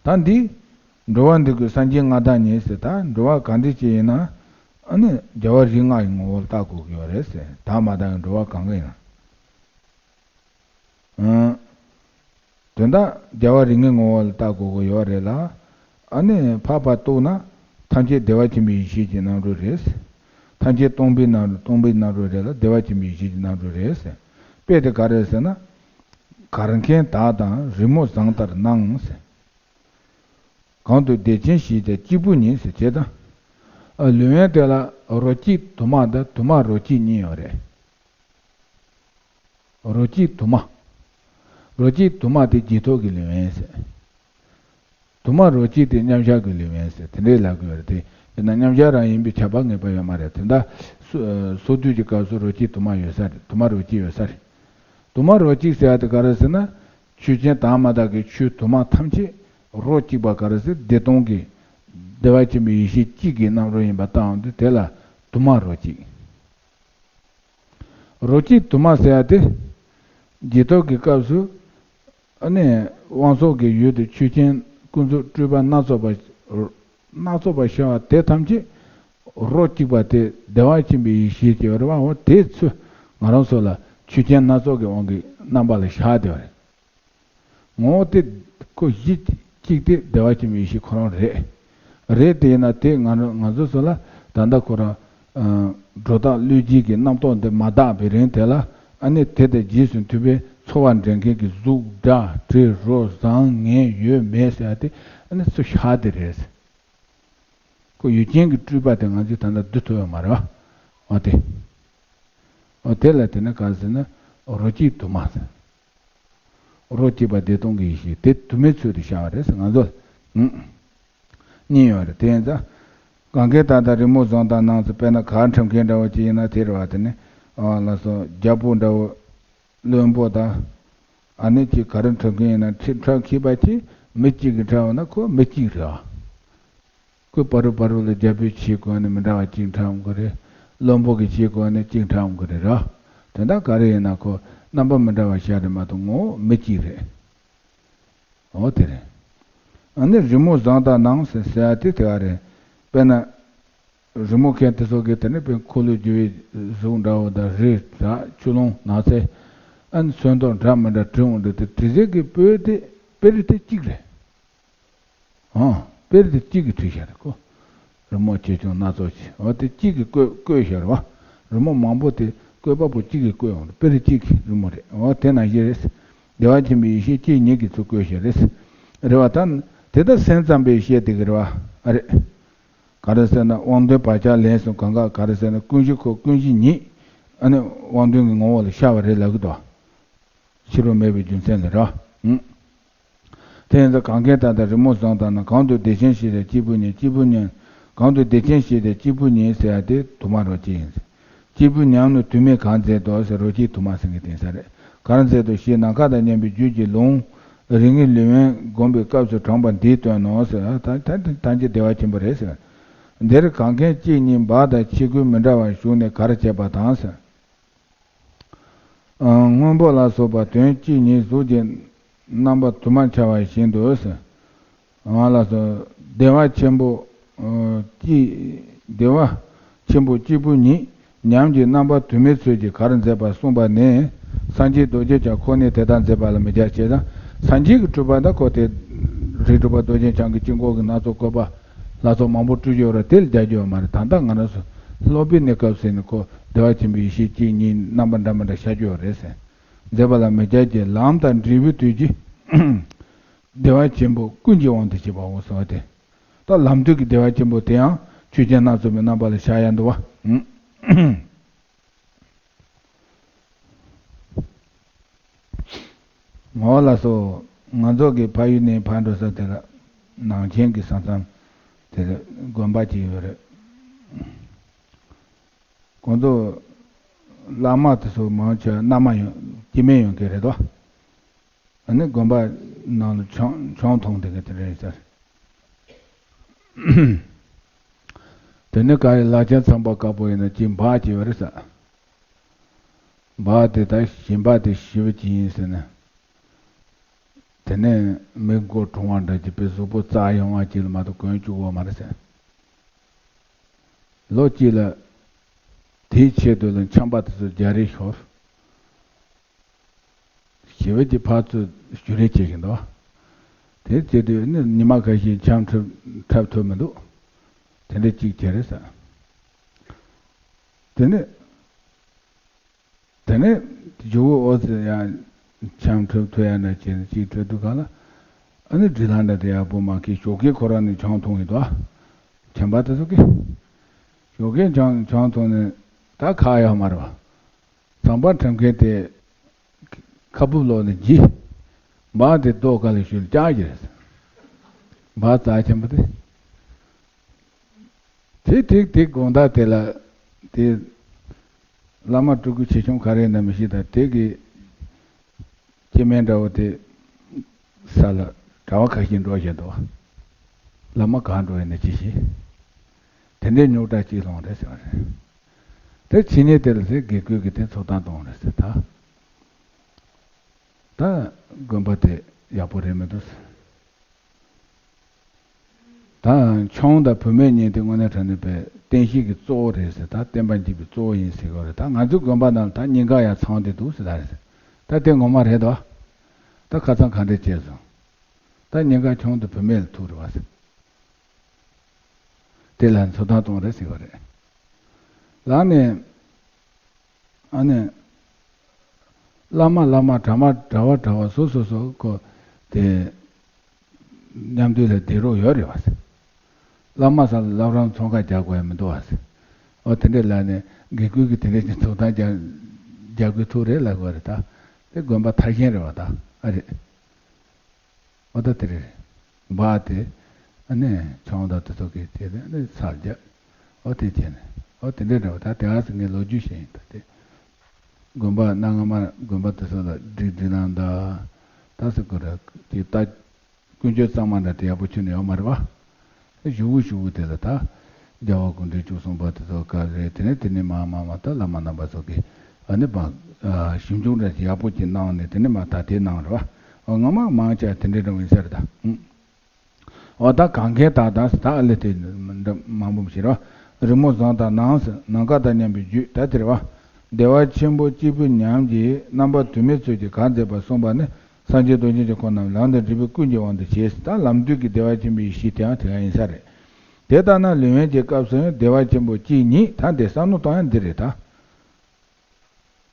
ད་འདི་འགྲོ་བ་འདི་ཀུན་སངས་རྒྱས་མངའ་བདག་ཉིད་ཟེར། ད་འགྲོ་བ་གང་འདྲ་ཅིག་ཡིན་ན་ཨ་ནི་རྒྱལ་བ་རིགས་ལྔ་ཡི་ངོ་བོ་ལ་བལྟ་དགོས་ཀྱི་ཡོད་རེད་ཟེར། བདག་མ་བལྟ་བའི་འགྲོ་བ་གང་ག་ཡིན་ན། ཨང་། དོན་དག་རྒྱལ་བ་རིགས་ལྔའི་ངོ་བོ་ལ་བལྟ་དགོས་ཀྱི་ཡོད་རེད་ལ། ཨ་ནི་འཕགས་པ་རྟོགས་ན་ཐམས་ཅད་བདེ་བ་ཆེན་པོའི་ཡེ་ཤེས་ཀྱི་རྣམ་རོལ་རེད། ཐམས་ཅད་སྟོང་པའི་རྣམ་རོལ། སྟོང་པའི་རྣམ་རོལ་རེད་ལ་བདེ་བ་ཆེན་པོའི་ཡེ་ཤེས་ཀྱི་རྣམ་རོལ་རེད་ཟེར། དཔེ་དེ་ག་རེ་ཟེར་ན། གར་མཁན་དག་དང་རི་མོ་བཟང་ལྟར་སྣང་ཟེར། གང་དུ་བདེ་ཆེན་ཞེས་བྱ་གཅིག་པུ་ཉིད་ཟེར་བྱས་ད། ཨ་ལེའུ་ཡན་དེ་ལ་རོ་གཅིག་དུ་མ་དང་དུ་མ་རོ་གཅིག་གཉིས་ཡོད་རེད། རོ་གཅིག་དུ་མ། རོ་གཅིག་དུ་མ་དེ་རྗེས་ཐོབ་ཀྱི་ལེའུ་ཡན་ཟེར། དུ་མ་རོ་གཅིག་དེ་མཉམ་བཞག་གི་ལེའུ་ཡན་ཟེར། དེ་འདྲའི་ལབ་ཀྱི་ཡོད་རེད་དེ། དཔེར་ན་མཉམ་བཞག་རང་ཡིན་པས་ཁྱབ་པ་ངེས་པ་ཡོད་མ་རེད། དེ་འདྲ་སོ་སོ་སྡུད་ཀྱི་སྐབས་སུ་རོ་གཅིག་དུ་མ་ཡོད་ས་རེད། དུ་མ་རོ་གཅིག་ཡོད་ས་རེད། དུ་མ་རོ་གཅིག་ཟེར་ཡ་དེ་ག་རེ་ཟེར་ན། ཆོས་ཅན་དག་མ་དག་གི་ཆོས་དུ་མ་ཐམས་ཅད་རོ་གཅིག་པ་ག་རེ་ཟེར། བདེ་སྟོང་གི་བདེ་བ་ཆེན་པོའི་ཡེ་ཤེས་གཅིག་གི་རྣམ་རོལ་ཡིན་པ་ལྟ་འོང་དུས་དེ་ལ་དུ་མ་རོ་གཅིག་རོ་གཅིག་དུ་མ་ཟེར་ཡ་དེ། རྗེས་ཐོབ་ཀྱི་སྐབས་སུ་ཨ་ནི་དབང་རྫོགས་ཀྱི་ཡུལ་དུ་ཆོས་ཅན་ཀུན་རྫོབ་སྤྲོས་པ་སྣ་ཚོགས་པ། སྣ་ཚོགས་པ་ཤར་བ་དེ་ཐམས་ཅད་རོ་གཅིག་པ་དེ་བདེ་བ་ཆེན་པོའི་ཡེ་ཤེས་ཀྱི་རེད་བ། འོ་དེ་ཚོ་ང་རང་ཚོ་ལ་ཆོས་ཅན་སྣ་ཚོགས་ཀྱི་དབང་གིས་རྣམ་པ་ལ་ཤར་བསྡད་པ་རེད། ངོ་བོ་དེ་ཁོ་གཞི་གཅིག་དེ་བདེ་བ་ཆེན་པོའི་ཡེ་ཤེས་ཁོ་རང་རེད། རེད་དེ་ཡིན་ན་དེ་ང་རང་ང་ཚོ་ཚོ་ལ་ད་ལྟ་ཁོ་རང་སྒྲོ་བཏགས་བློས་འགྱུར་གྱི་རྣམ་རྟོག་འདི་མ་དག་པའི་རིང་དེ་ལ་ཨ་ནི་དེ་དང་རྗེས་སུ་མཐུན་པའི་ཚོར་བ་འདྲེན་མཁན་གྱི་གཟུགས་སྒྲ་དྲི་རོ་བཟང་ངན་ཡོད་མེད་ཟེར་ཡ་དེ་ཨ་ནི་ཚུར་ཤར་དེ་རེད། ཁོ་ཡུལ་ཅན་གྱི་སྤྲུལ་པ་དེ་ང་ཚོས་ད་ལྟ་བསྡུ་ཐུབ་ཡོད་མ་རེད་བ། འོ་དེ། འོ་དེ་ལ་དེ་ནི་ག་ཟེར་ན་རོ་གཅིག་དུ་མ་ཟེར། རོ་གཅིག་པ་བདེ་སྟོང་གི་ཡེ་ཤེས་དེ་དུ་མའི་ཚུལ་དུ་ཤར་བ་རེད་ཟེར་ང་ཚོ་ལ། ཨང་། གཉིས་ཡོད་རེད། དེ་ཡིན་ཙང་། གང་གིན་བདག་དང་རི་མོ་བཟང་དང་སྣང་ཟེར། དཔེར་ན་གར་འཁྲབ་མཁན་འདྲ་བོ་ཅིག་ཡིན་ན་དེ་རེད་བ། དེ་ནི་ཨ་ལ་སོགས་རྒྱལ་པོ་འདྲ་བོ། བློན་པོ་དང་། ཨ་ནི་ཅིག་གར་འཁྲབ་མཁན་ཡིན་ན་ཁྲི་འཁྲབ་མཁས་པ་ཅིག་མི་གཅིག་གིས་འཁྲབ་ཡོང་ན་ཁོ་མི་གཅིག་རེད་བ། ཁོས་བར་དུ་བར་དུ་ལ་རྒྱལ་པོའི་ཆས་གོན་ནས་མི་འདྲ་བ་གཅིག་འཁྲབ་ཡོང་གི་རེད། བློན་པོ་གི་ཆས་གོན་ནས་གཅིག་འཁྲབ་ཡོང་གི་རེད་ར། དེ་འདྲ་ག་རེ་ཡིན་ན་ཁོ་རྣམ་པ་མི་འདྲ་བ་ཤར་རེད་མ་གཏོགས་ངོ་བོ་མི་གཅིག་རེད། འོ་དེ་རེད། ཨ་ནི་རི་མོ་བཟང་དང་སྣང་ཟེར་ཟེར་ཡ་དེ་དེ་ག་རེད། དཔེར་ན། རི་མོ་མཁན་དེ་ཚོ་གིས་དེ་ནི་དཔེ་འཁོར་ལོས་སྒྱུར་བའི་གཟུགས་འདྲ་བོ་དང་རི་བྲག་ཆུ་ཀླུང་ནགས་ཚལ། ཨ་ནི་ཚོན་མདོག་འདྲ་མི་འདྲ་བྲིས་འོང་དུས་དེ་བྲིས་ཚད་ཀྱི་དཔེ་དེ་དཔེ་རིས་དེ་གཅིག་རེད། ཨང་། དཔེ་རིས་དེ་གཅིག་གིས་བྲིས་བཞག་རེད་ཁོ། རི་མོ་ཆེ་ཆུང་སྣ་ཚོགས་ཀྱིས་འོ་དེ་གཅིག་གིས་བཀོད་བཀོད་བཞག་རེད་བ། རི་མོ་མང་པོ་དེ་བཀོད་པ་པོ་གཅིག་གིས་བཀོད་འོང་དཔེ་རིས་གཅིག་གི་རི་མོ་རེད། འོ་དེ་ནང་བཞིན་རེད། བདེ་བ་ཆེན་པོའི་ཡེ་ཤེས་གཅིག་ཉིད་ཀྱིས་ཚུར་བཀོད་བཞག་རེད། རེད་བ། ད་དེ་ལྟར་སེམས་ཙམ་པས་བཤད་བསྡད་ཀྱི་རེད་བ། ཨ་རེད། ག་རེ་ཟེར་ན་དབང་དོན་བག་ཆགས་ལས་གསུམ་གང་ག་ག་རེ་ཟེར་ན་ཀུན་གཞི་ཁོ་ཀུན་གཞི་ཉིད། ཨ་ནི་དབང་དོན་གྱི་ངོ་བོ་ལ་ཤར་བ་རེད་ལབ་ཀྱི་འདུག་ཕྱི་རོལ་མེད་པའི་རྒྱུ་མཚན་ལས་ར། ཨུམ། དེ་ཡིན་ཙང་གང་གིན་བདག་དང་རི་མོ་བཟང་དང་སྣང་། གང་དུ་བདེ་ཆེན་ཞེས་བྱ་གཅིག་པུ་ཉིད། གཅིག་པུ་ཉིད། གང་དུ་བདེ་ཆེན་ཞེས་བྱ་གཅིག་པུ་ཉིད་ཟེར་ཡ་དེ་དུ་མ་རོ་གཅིག་ཡིན། གཅིག་པུ་མཉམ་ནི་དུ་མས་གང་མཛད་དོ་ཟེར་རོ་གཅིག་དུ་མ་ཟེར་མཁན་དེ་ས་རེད། གར་མཛད་དོ་ཞེས་ནམ་མཁའ་དང་མཉམ་པའི་རྒྱུད་ཀྱི་ལུང་། རིགས་ལྔའི་ལེའུ་ཡན་བསྒོམ་པའི་སྐབས་སུ་དྲངས་པ་འདིའི་དོན་ནོ་ཟེར། ད་ད་ད་ཐམས་ཅད་བདེ་བ་ཆེན་པོ་རེད་ཟེར། འདིར་གང་གིན་གཅིག་ཉིད་འབག་དང་ཆས་གོས་མི་འདྲ་བར་ཞུགས་ནས་གར་བྱེད་པ་དང་ཟེར། སྔོན་པོ་ལ་སོགས་པ་དོན་གཅིག་ཉིད་གཟུགས་ཀྱི་རྣམ་པ་དུ་མར་འཆར་བ་བཞིན་དུ་ཟེར། ང་ལ་སོགས་བདེ་བ་ཆེན་པོ་གཅིག་བདེ་བ་ཆེན་པོ་གཅིག་པུ་ཉིད་ཉམས་ཀྱི་རྣམ་པ་དུ་མའི་ཚུལ་གྱིས་གར་མཛད་པར་གསུངས་པ་ནི། སངས་རྒྱས་རྡོ་རྗེ་འཆང་ཁོ་ནས་དེ་ལྟར་མཛད་པ་ལ་མི་སྐྱར་ཞེས་དང་། སངས་རྒྱས་ཀྱི་སྤྲུལ་པ་དང་ཁོ་དེ་རིགས་དྲུག་པ་རྡོ་རྗེ་འཆང་གི་དཀྱིལ་འཁོར་གྱི་སྣ་ཚོགས་བཀོད་པ་ལ་སོགས་མང་པོ་སྤྲུལ་ཡོད་རེད། དེ་ལ་རྒྱག་རྒྱུ་ཡོད་མ་རེད། ད་ལྟ་ང་རང་ཚོ་སློབ་དཔོན་གནས་སྐབས་ཟེར་ནས་ཁོ་བདེ་བ་ཆེན་པོའི་ཡེ་ཤེས་གཅིག་ཉིད་རྣམ་པ་འདྲ་མི་འདྲ་ཤར་རྒྱུ་ཡོད་རེད་ཟེར། མཛད་པ་ལ་མི་སྐྱར་གྱི་ལམ་དང་འབྲས་བུའི་དུས་ཀྱི་བདེ་བ་ཆེན་པོ་ཀུན་གྱི་དབང་དུ་བྱས་པའོ་ཟེར་བ་དེ། ད་ལམ་དུས་ཀྱི་བདེ་བ་ཆེན་པོ་དེ་ཡང་ཆོས་ཅན་སྣ་ཚོགས་པའི་རྣམ་པ་ལ་ཤར་ཡ་འདུག་བ། ངོ་ལ་སོ། ང་ཚོ་གི་ཕ་ཡུལ་ནས་ཕར་འགྲོ་ས་དེ་ལ་ནང་ཆེན་གྱི་ས་མཚམས་དེ་ལ་དགོན་པ་གཅིག་ཡོད་རེད། ཁོང་ཚོ་བླ་མ་དེ་ཚོ་མང་ཆེ་མནའ་མ་ཡོང་སྐྱེ་དམན་ཡོང་གི་རེད་དོ། ཨ་ནི་དགོན་པ་ནང་ལ་ཆང་ཆང་འཐུང་བསྡད་མཁན་དེ་རེད་ཟེར། དེ་ནས་ག་རེ་ལག་ཆ་ཚང་པ་དཀར་པོ་ཡིན་ན་ཅིག་འབག་བྱས་པ་རེད་ཟེར། འབག་དེ་ད་གཞན་པ་དེ་ཞི་བ་ཅིག་ཡིན་ཟེར་ནས། དེ་ནས་མི་མགོ་གྲུང་བ་འདྲ་ཅིག་པའི་གཟུགས་པོ་རྩ་ཡོང་བ་ཅིག་ལ་མ་གཏོགས་གོན་བཅུག་གོ་མ་རེད་ཟེར། ལོ་གཅིག་ལ་དེའི་ཆེད་དུ་ལ་ཆམ་པ་དེ་ཚོ་རྒྱག་རེས་ཤོར། ཞི་བའི་གི་ཕར་ཚུར་བཞུར་རེས་བྱེད་བཞིན་འདུག་དེ་བྱེད་དུས་ནི་ཉི་མ་ཁ་ཤས་ཆམ་འཁྲབ་འཁྲབ་ཐུབ་མི་འདུག་དེ་འདྲ་གཅིག་བྱས་རེད་ཟེར། དེ་ནས་དེ་ནས་ཇོ་བོ་ཨོ་ཙི་ཡང་ཆམ་འཁྲབ་ཐུབ་ཡ་འདྲ་བྱས་ནས་གཅིག་འཁྲབ་དུས་ག་ལ། ཨ་ནི་འབྲི་ལྷ་འདྲ་དེ་ཡག་པོ་མ་ཁེལ་ཞོགས་ཀས་ཁོ་རང་ནས་ཆང་འཐུང་ཡིན་འདུག་ཆམ་པ་དེ་ཚོ་གིས། ཞོགས་ཀས་ཆང་ཆང་འཐུང་ནས་ད་ཁག་ཡོད་མ་རེད་བ། ཚངས་པ་འཁྲབ་མཁན་དེ་ཁ་སྦུབ་ལོག་ནས་འཇིབ། འབག་དེ་རྡོ་ཁ་ལ་གཞུས་ལ་བཀྱག་གི་རེད། འབག་རྩ་ཆེན་པོ་དེ། དེ་དེ་དེ་དགོང་དག་དེ་ལ་དེ་བླ་མ་སྤྲུལ་སྐུ་ཆེ་ཆུང་ག་རེ་ཡིན་ན་མི་ཤེས་ད་དེ་གི་སྐྱེ་དམན་འདྲ་བོ་དེ་ས་ལ་གྲྭ་བ་ཁ་ཤས་འགྲོ་བཞིན་འདུག་བླ་མ་གང་འགྲོ་ཡིན་ན་ཅི་ཤེས། དེ་འདྲའི་རྙོག་དྲ་གཅིག་སློང་རེད་ཟེར་བ་རེད། དེ་ཕྱི་ཉིན་དེར་ལ་ཟེར་དགེ་བསྐོས་ཀྱི་དེ་ཚོགས་གཏམ་གཏོང་རེད་ཟེར་ད། ད་དགོན་པ་དེ་ཡག་པོ་རེད་མི་འདུག་ཟེར། ད་ཆུང་དང་བུད་མེད་གཉིས་དེ་དངོས་གནས་དྲང་གནས་པའི་བསྟན་བཤིག་གི་གཙོ་བོ་རེད་ཟེར་ད་བསྟན་པ་འཇིག་པའི་གཙོ་བོ་ཡིན་ཟེར་གི་རེད་ད་ང་ཚོའི་དགོན་པ་ནང་ད་ཉིན་གང་ཡང་ཚང་བསྡད་འདུག་ཟེར་ད་རེད་ཟེར། ད་དེ་ངོ་མ་རེད་དོ། ད་ཁ་སང་ག་འདྲས་བྱས་སོང་། ད་ཉིན་གང་ཆུང་དང་བུད་མེད་ལ་ཐུག་རེད་བ་ཟེར། དེ་ལ་ཚོད་ལྟ་གཏོང་རེད་ཟེར་བ་རེད། ལགས་ནས། ཨ་ནི། བླ་མ་བླ་མ་གྲྭ་མ་གྲྭ་བ་གྲྭ་བ་སོ་སོ་སོ་ཁོ། དེ། མཉམ་དུ་ལ་བསྡད་རོགས་ཡོད་རེད་བ་ཟེར། བླ་མ་ས་ལ་བླ་བྲང་ཚོང་ཁང་རྒྱག་དགོས་ཡ་མི་འདུག་བ་ཟེར། ཨོ་དེ་འདྲས་ལ་ནི་དགེ་བསྐོས་ཀྱི་དེ་འདྲས་ཀྱི་ཚོགས་གཏམ་རྒྱག་རྒྱག་དགོས་ཐུག་རེད་ལབ་དགོས་རེད་ད། དེ་དགོན་པ་ཐར་ཞིང་རེད་བ་ད་ཨ་རེད། ཨོ་ད་དེ་རེད། འབག་དེ། ཨ་ནི་ཆང་དང་དེ་ཚོ་གི་དེ་ནི་ཨ་ནི་ཚར་རྒྱག་ཨོ་དེ་བྱས་ནས་ཨོ་དེ་འདྲས་འདྲ་བ་ད་དེ་ག་ཟེར་ངས་ལོ་རྒྱུས་བཤད་ཡིན་ད་དེ། དགོན་པ་གནའ་སྔ་མ་དགོན་པ་དེ་ཚོ་ལ་སྒྲིག་སྒྲིག་ལམ་དང་། ད་ཟེར་དགོས་རེད་དེ་ད། ཀུན་སྤྱོད་གཙང་མ་འདྲ་དེ་ཡག་པོ་ཁྱོན་ནས་ཡོད་མ་རེད་བ། ཞུ་བོ་ཞུ་བོ་དེ་ལ་ད། རྒྱལ་བ་སྐུ་ཕྲེང་བཅུ་གསུམ་པ་དེ་ཚོ་ག་རེ་དེ་ནས་དེ་ནས་མ་མ་མ་ད་བླ་མ་རྣམ་པ་ཚོ་གིས་ཨ་ནི་བ། ཞིབ་འཇུག་འདྲ་ཞིག་ཡག་པོ་ཅིག་གནང་ནས་དེ་ནས་མ་ད་དེ་གནང་རེད་བ། ངོ་མ་མང་ཆེ་དེ་འདྲའི་འདྲ་བ་ཡིན་ས་རེད་ད། འོ་ད་གང་གའི་ད་ད་ད་ཨ་ལེ་དེ་འདྲ་མང་པོ་ཞིག་རེད་བ། རི་མོ་བཟང་དང་ནང་ནམ་མཁའ་དང་མཉམ་པའི་རྒྱུད་ད་དེ་རེད་བ། བདེ་བ་ཆེན་པོ་གཅིག་པུ་ཉམས་ཀྱིས་རྣམ་པ་དུ་མའི་ཚུལ་གྱིས་གང་མཛད་པ་གསུངས་པ་ནི། སངས་རྒྱས་རྡོ་རྗེ་འཆང་ཁོང་རྣམས་ལམ་དང་འབྲས་བུ་ཀུན་གྱི་དབང་དུ་བྱས། ད་ལམ་དུས་ཀྱི་བདེ་བ་ཆེན་པོའི་གཞི་དེའང་དེ་ག་ཡིན་ས་རེད། དེ་ལྟ་ན་ལུས་དབེན་གྱི་སྐབས་སུ་ཡང་བདེ་བ་ཆེན་པོ་གཅིག་ཉིད་ད་འདི་བསམ་བློ་གཏོང་ཡ་འདི་རེད་ད།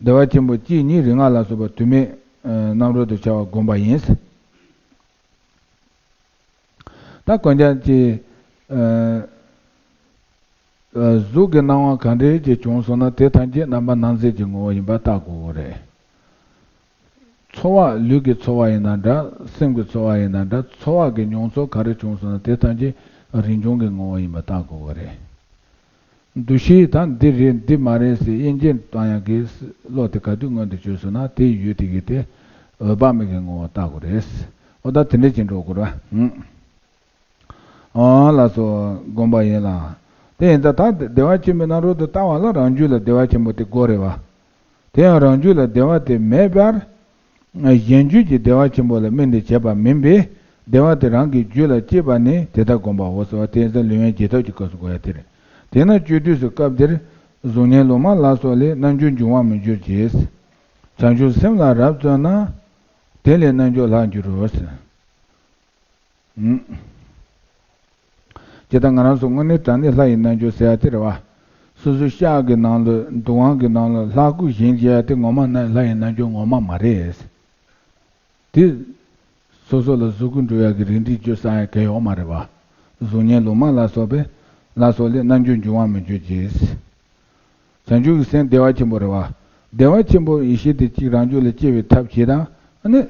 བདེ་བ་ཆེན་པོ་གཅིག་ཉིད་རིགས་ལྔ་ལ་སོགས་པ་དུ་མའི་རྣམ་རོལ་དུ་འཆར་བ་བསྒོམ་པ་ཡིན། ད་གོན་རྒྱ་ཅི། གཟུགས་ཀྱི་སྣང་བ་ག་འདྲའི་ཅིག་བྱུང་སོང་ན་དེ་ཐམས་ཅད་རྣམ་པར་སྣང་མཛད་ཀྱི་ངོ་བོ་ཡིན་པ་བརྟག་དགོས་ཀྱི་རེད། ཚོར་བ་ལུས་ཀྱི་ཚོར་བ་ཡིན་ན་འདྲ་སེམས་ཀྱི་ཚོར་བ་ཡིན་ན་འདྲ་ཚོར་བ་གི་མྱོང་ཚོར་ག་རེ་བྱུང་སོང་ན་དེ་ཐམས་ཅད་རིན་འབྱུང་གི་ངོ་བོ་ཡིན་པ་བརྟག་དགོས་ཀྱི་རེད། འདུ་ཤེས་དང་འདི་རེད་འདི་མ་རེད་ཟེར་དབྱེ་འབྱེད་བཏང་ཡག་གི་བློ་དེ་ག་དུས་མངོན་དུ་གྱུར་སོང་ན་དེའི་ཡུལ་དེ་གི་དེ་འོད་དཔག་མེད་ཀྱི་ངོ་བོ་བརྟག་དགོས་རེད། འོ་ད་དེ་འདྲ་ཅིག་འགྲོ་དགོས་རེད་བ། ཨང་ལགས་སོ། སྒོམ་པ་ཡིན་ལ། དེ་ཡིན་ད་ད་བདེ་བ་ཆེན་པོའི་རྣམ་རོལ་དུ་བལྟ་བ་ལ་རང་རྒྱུད་ལ་བདེ་བ་ཆེན་པོ་དེ་དགོས་རེད་བ། དེ་ཡང་རང་རྒྱུད་ལ་བདེ་བ་དེ་མེད་པར། གཞན་རྒྱུད་ཀྱི་བདེ་བ་ཆེན་པོ་ལ་དམིགས་ནས་བྱས་པ་མིན་པས་བདེ་བ་དེ་རང་གི་རྒྱུད་ལ་སྐྱེས་པ་ནི་དེ་ལྟར་བསྒོམ་པའོ་ཟེར་བ་དེ་ཡིན་ཙང་ལུས་དབེན་བྱེད་ཐབས་ཀྱི་སྐབས་སུ་གོ་ཡ་དེ་རེད། དེས་ན་སྤྱོད་དུས་སུ་སྐབས་འདིར་གཟུགས་བརྙན་ལུང་མ་ལ་སོགས་ལས་རྣམ་འགྱུར་འབྱུང་བར་མི་འགྱུར་གྱི། བྱང་ཆུབ་སེམས་ལ་རབ་བརྩོན་ན། དེ་ལས་རྣལ་འབྱོར་ལྷར་འགྱུར་རོ་ཟེར། ཇི་ལྟར་ང་རང་ཚོ་དངོས་གནས་དྲང་གནས་ལྷ་ཡི་རྣལ་འབྱོར་ཟེར་ཡ་དེ་རེད་བ། སོ་སོའི་ཤག་གི་ནང་ལ་འདུ་ཁང་གི་ནང་ལ་ལྷ་སྐུ་བཞེངས་བྱས་ཡ་དེ་ངོ་མ་ན་ལྷ་ཡི་རྣལ་འབྱོར་ངོ་མ་མ་རེད། དེ། སོ་སོ་ལ་གཟུགས་སྐུ་འགྲུབ་ཡ་གི་རིགས་འདྲིས་བཅོས་བསགས་ཡ་གལ་ཡོད་མ་རེད་བ། གཟུགས་བརྙན་ལུང་མ་ལ་སོགས་པས་ལ་སོགས་ལས་རྣལ་འབྱོར་འབྱུང་བར་མི་འགྱུར་གྱི། བྱང་ཆུབ་ཀྱི་སེམས་བདེ་བ་ཆེན་པོ་རེད་བ། བདེ་བ་ཆེན་པོ་ཡེ་ཤེས་དེ་གཅིག་རང་རྒྱུད་ལ་སྐྱེ་བའི་ཐབས་བྱེད་དང་ཨ་ནི།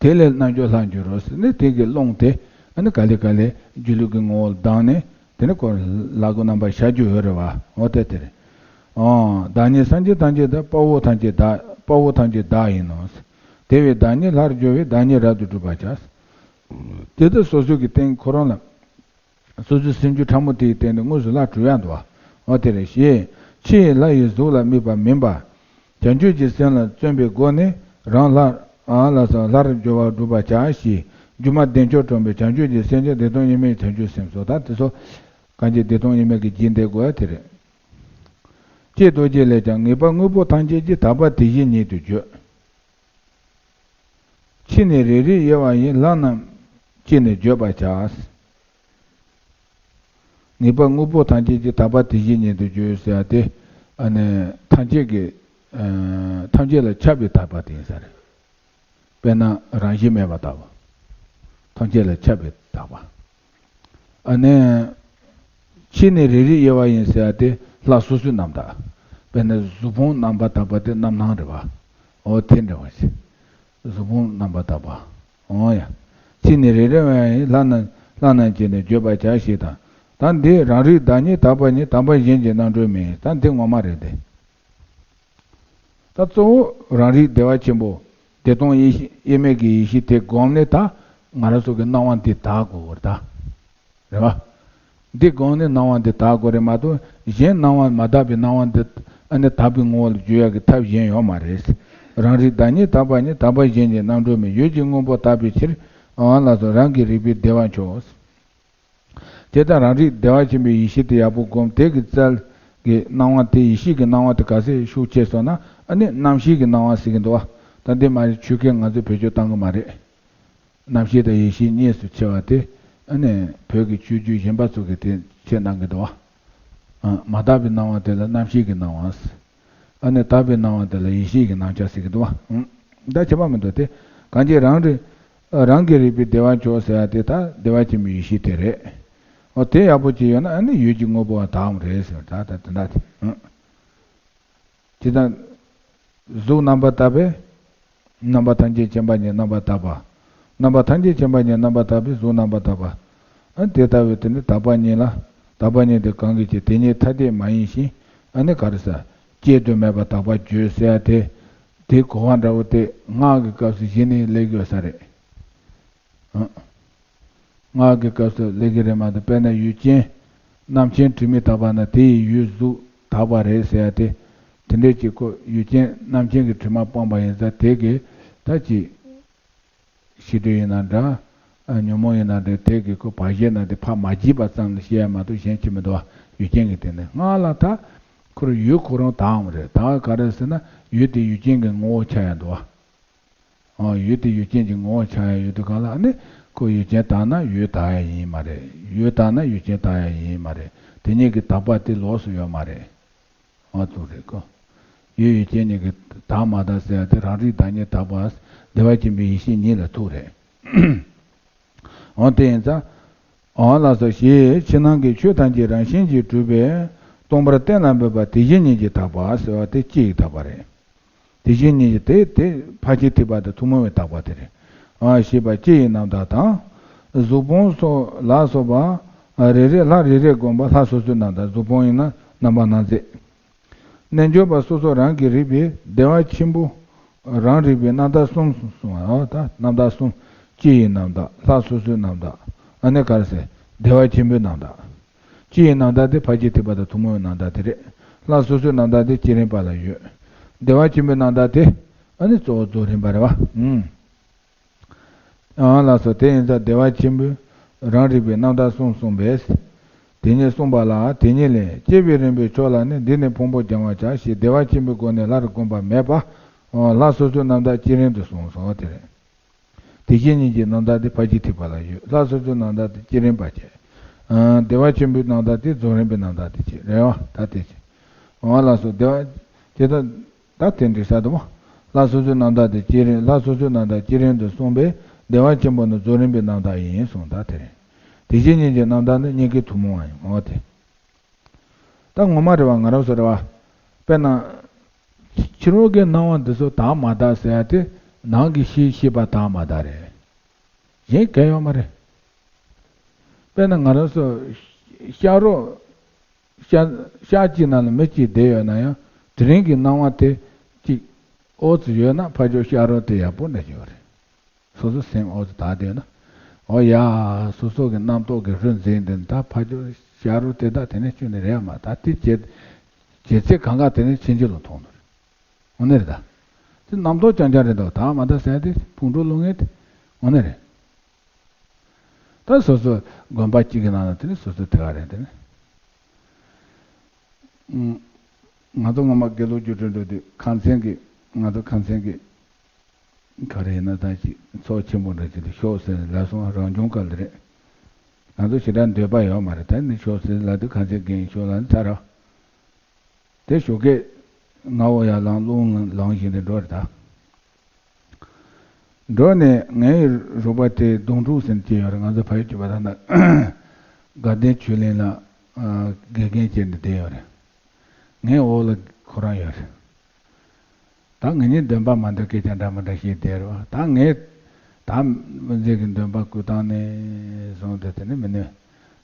དེ་ལས་རྣལ་འབྱོར་ལྷར་འགྱུར་རོ་ཟེར་ནས་དེ་གི་རླུང་དེ་ཨ་ནི་ག་ལེ་ག་ལེ་སྒྱུ་ལུས་ཀྱི་ངོ་བོ་ལ་ལྡང་ནས་དེ་ནི་ཁོ་ལྷ་སྐུ་རྣམ་པར་ཤར་རྒྱུ་ཡོད་རེད་བ། འོ་དེ་དེ་རེད། ཨོ། བདག་ཉིད་སངས་རྒྱས་ཐམས་ཅད་བདག། དཔའ་བོ་ཐམས་ཅད་བདག། དཔའ་བོ་ཐམས་ཅད་བདག་ཡིན་ནོ། དེ་བས་བདག་ཉིད་ལྷར་སྦྱོར་བས། བདག་ཉིད་རབ་ཏུ་སྒྲུབ་པར་བྱ། དེ་ལྟར་སོ་སོ་གི་སྟེང་ཁོ་རང་ལ་སོ་སོའི་སེམས་རྒྱུད་ཕྲ་མོ་དེའི་སྟེང་དུ་དངོས་སུ་ལྷ་གྲུབ་ཡག་འདུག་བ། འོ་དེ་རེད་ཞེས། ཕྱི་ཡི་ལྷ་ཡི་གཟུགས་ལ་དམིགས་པ་མིན་པར། བྱང་ཆུབ་ཀྱི་སེམས་ལ་བརྩོན་པའི་སྒོ་ནས་རང་ལྷར། ཨ་ལ་སོགས་ལྷར་སྦྱོར་བ་སྒྲུབ་པར་བྱ་ཞེས། སྒྱུ་མ་བདེ་མཆོག་སྒྲོན་པའི་བྱང་ཆུབ་ཀྱི་སེམས་ཀྱང་བདེ་སྟོང་ཡིན་མིན་བྱང་ཆུབ་སེམས་སོ། ད་དེ་ཚོ་གང་ཅི་བདེ་སྟོང་ཡིན་མིན་གྱི་རྒྱུད་འདི་དགོས་ཡ་དེ་རེད། ཀྱེ་རྡོ་རྗེ་ལས་ཀྱང་། ངེས་པར་དངོས་པོ་ཐམས་ཅད་ཀྱི། དག་པ་དེ་བཞིན་ཉིད་དུ་བརྗོད། ཕྱི་ནས་རེ་རེ་དབྱེ་བ་ཡིས། ལྷ་རྣམས་ཕྱི་ནས་བརྗོད་པར་བྱ། ངེས་པར་དངོས་པོ་ཐམས་ཅད་ཀྱི། དག་པ་དེ་བཞིན་ཉིད་དུ་བརྗོད་ཟེར་ཡ་དེ། ཨ་ནི་ཐམས་ཅད་ཀྱི། ཨ་ཐམས་ཅད་ལ་ཁྱབ་པའི་དག་པ་དེ་ཡིན་ས་རེད། དཔེར་ན་རང་བཞིན་མེད་པར་དག་པ། ཐམས་ཅད་ལ་ཁྱབ་པའི་དག་པ། ཨ་ནི། ཕྱི་ནས་རེ་རེ་དབྱེ་བ་ཡིས་ཟེར་ཡ་དེ་ལྷ་སོ་སོའི་རྣམ་དག། དཔེར་ན་གཟུགས་ཕུང་རྣམ་པར་དག་པ་དེ་རྣམ་སྣང་རེད་བ། འོ་དེ་འདྲ་བ་ཞིག་གཟུགས་ཕུང་རྣམ་པར་དག་པ། འོ་ཡ། ཕྱི་ནས་རེ་རེ་དབྱེ་བ་ཡིས། ལྷ་རྣམས་ལྷ་རྣམས་ཕྱི་ནས་བརྗོད་པར་བྱ་ཞེས་དང་། ད་འདི་རང་རིག་བདག་ཉིད་དག་པ་ཉིད། དག་པ་གཞན་གྱི་རྣམ་གྲོལ་མིན། ད་འདི་ངོ་མ་རེད་དེ། ད་གཙོ་བོ་རང་རིག་བདེ་བ་ཆེན་པོ། བདེ་སྟོང་ཡེ་ཤེས་དབྱེར་མེད་ཀྱི་ཡེ་ཤེས་དེ་བསྒོམས་ནས་ད་ང་རང་ཚོ་གི་སྣང་བ་འདི་དག་དགོས་པར་ད། རེད་བ། འདི་བསྒོམས་ནས་སྣང་བ་འདི་དག་དགོས་རེད་མ་གཏོགས་གཞན་སྣང་བ་མ་དག་པའི་སྣང་བ་འདི་ཨ་ནི་དག་པའི་ངོ་བོ་ལ་འགྱུར་ཡག་གི་ཐབས་གཞན་ཡོད་མ་རེད། རང་རིག་བདག་ཉིད་དག་པ་ཉིད། དག་པ་གཞན་གྱི་རྣམ་གྲོལ་མིན། ཡུལ་གྱི་དངོས་པོ་དག་པའི་ཕྱིར། འོ་ལགས་སོ། རང་གི་རིག་པའི་བདེ་བ་མཆོག་དེ་ལྟར་རང་རིག་བདེ་བ་ཆེན་པོའི་ཡེ་ཤེས་དེ་ཡག་པོ་བསྒོམས། དེ་གི་རྩལ་གྱི་སྣང་བ་དེ། ཡེ་ཤེས་ཀྱི་སྣང་བ་དེ་ག་ཚད་ཤུགས་ཆེ་སོང་ན་ཨ་ནི་རྣམ་ཤེས་ཀྱི་སྣང་བ་ཟེར་གྱི་འདུག་བ། ད་འདི་མ་རེད། ཆོས་སྐད་ང་ཚོས་བེད་སྤྱོད་བཏང་གི་མ་རེད། རྣམ་ཤེས་དང་ཡེ་ཤེས་གཉིས་སུ་ཕྱེ་བ་དེ་ཨ་ནི་བོད་ཀྱི་ཆོས་བརྒྱུད་གཞན་པ་ཚོ་གིས་དེ་ཁྱེད་གནང་གི་འདུག་བ། མ་དག་པའི་སྣང་བ་དེ་ལ་རྣམ་ཤེས་ཀྱི་སྣང་བ། ཨ་ནི་དག་པའི་སྣང་བ་དེ་ལ་ཡེ་ཤེས་ཀྱི་རྣམ་གཞག་ཟེར་གྱི་འདུག་བ། ད་ཁྱད་པར་མི་འདུག་སྟེ། གང་ཅི་རང་རིག་རང་གི་རིག་པའི་བདེ་བ་མཆོག་ཟེར་ཡ་དེ་ད་བདེ་བ་ཆེན་པོའི་ཡེ་ཤེས་དེ་རེད། འོ་དེ་ཡག་པོ་ཅིག་ཡོད་ན་ཨ་ནི་ཡུལ་གྱི་དངོས་པོ་བ་དག་པ་རེད་ཟེར། ད་ད་དེ་འདྲ་དེ། དེ་དང་། གཟུགས་རྣམ་པར་དག་པས། རྣམ་པ་ཐམས་ཅད་མཁྱེན་པ་ཉིད་རྣམ་པར་དག་པ། རྣམ་པ་ཐམས་ཅད་མཁྱེན་པ་ཉིད་རྣམ་པར་དག་པས་གཟུགས་རྣམ་པར་དག་པ། ཨ་དེ་ལྟ་བུའི་དེ་ནི་དག་པ་ཉིད་ལ། དག་པ་ཉིད་དེ་གང་གིས་ཀྱང་དེ་ཉིད་ཐ་དད་མ་ཡིན་ཞིང་། ཨ་ནི་ག་རེ་ཟེར། བཅད་དུ་མེད་པར་དག་པར་བརྗོད་ཟེར་ཡ་དེ། དེ་གོ་བ་འདྲ་བོ་དེ་སྔགས་ཀྱི་སྐབས་སུ་གཞི་ནས་སླེབས་ཡོད་ས་རེད། ཨ། སྔགས་ཀྱི་སྐབས་སུ་སླེབས་ཀྱི་རེད་མ་གཏོགས། དཔེར་ན་ཡུལ་ཅན། རྣམ་མཁྱེན་དྲི་མེད་དག་པ་ན་དེ་ཡི་ཡུལ་གཟུགས་དག་པ་རེད་ཟེར་ཡ་དེ། དེ་འདྲས་ཀྱི་ཁོ་ཡུལ་ཅན་རྣམ་མཁྱེན་གྱི་དྲི་མ་སྤངས་པ་ཡིན་ཙང་དེ་གི་ད་ཅིག་ཤེས་སྒྲིབ་ཡིན་ན་འདྲ། ཨ་ཉོན་མོངས་ཡིན་ན་འདྲ། དེ་གི་ཁོ་བར་ཆད་ན་དེ་ཕར་མ་བརྗེད་པ་ཙམ་ལ་བཤད་ཡ་མ་གཏོགས་གཞན་ཅི་མི་འདུག་བ། ཡུལ་ཅན་གྱི་སྟེང་ནས་སྔགས་ལ་ད་ཁོ་རང་ཡུལ་ཁོ་རང་དག་པ་རེད། ད་ག་རེ་ཟེར་ན་ཡུལ་དེ་ཡུལ་ཅན་གྱི་ངོ་བོ་ཆགས་ཡ་འདུག་བ། ཨ་ཡུལ་དེ་ཡུལ་ཅན་གྱི་ངོ་བོ་ཆགས་ཡ་ཡོད་དུས་གང་ལ་ཨ་ནི་ཁོ་ཡུལ་ཅན་དག་ན་ཡུལ་དག་ཡ་ཡིན་མ་རེད། ཡུལ་དག་ན་ཡུལ་ཅན་དག་ཡ་ཡིན་མ་རེད། དེ་གཉིས་ཀྱི་དག་པ་དེ་ལོགས་སུ་ཡོད་མ་རེད། ཨ་ཐུག་རེད་ཀོ། ཡུལ་ཡུལ་ཅན་གཉིས་ཀྱི་དག་མ་དག་ཟེར་ཡ་དེ་རང་རིག་བདག་ཉིད་དག་པ། བདེ་བ་ཆེན་པོའི་ཡེ་ཤེས་ཉིད་ལ་ཐུག་རེད། འོ་དེ་ཡིན་ཙང་། འོ་ལགས་སོ་ཞེས་ཕྱི་ནང་གི་ཆོས་ཐམས་ཅད་རང་བཞིན་གྱིས་གྲུབ་པས་སྟོང་པར་གཏན་ལ་འབེབས་པ་དེ་བཞིན་ཉིད་ཀྱིས་དག་པ་ཟེར་བ་དེ་སྤྱི་ཡི་དག་པ་རེད། དེ་བཞིན་ཉིད་ཀྱིས་དེ་དེ་ཕར་ཕྱིན་ཐེག་པ་དང་ཐུན་མོང་བའི་དག་པ་དེ་རེད། ཨ་ཞེས་པ་སྤྱི་ཡི་རྣམ་དག་དང་། གཟུགས་ཕུང་སོགས་ལ་སོགས་པ་རེ་རེ་ལྷ་རེ་རེ་བསྒོམས་པ་ལྷ་སོ་སོའི་རྣམ་དག། གཟུགས་ཕུང་ཡིན་ན་རྣམ་པར་སྣང་མཛད། རྣལ་འབྱོར་པ་སོ་སོ་རང་གི་རིག་པའི་བདེ་བ་ཆེན་པོ་རང་རིག་པའི་རྣམ་དག་གསུམ་གསུངས་པ། ད་རྣམ་དག་གསུམ། སྤྱི་ཡི་རྣམ་དག། ལྷ་སོ་སོའི་རྣམ་དག། ཨ་ནི་ག་རེ་ཟེར། བདེ་བ་ཆེན་པོའི་རྣམ་དག། སྤྱི་ཡི་རྣམ་དག་དེ་ཕར་ཕྱིན་ཐེག་པ་དང་ཐུན་མོང་བའི་རྣམ་དག་དེ་རེད། ལྷ་སོ་སོའི་རྣམ་དག་དེ་བསྐྱེད་རིམ་པ་ལ་ཡོད། བདེ་བ་ཆེན་པོའི་རྣམ་དག་དེ་ཨ་ནི་གཙོ་བོ་རྫོགས་རིམ་པ་རེད་བ། ཨུམ། ཨ་ལགས་སོ། དེ་ཡིན་ཙང་བདེ་བ་ཆེན་པོའི་རང་རིག་པའི་རྣམ་དག་གསུམ་གསུངས་པས། དེ་ཉིད་གསུངས་པ་ལ་དེ་ཉིད་ལས། བསྐྱེད་པའི་རིམ་པས་མཆོག་ལ་ནི། འདི་ནི་ཕུང་པོ་སྦྱང་བར་བྱ་ཞེས། བདེ་བ་ཆེན་པོའི་སྒོ་ནས་ལྷར་བསྒོམས་པ་མེད་པ། ལྷ་སོ་སོའི་རྣམ་དག་བསྐྱེད་རིམ་དུ་གསུངས་སོ། དེ་རེད། དེ་བཞིན་ཉིད་ཀྱི་རྣམ་དག་དེ་ཕར་ཕྱིན་ཐེག་པ་ལ་ཡོད། ལྷ་སོ་སོའི་རྣམ་དག་དེ་བསྐྱེད་རིམ་པ་བྱས། ཨ་བདེ་བ་ཆེན་པོའི་རྣམ་དག་དེ་རྫོགས་རིམ་པའི་རྣམ་དག་དེ་བྱས་རེད་བ། ད་དེ་བྱས། འོ་ལགས་སོ། བདེ་བ་ཇི་ལྟར། ད་དེ་འགྲིག་ས་འདུག་བ། ལྷ་སོ་སོའི་རྣམ་དག་དེ་བསྐྱེད་རིམ། ལྷ་སོ་སོའི་རྣམ་དག་བསྐྱེད་རིམ་དུ་གསུངས་པས་བདེ་བ་ཆེན་པོ་ནི་རྫོགས་རིམ་པའི་རྣམ་དག་ཡིན་གསུངས། ད་དེ་རེད། དེ་བཞིན་ཉིད་ཀྱི་རྣམ་དག་ནི་སྙིང་གའི་ཐུན་མོང་བ་ཡིན། འོ་དེ། ད་ངོ་མ་རེད་བ། ང་རང་ཚོ་རེད་བ། དཔེར་ན། ཕྱི་རོལ་གྱི་སྣང་བ་འདི་ཚོ་དག་མ་དག་ཟེར་ཡ་དེ། ནང་གི་ཤེས་ཤེས་པ་དག་མ་དག་རེད། གཞན་གང་ཡོད་མ་རེད། དཔེར་ན་ང་རང་ཚོ་ཤ་རོགས་ཤ་ཤ་གཅིག་ནང་ལ་མི་གཅིག་བསྡད་ཡོད་ན་ཡང་དེ་རིང་གི་སྣང་བ་དེ་གཅིག་ཨོ་ཙི་ཡོད་ན་ཕར་ཕྱོགས་ཤ་རོགས་དེ་ཡག་པོ་འདྲ་ཞིག་ཡོད་རེད། སོ་སོ་སེམས་ཨོ་ཙི་དག་བསྡད་ན། ཨོ་ཡ། སོ་སོ་གི་རྣམ་རྟོག་གི་རུ་འཛིན་དེ་ད་ཕར་ཕྱོགས་ཤ་རོགས་དེ་དག་དེ་ནས་ཁྱོན་ནས་རེད་མ་ད་དེ་བྱེད་བྱེད་ཚེ་གང་ག་དེ་ནས་ཕྱིན་ཅི་ལོག་མཐོང་ནོ་རེད། འོ་ནི་རེད་ད། དེ་རྣམ་རྟོག་རྐྱང་རྐྱང་རེད་འདུག་དག་མ་དག་ཟེར་དེ་ཕུང་འགྲོ་ལོ་ངེས་དེ། འོ་ནི་རེད། ད་སོ་སོ་དགོན་པ་གཅིག་གི་ནང་ལ་དེ་ནི་སོ་སོ་དེ་ག་རེད་དེ་ནི། ང་ཚོ་སྔོན་མ་དགེ་ལུགས་རྒྱུགས་སྤྲོད་འགྲོ་དུས་ཁམས་ཚན་གྱི་ང་ཚོ་ཁམས་ཚན་གྱི་ག་རེ་ཡིན་ན་ད་ཅིག་ཚོགས་ཆེན་པོ་འདྲ་ཅིག་ལ་ཤོག་ཟེར་ལབ་སོང་རང་བྱུང་སྐབས་ལ་རེད། ང་ཚོ་ཞེ་དྲག་འདོད་པ་ཡོད་མ་རེད་ད་ནི་ཤོག་ཟེར་ལབ་དུས་ཁམས་ཚན་རྒན་ཡིན་ཤོག་ལབ་ནི་ཚར་རོ། དེ་ཞོགས་ཀས་ང་འོ་ཡར་ལངས་རླུང་ལངས་བཞིན་དུ་འགྲོ་རེད་ད། འགྲོ་ནས་ངའི་རོགས་པ་དེ་གདོང་དྲུག་ཟེར་ནས་སྐྱེས་ཡོད་རེད། ང་ཚོ་ཕ་ཡུལ་གྱི་བ་ད་ན་དགའ་ལྡན་ཆོས་གླིང་ལ་དགེ་རྒན་བྱས་ནས་བསྡད་ཡོད་རེད། ངའི་འོག་ལ་ཁོ་རང་ཡོད་རེད། ད་ང་གཉིས་འདོན་པ་མ་འདོན་སྐད་ཆ་འདྲ་མི་འདྲ་བཤད་བསྡད་རེད་བ། ད་ངས་ད་མི་ཚེ་གི་འདོན་པ་བསྐུལ་སྟངས་ནས་བཟུང་སྟེ་དེ་ནི་མི་ནུས།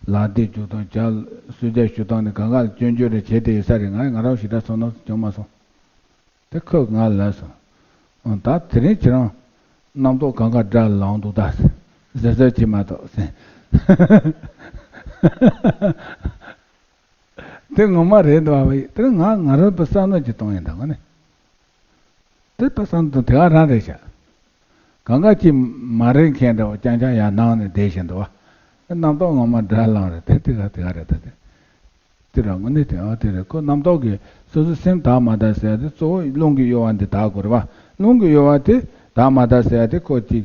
ལག་བདེ་རྒྱུག་སྟངས་བྱ་གསོལ་ཇ་ཞུ་སྟངས་ནི་གང་ག་ལ་སྐྱོན་བརྗོད་རེ་བྱས་ཏེ་ཡོད་ས་རེད། ང་ང་རང་ཞེ་དྲག་བསམ་བློ་བྱུང་མ་སོང་། དེ་ཁོས་ང་ལབ་སོང་། ཨང་ད་དེ་རིང་ཁྱེད་རང་རྣམ་རྟོག་གང་ག་དགྲ་ལངས་འདུག་ད་ཟེར་ཟེར་ཟེར་གྱིས་མ་གཏོགས་ཟེར། དེ་ངོ་མ་རེད་འདུག་བ། དེ་ང་ང་རང་བསམ་བློ་ཅིག་གཏོང་ཡིན་ད་ང་ནི། དེ་བསམ་བློ་དེ་ག་རང་རེད་ཤག་གང་ག་ཅིག་མ་རེད་མཁན་འདྲ་བོ་རྐྱང་རྐྱང་ཡར་ནང་ནས་བསྡད་བཞིན་འདུག་བ། རྣམ་རྟོག་ངོ་མ་དགྲ་ལངས་རེད་དེ་དེ་ག་དེ་ག་རེད་ད་དེ། དེ་རང་དངོས་གནས་དེ་ཨ་དེ་རེད། ཁོ་རྣམ་རྟོག་གི་སོ་སོའི་སེམས་དག་མ་དག་ཟེར་ཡ་དེ་གཙོ་བོ་རླུང་གི་གཡོ་བ་འདི་དག་དགོས་རེད་བ། རླུང་གི་གཡོ་བ་དེ་དག་མ་དག་ཟེར་ཡ་དེ་ཁོ་ཅིག་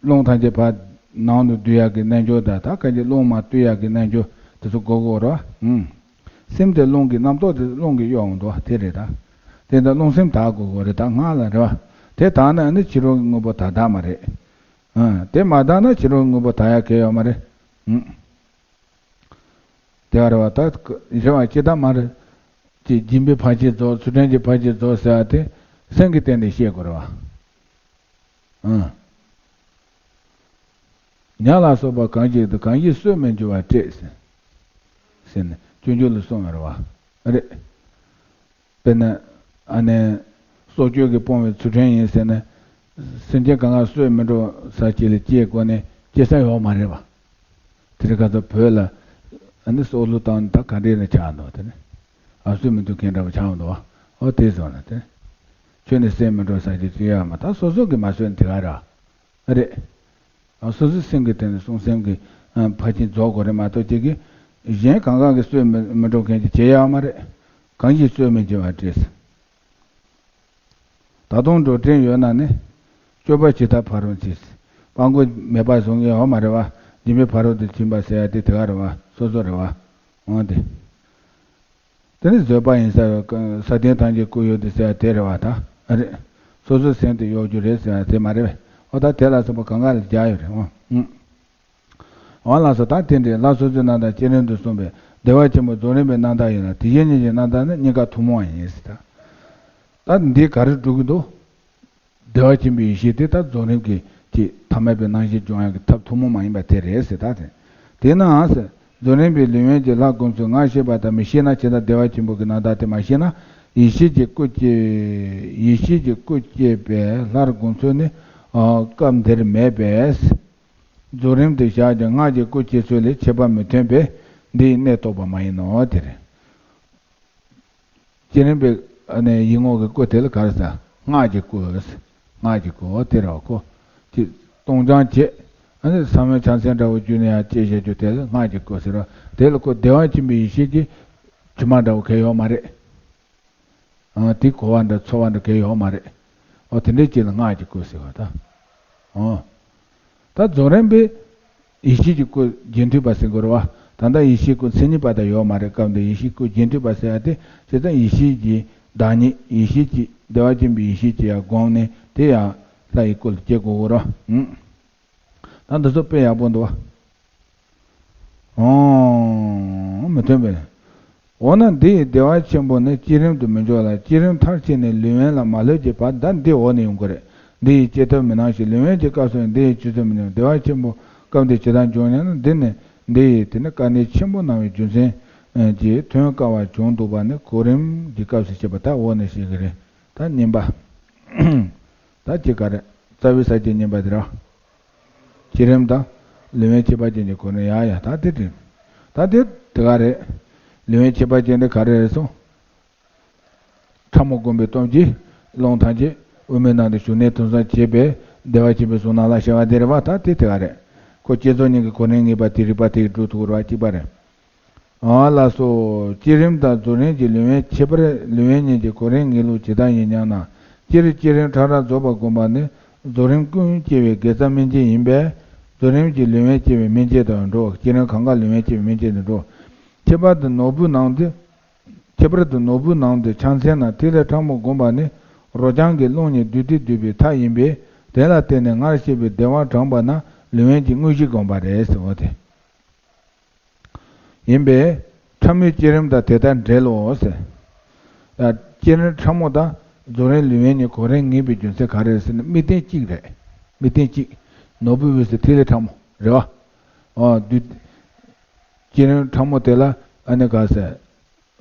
རླུང་ཐམས་ཅད་ཕར་ནང་དུ་བསྡུ་ཡག་གི་རྣལ་འབྱོར་དང་ད་ག་ཅིག་རླུང་མར་གཏོར་ཡག་གི་རྣལ་འབྱོར་དེ་ཚོ་དགོས་དགོས་རེད་བ། ཨུམ། སེམས་དེ་རླུང་གི་རྣམ་རྟོག་དེ་རླུང་གི་གཡོ་འོང་དོ་དེ་རེད་ད། དེ་ལྟར་རླུང་སེམས་དག་དགོས་དགོས་རེད་ད་སྔགས་ལ་རེད་བ། དེ་དག་ན་ནི་ཕྱི་རོལ་གྱི་དངོས་པོ་དག་དག་མ་རེད། ཨ། དེ་མ་དག་ན་ཕྱི་རོལ་དངོས་པོ་དག་ཡ་གལ་ཡོད་མ་རེད། ཨུམ། དེ་བ་རེད་བ་ད། རེད་བ་ཅི་ལྟར་མ་རེད། ཅེས་སྦྱིན་པའི་ཕར་ཕྱིན་རྫོགས་ཚུལ་ཁྲིམས་ཀྱི་ཕར་ཕྱིན་རྫོགས་ཟེར་བ་དེ་སེམས་ཀྱི་སྟེང་ནས་ཤེས་དགོས་རེད་བ། ཨང་། ཉ་ལ་སོགས་པ་གང་ཞིག་ཏུ་གང་ཞིག་གསོད་མི་འགྱུར་བར་བསྐྲད་ཟེར། ཟེར་ནས་སྤྱོད་འཇུག་ལ་གསུངས་པ་རེད་བ། རེད། དཔེར་ན། ཨ་ནི། སྲོག་གཅོད་ཀྱིས་སྤོང་བའི་ཚུལ་ཁྲིམས་ཡིན་ཟེར་ན། སེམས་ཅན་གང་ག་གསོད་མི་འགྲོ་ས་ཅིག་ལ་སྐྱེས་དགོས་ནས་སྐྱེ་ས་ཡོད་མ་རེད་བ། དེ་རིང་ཁ་སང་བོད་ལ། ཨ་ནི་སྲོག་བླུ་བཏང་ནས་ད་ག་འདྲས་ནས་ཆགས་འདུག་དེ་ནི། ཨ་གསོད་མི་ཐུབ་མཁན་འདྲ་བོ་ཆགས་འདུག་བ། ཨོ་དེ་སོང་ན་དེ། ཁྱོད་ནི་བསད་མི་འགྲོ་ས་ཅིག་སྐྱེ་ཡོད་མ་ད་སོ་སོ་གིས་མ་གསོད་ནས་དེ་ག་ར། རེད། སོ་སོའི་སེམས་ཀྱི་སྟེང་ནས་བསྲུང་སེམས་ཀྱི་ཕར་ཕྱིན་རྫོགས་དགོས་རེད་མ་གཏོགས་ཅིག་གིས་གཞན་གང་ག་གིས་གསོད་མི་མི་འགྲོ་མཁན་ཅིག་བྱེད་ཡག་མ་རེད། གང་ཞིག་གསོད་མི་འགྱུར་བར་བསྐྲད། ད་དུང་འགྲོ་དྲན་ཡོད་ན་ནི། སྤྱོད་པ་ཇི་ལྟར་ཕ་རོལ་ཕྱིན། སྤང་དགོས་མེད་པ་བཟོ་མཁན་ཡོད་མ་རེད་བ། སྦྱིན་པའི་ཕ་རོལ་ཏུ་ཕྱིན་པ་ཟེར་ཡ་དེ་དེ་ག་རེད་བ། སོ་སོ་རེད་བ། འོང་དེ། དེ་ནི་བཟོད་པ་ཡིན་ས་ཡོད་ས་སྟེང་ཐམས་ཅད་སྐུ་ཡོད་དེ་ཟེར་ཡ་དེ་རེད་བ་ད། ཨ་རེད། སོ་སོའི་སེམས་དེ་གཡོ་རྒྱུ་རེད་ཟེར་ཡ་དེ་མ་རེད་བས། འོ་ད་དེ་ལ་སོགས་པ་གང་ག་ལ་རྒྱག་ཡོད་རེད་འོང་། འོང་ལགས་སོ་ད་དེ་འདྲའི་ལྷ་སོ་སོའི་རྣམ་ཐར་བསྐྱེད་རིམ་དུ་གསུངས་པའི་བདེ་བ་ཆེན་པོ་རྫོགས་རིམ་པའི་རྣམ་ཐར་ཡིན་ལ་དེ་བཞིན་ཉིད་ཀྱི་རྣམ་ཐར་ནི་གཉིས་ཀ་ཐུན་མོང་བ་ཡིན་ཟེར་ད། ད་འདི་ག་རེ་སྒྲུབ་ཀྱི་འདུག་བདེ་བ་ཆེན་པོའི་ཡེ་ཤེས་དེ་ལྟར་རྫོགས་རིམ་གྱི་ཀྱི་ཐ་མལ་པའི་སྣང་ཞེན་སྦྱོང་ཡག་གི་ཐབས་ཐུན་མོང་མ་ཡིན་པ་དེ་རེད་ཟེར་ད་དེ། དེས་ན་ཟེར། རྫོགས་རིམ་པའི་ལེའུ་ཡན་གྱི་ལྷ་དགོངས་ཚུལ་ང་ཤེས་པ་དང་མི་ཤེས་ན་ཇི་ལྟར་བདེ་བ་ཆེན་པོ་གི་རྣམ་ཐར་དེ་མ་ཤེས་ན་ཡེ་ཤེས་ཀྱི་སྐུ་སྐྱེ། ཡེ་ཤེས་ཀྱི་སྐུ་སྐྱེས་པའི་ལྷར་དགོངས་ཚུལ་ནི། ཨ། སྐབས་འདིར་མེད་པས། རྫོགས་རིམ་དུ་བཞག་ཀྱང་སྔགས་ཀྱི་སྐུ་སྐྱེ་ཚུལ་ལས་ཁྱད་པར་མི་ཐོན་པས་འདི་ཡི་གནད་རྟོགས་པ་མ་ཡིན་ནོ་དེ་རེད། བསྐྱེད་རིམ་པའི་ཨ་ནི་ཡིག་ངོ་གི་སྐུ་དེ་ལ་ག་རེ་ཟེར། སྔགས་ཀྱི་སྐུ། སྔགས་ཀྱི་སྐུ་དེ་རེད་བ་ཁོ། ཅིག་སྟོང་སྦྱང་བྱེད། ཨ་ནི་ས་བོན་ཕྱག་མཚན་འདྲ་བོ་བརྒྱུད་ནས་ཡང་བསྐྱེད་བྱ་རྒྱུ་དེ་ལ་སྔགས་ཀྱི་སྐུ་ཟེར་བ་དེ་ལ་ཁོ་བདེ་བ་ཆེན་པོའི་ཡེ་ཤེས་ཀྱི་དྲི་མ་འདྲ་བོ་གང་ཡོད་མ་རེད། ཨ་དེ་གོ་བ་འདྲ་ཚོར་བ་འདྲ་གང་ཡོད་མ་རེད། ཨོ་དེ་འདྲའི་ཅིག་ལ་སྔགས་ཀྱི་སྐུ་ཟེར་བ་དང་། ཨོ། ད་རྫོགས་རིམ་པའི་ཡེ་ཤེས་ཀྱི་སྐུ་རྒྱུན་མཐུད་པ་ཟེར་དགོས་རེད་བ། ད་ལྟ་ཡེ་ཤེས་སྐུ་མཚན་ཉིད་པ་དང་ཡོད་མ་རེད། སྐབས་འདིར་ཡེ་ཤེས་སྐུ་རྒྱུན་མཐུད་པ་ཟེར་ཡ་དེ་བྱས་ཙང་ཡེ་ཤེས་ཀྱི་བདག་ཉིད་ཡེ་ཤེས་ཀྱི་བདེ་བ་ཆེན་པོའི་ཡེ་ཤེས་ཀྱི་ཡང་སྒོམ་ནས་དེ་ཡང་ལྷ་ཡི་སྐུ་ལ་སྐྱེ་དགོས་རེད་བ། ད་འདི་ཚོ་དཔེ་ཡག་པོ་འདུག་བ། ཨོ། མི་མཐུན་པའི། འོ་ན་འདི་ཡི་བདེ་བ་ཆེན་པོ་ནི་བསྐྱེད་རིམ་དུ་མི་འཇོག་ལ། བསྐྱེད་རིམ་མཐར་ཕྱིན་ནས་ལུས་དབེན་ལ་མ་ལྷོད་ཀྱི་བར། ད་འདི་འོག་ནས་ཡོང་གི་རེད། འདི་ཡི་བསྐྱེད་ཐབས་མི་སྣང་ཞིང་། ལུས་དབེན་གྱི་སྐབས་སུ་ཡང་འདི་ཡི་ཆོས་ཚུལ་མི་སྣང་། བདེ་བ་ཆེན་པོ་སྐབས་འདིར་ཇི་ལྟར་འབྱུང་སྙམ་ན། འདི་ནི་འདི་ཡི་དེ་ནི་དཀའ་གནད་ཆེན་པོ་སྣང་བའི་རྒྱུ་མཚན་གྱིས་ཐོན་དཀའ་བ་བྱུང་འདུག་པ་ནི་གོ་རིམ་གྱི་སྐབས་སུ་བཤད་པ། ད་འོག་ནས་བཤད་ཀྱི་རེད། ད་གཉིས་པ། ད་ཅི་ག་རེད། རྩ་བའི་ས་བཅད་གཉིས་པ་དེ་ར། བསྐྱེད་རིམ་དང་། ལུས་དབེན་ཁྱད་པར་ཅན་གྱི་གོ་རིམ། ཡ་ཡ། ད་དེ་དྲན། ད་དེ་དེ་ག་རེད། ལུས་དབེན་ཁྱད་པར་ཅན་དེ་ག་རེ་རེད་སོང་། ཕྲ་མོ་བསྒོམས་པའི་སྟོབས་ཀྱིས་རླུང་ཐམས་ཅད་དབུ་མའི་ནང་དུ་ཞུགས་ནས་དུམ་གསུམ་བྱས་པས་བདེ་བ་ཆེན་པོའི་གཟུགས་སྣང་ལ་ཤར་བ་དེ་རེད་བ། ད་དེ་དེ་ག་རེད། ཁོ་བསྐྱེད་རྫོགས་གཉིས་ཀྱི་གོ་རིམ་ངེས་པ་དེ་རིགས་པ་དེ་གིས་སྒྲུབ་ཐུབ་རེད་བ། གཅིག་པ་རེད། ཨ་ལགས་སོ། བསྐྱེད་རིམ་དང་རྫོགས་རིམ་གྱི་ལུས་དབེན་ཁྱད་པར། ལུས་དབེན་གཉིས་ཀྱི་གོ་རིམ་ངེས་ལུགས་ཇི་ལྟར་ཡིན་སྙམ་ན། སྤྱིར་བསྐྱེད་རིམ་ཕྲ་རགས་རྫོགས་པར་བསྒོམ་པ་ནི་རྫོགས་རིམ་ཀུན་སྐྱེ་བའི་དགེ་རྩ་སྨིན་བྱེད་ཡིན་པས། རྫོགས་རིམ་གྱི་ལུས་དབེན་སྐྱེ་བའི་སྨིན་བྱེད་དུ་འགྲོ། བསྐྱེད་རིམ་གང་ག་ལུས་དབེན་སྐྱེ་བའི་སྨིན་བྱེད་དུ་འགྲོ། ཁྱད་པར་དུ་ནོར་བུའི་ནང་དུ། ཁྱད་པར་དུ་ནོར་བུའི་ནང་དུ་ཕྱག་མཚན་ནམ་ཐིག་ལེ་ཕྲ་མོ་བསྒོམ་པ་ནི་རོ་རྐྱང་གི་རླུང་གཉིས་བསྡུས་ཏེ་བསྡུས་པའི་ཐབས་ཡིན་པས། དེ་ལ་བརྟེན་ནས་སྔར་བཤད་པའི་བདེ་བ་དྲངས་པ་ན་ལུས་དབེན་གྱི་དངོས་གཞི་བསྒོམ་པ་རེད་ཟེར་བ་དེ། ཡིན་པས། ཕྲ་མོའི་བསྐྱེད་རིམ་དང་དེ་ལྟར་འབྲེལ་ལོ་ཟེར། ཡ། བསྐྱེད་རིམ་ཕྲ་མོ་དང་རྫོགས་རིམ་ལུས་དབེན་གཉིས་གོ་རིམ་ངེས་པའི་རྒྱུ་མཚན་ག་རེ་རེད་ཟེར་ན། དམིགས་རྟེན་གཅིག་རེད། དམིགས་རྟེན་གཅིག་ནོར་བུའི་དབུས་སུ་ཐིག་ལེ་ཕྲ་མོ་རེད་བ། ཨོ། བསྡུས། བསྐྱེད་རིམ་ཕྲ་མོ་དེ་ལ་ཨ་ནི་ག་ཟེར།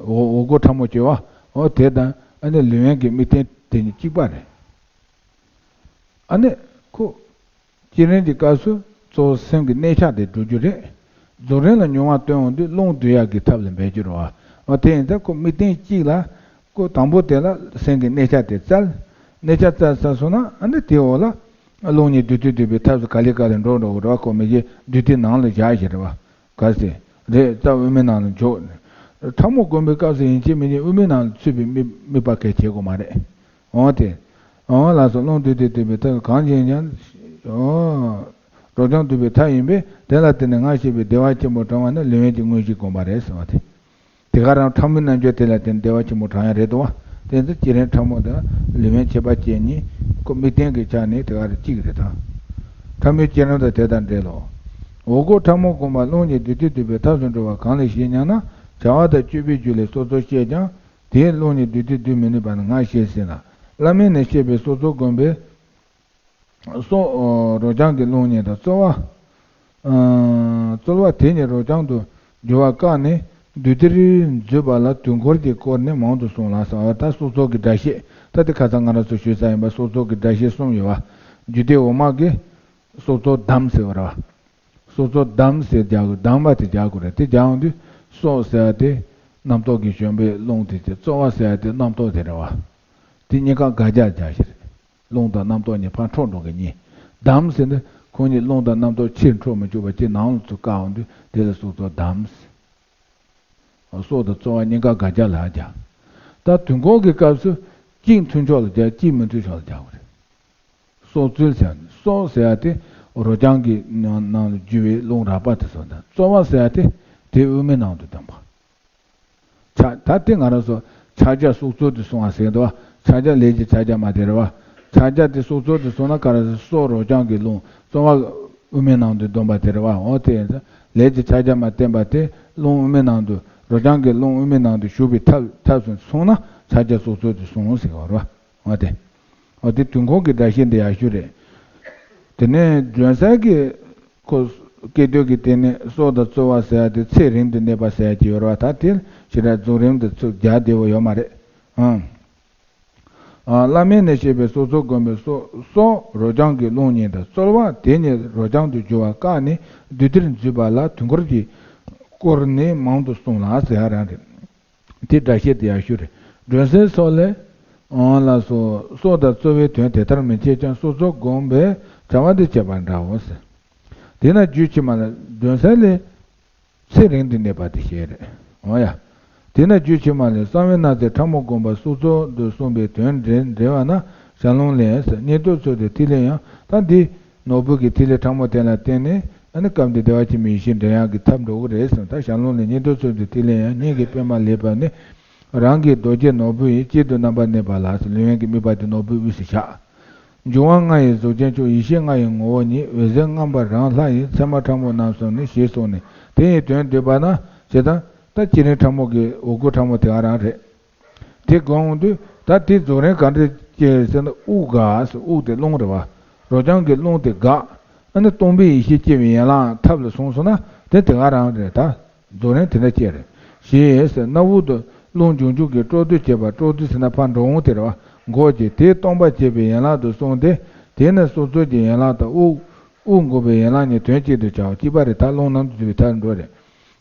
འོ་འོ་སྐོལ་ཕྲ་མོ་བྱེད་བ། འོ་དེ་དང་ཨ་ནི་ལུས་དབེན་གྱི་དམིགས་རྟེན་དེ་གཉིས་གཅིག་པ་རེད། ཨ་ནི་ཁོ། བསྐྱེད་རིམ་གྱི་སྐབས་སུ་གཙོ་བོ་སེམས་ཀྱི་གནས་ཆ་དེ་སྒྲུབ་རྒྱུ་རེད། རྫོགས་རིམ་ལ་མྱོང་བ་སྟོན་འོང་དུས་རླུང་བསྡུ་ཡག་གི་ཐབས་ལ་འབད་རྒྱུ་རེད་བ། འོ་དེ་ཡིན་ཙང་ཁོ་དམིགས་རྟེན་གཅིག་ལ། ཁོ་དང་པོ་དེ་ལ་སེམས་ཀྱི་གནས་ཆ་དེ་བཙལ། གནས་ཆ་བཙལ་ཚར་སོང་ན་ཨ་ནི་དེའི་འོག་ལ། རླུང་གཉིས་བསྡུས་ཏེ་བསྡུས་པའི་ཐབས་སུ་ག་ལེ་ག་ལེ་འགྲོ་འགྲོ་གི་རེད་བ། ཁོ་མི་གི་བསྡུས་ཏེ་ནང་ལ་བཞག་བཞག་རེད་བ། ག་ཟེ། རེད། རྩ་དབུ་མའི་ནང་ལ་འཇོག་ཕྲ་མོ་བསྒོམ་པའི་སྐབས་སུ་ཡིན་གཅིག་མིན་གཅིག་དབུ་མའི་ནང་ལ་ཚུད་པའི་དམིགས་དམིགས་པ་གལ་ཆེ་གོ་མ་རེད། འོ་དེ། འོ་ལགས་སོ། རླུང་བསྡུས་ཏེ་བསྡུས་པའི་ཐབས་གང་ཡིན་ཀྱང་། འོ། རོ་རྐྱང་བསྡུས་པའི་ཐབས་ཡིན་པས། དེ་ལ་བརྟེན་ནས་སྔར་བཤད་པའི་བདེ་བ་ཆེན་པོ་དྲངས་པ་ནི་ལུས་དབེན་གྱི་དངོས་གཞི་བསྒོམ་པ་རེད་ཟེར་བ་དེ། དེ་ག་རང་ཕྲ་མོའི་རྣལ་འབྱོར་དེ་ལ་བརྟེན་བདེ་བ་ཆེན་པོ་དྲངས་ཡ་རེད་དོ། དེ་ཚོ་བསྐྱེད་རིམ་ཕྲ་མོ་དང་ལུས་དབེན་ཁྱད་པར་ཅན་གཉིས་ཁོ་དམིགས་རྟེན་གྱི་ཆ་ནས་དེ་ག་རེ་གཅིག་རེད་ད། ཕྲ་མོའི་བསྐྱེད་རིམ་དང་དེ་དང་འབྲེལ་ལོ། འོ་སྐོལ་ཕྲ་མོ་བསྒོམ་པ་རླུང་གཉིས་བསྡུས་ཏེ་བསྡུས་པའི་ཐབས་སུ་འགྲོ་བ་གང་ལས་ཤེས་སྙམ་ན། བྱ་བ་དང་སྤྱོད་པའི་རྒྱུ་ལས་སྲོག་རྩོལ་བཤད་ཀྱང་། དེའི་རླུང་གཉིས་བསྡུས་ཏེ་བསྡུ་མི་ནུས་པ་ནི་སྔར་བཤད་ཟིན་ལ། བླ་མེད་ནས་བཤད་པའི་སྲོག་རྩོལ་བསྒོམ་པའི་སྲོག་རོ་རྐྱང་གི་རླུང་གཉིས་དང་རྩོལ་བ། རྩོལ་བ་དེ་ཉིད་རོ་རྐྱང་དུ་འགྱུར་བ་བཀག་ནས་བདུད་རྩིར་འཛུད་པ་ལ་དུས་འཁོར་གྱིས་བསྐོར་ནས་མང་དུ་གསུངས་ལ་ཟེར་བ། ད་སྲོག་རྩོལ་གྱི་སྒྲ་བཤད་ད་དེ་ཁ་སང་ང་རང་ཚོ་ཞུས་ཚར་ཡིན་པ། སྲོག་རྩོལ་གྱི་སྒྲ་བཤད་གསུམ་ཡོད་བ། རྒྱུད་སྡེ་འོག་མ་གི་སྲོག་རྩོལ་གདམས་ཟེར་བ་རེད་བ། སྲོག་རྩོལ་གདམས་ཟེར་རྒྱག་དགོས། གདམས་པ་དེ་རྒྱག་དགོས་རེད། དེ་རྒྱག་ཡོང་དུས་སྲོག་ཟེར་བ་དེ་རྣམ་རྟོག་གི་བཞོན་པའི་རླུང་དེ་སྟེ། རྩོལ་བ་ཟེར་བ་དེ་རྣམ་རྟོག་དེ་རེད་བ། དེ་གཉིས་ཀ་དགག་བྱ་རྒྱག་ཤེས་རེད། རླུང་དང་རྣམ་རྟོག་གཉིས་ཕར་འཕྲོ་འགྲོ་མཁན་གཉིས། གདམས་ཟེར་ན་ཁོང་གཉིས་རླུང་དང་རྣམ་རྟོག་ཕྱིར་འཕྲོ་མི་བཅུག་པ་ཅིག་ནང་ལ་ཚུར་བཀག་ཡོང་དུས་དེ་ལ་སྲོག་རྩོལ་གདམས་ཟེར། སྲོག་དང་རྩོལ་བ་གཉིས་ཀ་དགག་བྱ་ལ་རྒྱག་ད་དུས་འཁོར་གྱི་སྐབས་སུ་གཅིག་མཐུན་ཕྱོགས་ལ་རྒྱག་གཅིག་མི་མཐུན་ཕྱོགས་ལ་རྒྱག་དགོས་རེད། སྲོག་རྩོལ་ཟེར་ཡ་ནི། སྲོག་ཟེར་ཡ་དེ་རོ་རྐྱང་གི་ནང་ནང་ལ་རྒྱུ་བའི་རླུང་རགས་པ་དེ་ཚོ་དང་། རྩོལ་བ་ཟེར་ཡ་དེ་དེ་དབུ་མའི་ནང་དུ་བསྡམས་པ། ཕྱག་ད་དེ་ང་རང་ཚོ་ཕྱག་རྒྱ་སྲོག་རྩོལ་དུ་སོང་བ་ཟེར་འདུག་བ། ཕྱག་རྒྱ་ལས་ཀྱི་ཕྱག་རྒྱ་མ་དེ་རེད་བ། ཕྱག་རྒྱ་དེ་སྲོག་རྩོལ་དུ་སོང་ན་ག་རེ་ཟེར། སྲོག་རོ་རྐྱང་གི་རླུང་། རྩོལ་བ་དབུ་མའི་ནང་དུ་བསྡོམས་པ་དེ་རེད་བ། འོ་དེ་ཡིན་ཙང་ལས་ཀྱི་ཕྱག་རྒྱ་མ་བསྟན་པ་དེ་རླུང་དབུ་མའི་ནང་དུ། རོ་རྐྱང་གི་རླུང་དབུ་མའི་ནང་དུ་ཞུགས་པའི་ཐབས་ཐབས་སུ་སོང་ན་ཕྱག་རྒྱ་སྲོག་རྩོལ་དུ་སོང་ཟེར་བ་རེད་བ། འོ་དེ། འོ་དེ་དུས་འཁོར་གྱི་སྒྲ་བཤད་འདི་ཡག་ཤོས་རེད། དེ་ནས་སྒྲོན་གསལ་གྱི་ཁོ་སྐད་དོད་ཀྱི་སྟེང་ནས་སྲོག་དང་རྩོལ་བ་ཟེར་ཡ་དེ་ཚེ་རིང་དུ་གནས་པ་ཟེར་ཡ་ཅིག་ཡོད་རེད་བ། ད་དེ་ཞེ་དྲག་རྫོགས་རིམ་དུ་ཚུར་རྒྱག་བདེ་བོ་ཡོད་མ་རེད། ཨང་། ཨ། བླ་མེད་ནས་བཤད་པའི་སྲོག་རྩོལ་བསྒོམ་པའི་སྲོག་སྲོག་རོ་རྐྱང་གི་རླུང་གཉིས་དང་། རྩོལ་བ་དེ་ཉིད་རོ་རྐྱང་དུ་འགྱུར་བ་བཀག་ནས་བདུད་རྩིར་འཛུད་པ་ལ་དུས་འཁོར་གྱིས་བསྐོར་ནས་མང་དུ་གསུངས་ལ་ཟེར་ཡ་རང་རེད། དེ་སྒྲ་བཤད་དེ་ཡག་ཤོས་རེད། སྒྲོན་གསལ་སོགས་ལས། འོང་ལགས་སོ། སྲོག་དང་རྩོལ་བའི་དོན་དེ་ལྟར་མི་འཆད་ཀྱང་། སྲོག་རྩོལ་བསྒོམ་པའི་བྱ་བ་འདི་བྱེད་པ་འདྲའོ་ཟེར། དེས་ན་རྒྱུད་ཕྱི་མ་ལ། སྒྲོན་གསལ་ལས། ཚེ་རིང་དུ་གནས་པ་དེ་བཤད་རེད། འོ་ཡ། དེས་ན་རྒྱུད་ཕྱི་མ་ལས། གསང་བའི་སྣང་ཚད་ཕྲ་མོ་བསྒོམ་པ་སྲོག་རྩོལ་དུ་གསུངས་པའི་དོན་འགྲེལ་འགྲེལ་བ་ན། ཞལ་ལུང་ལས་ཟེར། སྙིགས་དུས་ཚོད་དུ་ཐིག་ལེ་ཡང་། ད་འདི། ནོར་བུ་གི་ཐིག་ལེ་ཕྲ་མོ་དེ་ལ་བརྟེན་ནས་ཨ་ནི་སྐབས་འདིར་བདེ་བ་ཆེན་པོའི་ཡེ་ཤེས་འདྲེན་ཡག་གི་ཐབས་འགྲོ་གི་རེད་ཟེར། ད་ཞལ་ལུང་ལས། སྙིགས་དུས་ཚོད་དུ་ཐིག་ལེ་ཡང་། སྙིང་གི་པདྨ་ལེགས་པར་ནི། རང་གི་རྡོ་རྗེ་ནོར་བུ་ཡིས། གཅིག་ཏུ་རྣམ་པར་གནས་པ་ལ་ཟེར། ལུས་དབེན་གྱི་དམིགས་པ་དེ་ནོར་བུའི་དབུས་སུ་བཞག་འབྱུང་བ་ལྔ་ཡི་གཟུགས་ཅན་མཆོག་ཡེ་ཤེས་ལྔ་ཡི་ངོ་བོ་ཉིད། འོད་ཟེར་མངོན་པར་རང་ལྷ་ཡི། མཚན་མ་ཕྲ་མོ་རྣམ་གསུམ་ནི། ཞེས་གསུངས་ནས་དེ་ཡི་དོན་བསྡུས་པ་ན། ཇི་ལྟར། ད་ ད་བསྐྱེད་རིམ་ཕྲ་མོ་གི་འོ་སྐོལ་ཕྲ་མོ་དེ་ག་རང་རེད། དེ་དགོངས་དུས་ད་དེ་རྫོགས་རིམ་ག་འདྲ་སྐྱེ་ཟེར་ན། དབུགས་འགགས། དབུགས་དེ་རླུང་རེད་བ། རོ་རྐྱང་གི་རླུང་དེ་འགགས། ཨ་ནི་སྟོང་པའི་ཡེ་ཤེས་སྐྱེ་བའི་ཡན་ལག་ཐབས་ལ་བཟུང་སོང་ན་དེ་དེ་ག་རང་རེད། ད་རྫོགས་རིམ་དེ་འདྲ་སྐྱེ་རེད། ཞེས་ཟེར། སྣ་བུག་ཏུ་རླུང་འབྱུང་འཇུག་གི་སྤྲོ་བསྡུ་བྱེད་པ། སྤྲོ་བསྡུ་ཟེར་ན་ཕར་འགྲོ་འོང་དེ་རེད་བ། འགོག་གི་དེས་སྟོང་པ་བྱེད་པའི་ཡན་ལག་ཏུ་གསུངས་ཏེ། དེས་ན་སྲོག་རྩོལ་གྱི་ཡན་ལག་དང་དབུགས། དབུགས་འགོག་པའི་ཡན་ལག་གཉིས་དོན་གཅིག་ཏུ་བྱའོ། གཅིག་པ་རེད། ད་རླུང་ནང་དུ་འཛུལ་བའི་མཐར་འགྲོ་རེད།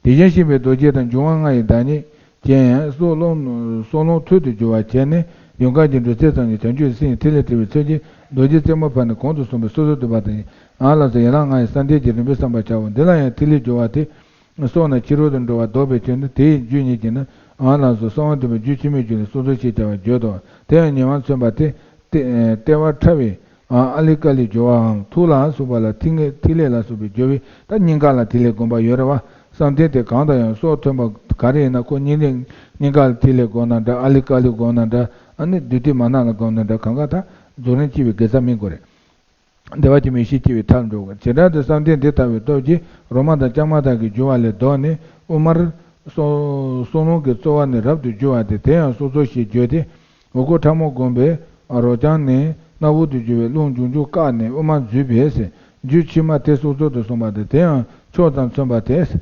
དེ་བཞིན་གཤེགས་པའི་རྡོ་རྗེ་དང་འབྱུང་བ་ལྔ་ཡི་བདག་ཉིད་ཅན། སྲོག་རླུང་སྲོག་རླུང་ཐུར་དུ་བསྒྱུར་བར་བྱས་ནས། ཡུངས་དཀར་གྱི་འབྲུ་རྩེ་ཙམ་གྱིས་བྱང་ཆུབ་སེམས་ཐིག་ལེ་བྲི་བའི་ཚུལ་གྱིས། རྡོ་རྗེ་རྩེ་མོ་ཕར་ནས་གོང་དུ་སོང་བའི་སོ་སོར་བསྡུ་བ་དང་། ཨ་ལགས་སོ། ཡན་ལག་ལྔ་ཡི་གསལ་འདེབས་ཀྱི་རིམ་པས་བསམ་པར་བྱའོ། འདི་ལ་ཡང་ཐིག་ལེ་བསྒྱུར་བ་དེ། སྲོག་ནས་ཕྱི་རོལ་དུ་འགྲོ་བར་ལྡོག་པའི་ཕྱིར་ན། དེའི་རྒྱུ་ཉིད་ཀྱིས་ན། ཨ་ལགས་སོ། གསང་བ་འདུས་པའི་རྒྱུད་ཕྱི་མའི་རྒྱུད་ལ་སྲོག་རྩོལ་ཞེས་བྱ་བར་བརྗོད་དོ། དེ་ཡང་ཉེ་བར་མཚོན་པ་སྟེ། ལྟེ་ལྟེ་བ་ཕྲ་བའི་ཨ་ཨཱ་ལི་ཀཱ་ལི་སྦྱོར་བའམ། ཐུར་ལ་སོགས་པ་ལ་ཐིག་ལེ་ཐིག་ལེ་ལ་སོགས་པའི་སྦྱོར་བས། ད་སྙིང་ག་ལ་ཐིག་ལེ་བསྒོམ་པ་ཡོད་རེད་བ། བསམ་གཏན་དེ་གང་དང་ཡང་སྲོག་ཐོན་པ་ག་རེ་ཡིན་ན། ཁོ་སྙིང་ལས་སྙིང་ག་ལ་ཐིག་ལེ་བསྒོམ་ན་འདྲ། ཨཱ་ལི་ཀཱ་ལི་བསྒོམ་ན་འདྲ། ཨ་ནི་བདུད་སྡེ་མ་ནག་ལ་བསྒོམ་ན་འདྲ། གང་ག་ད་རྫོགས་རིམ་སྐྱེ་བའི་དགེ་རྩ་སྨིན་དགོས་རེད། བདེ་བ་ཆེན་པོའི་ཡེ་ཤེས་སྐྱེ་བའི་ཐབས་འགྲོ་དགོས། བྱེ་བྲག་ཏུ་བསམ་གཏན་འདི་ལྟ་བུའི་སྟོབས་ཀྱིས། རོ་མ་དང་ལྕང་མ་དག་གི་རྒྱུ་བ་ལས་ལྡོག་ནས། དབུ་མར་སྲོག་སྲོག་རླུང་གི་རྩོལ་བ་ནི་རབ་ཏུ་རྒྱུ་བ་སྟེ། དེ་ཡང་སྲོག་རྩོལ་ཞེས་བརྗོད་དེ། འོ་སྐོལ་ཕྲ་མོ་བསྒོམས་པས་རོ་རྐྱང་ནས་སྣ་བུག་ཏུ་རྒྱུ་བའི་རླུང་འབྱུང་འཇུག་བཀག་ནས་དབུ་མར་འཛུད་པས། རྒྱུད་ཕྱི་མ་དེ་སྲོག་རྩོལ་དུ་གསུངས་པ་སྟེ། དེ་ཡང་ཕྱོགས་ཙམ་མཚོན་པ་སྟེ།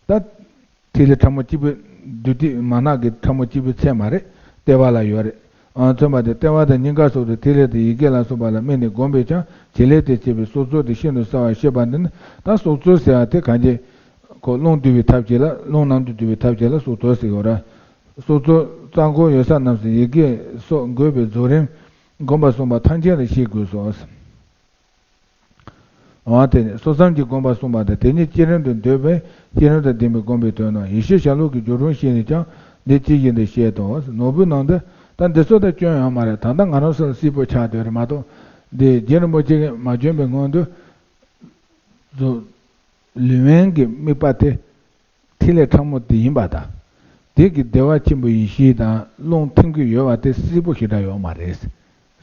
ད་ཐིག་ལེ་ཕྲ་མོ་གཅིག་པུ། བདུད་སྡེ་མ་ནག་གི་ཕྲ་མོ་གཅིག་པུའི་ཚད་མ་རེད། ལྟེ་བ་ལ་ཡོད་རེད། ཨ་མཚོན་པ་སྟེ། ལྟེ་བ་དང་སྙིང་ག་སོགས་སུ་ཐིག་ལེ་དང་ཡི་གེ་ལ་སོགས་པ་ལ་དམིགས་ནས་བསྒོམས་པས་ཀྱང་བྱེད་ལས་དེ་བྱེད་པའི་སྲོག་རྩོལ་དེ་ཤིན་ཏུ་གསལ་བར་ཤེས་པ་འདི་ནི། ད་སྲོག་རྩོལ་ཟེར་བ་དེ་གང་ཅི། ཁོ་རླུང་འདུས་པའི་ཐབས་ཅིག་ལ། རླུང་ནང་དུ་འདུས་པའི་ཐབས་ཅིག་ལ་སྲོག་རྩོལ་ཟེར་གྱི་ཡོད་རེད། སྲོག་རྩོལ་རྩ་འཁོར་ཡོད་ས་རྣམས་སུ་ཡི་གེ་སོགས་འགོད་པའི་རྫོགས་རིམ་བསྒོམ་པར་གསུངས་པ་ཐམས་ཅད་ལ་ཤེས་དགོས་སོ། འོ་དེ་ནི་སོ་བསམ་གྱིས་བསྒོམ་པར་གསུངས་པ་དང་། དེ་ཉིད་བསྐྱེད་རིམ་དུ་འདོད་པས་བསྐྱེད་རིམ་དང་ལྡན་པའི་བསྒོམ་པའི་དོན་ནོ། ཡེ་ཤེས་ཞབས་ལུགས་ཀྱི་སྦྱོར་སྒྲོམ་བཤད་ནས་ཀྱང་འདི་ཇི་བཞིན་དུ་བཤད་དོ། ནོར་བུའི་ནང་དུ། ད་འདི་ཚོ་ད་སྐྱོན་ཡོད་མ་རེད། ད་ལྟ་ང་རང་ཚོ་ལ་སིལ་པོ་ཆགས་བསྡད་རེད་མ་གཏོགས། འདི་རྗེ་རིན་པོ་ཆེ་གིས་མ་བྱོན་པའི་སྔོན་དུ། ལུས་དབེན་གྱི་དམིགས་པ་དེ། ཐིག་ལེ་ཕྲ་མོ་དེ་ཡིན་པ་དང་། དེ་གི་བདེ་བ་ཆེན་པོའི་ཡེ་ཤེས་དང་རླུང་ཐིམ་གྱི་ཡོད་པ་དེ་སིལ་པོ་ཞེ་དྲག་ཡོད་མ་རེད།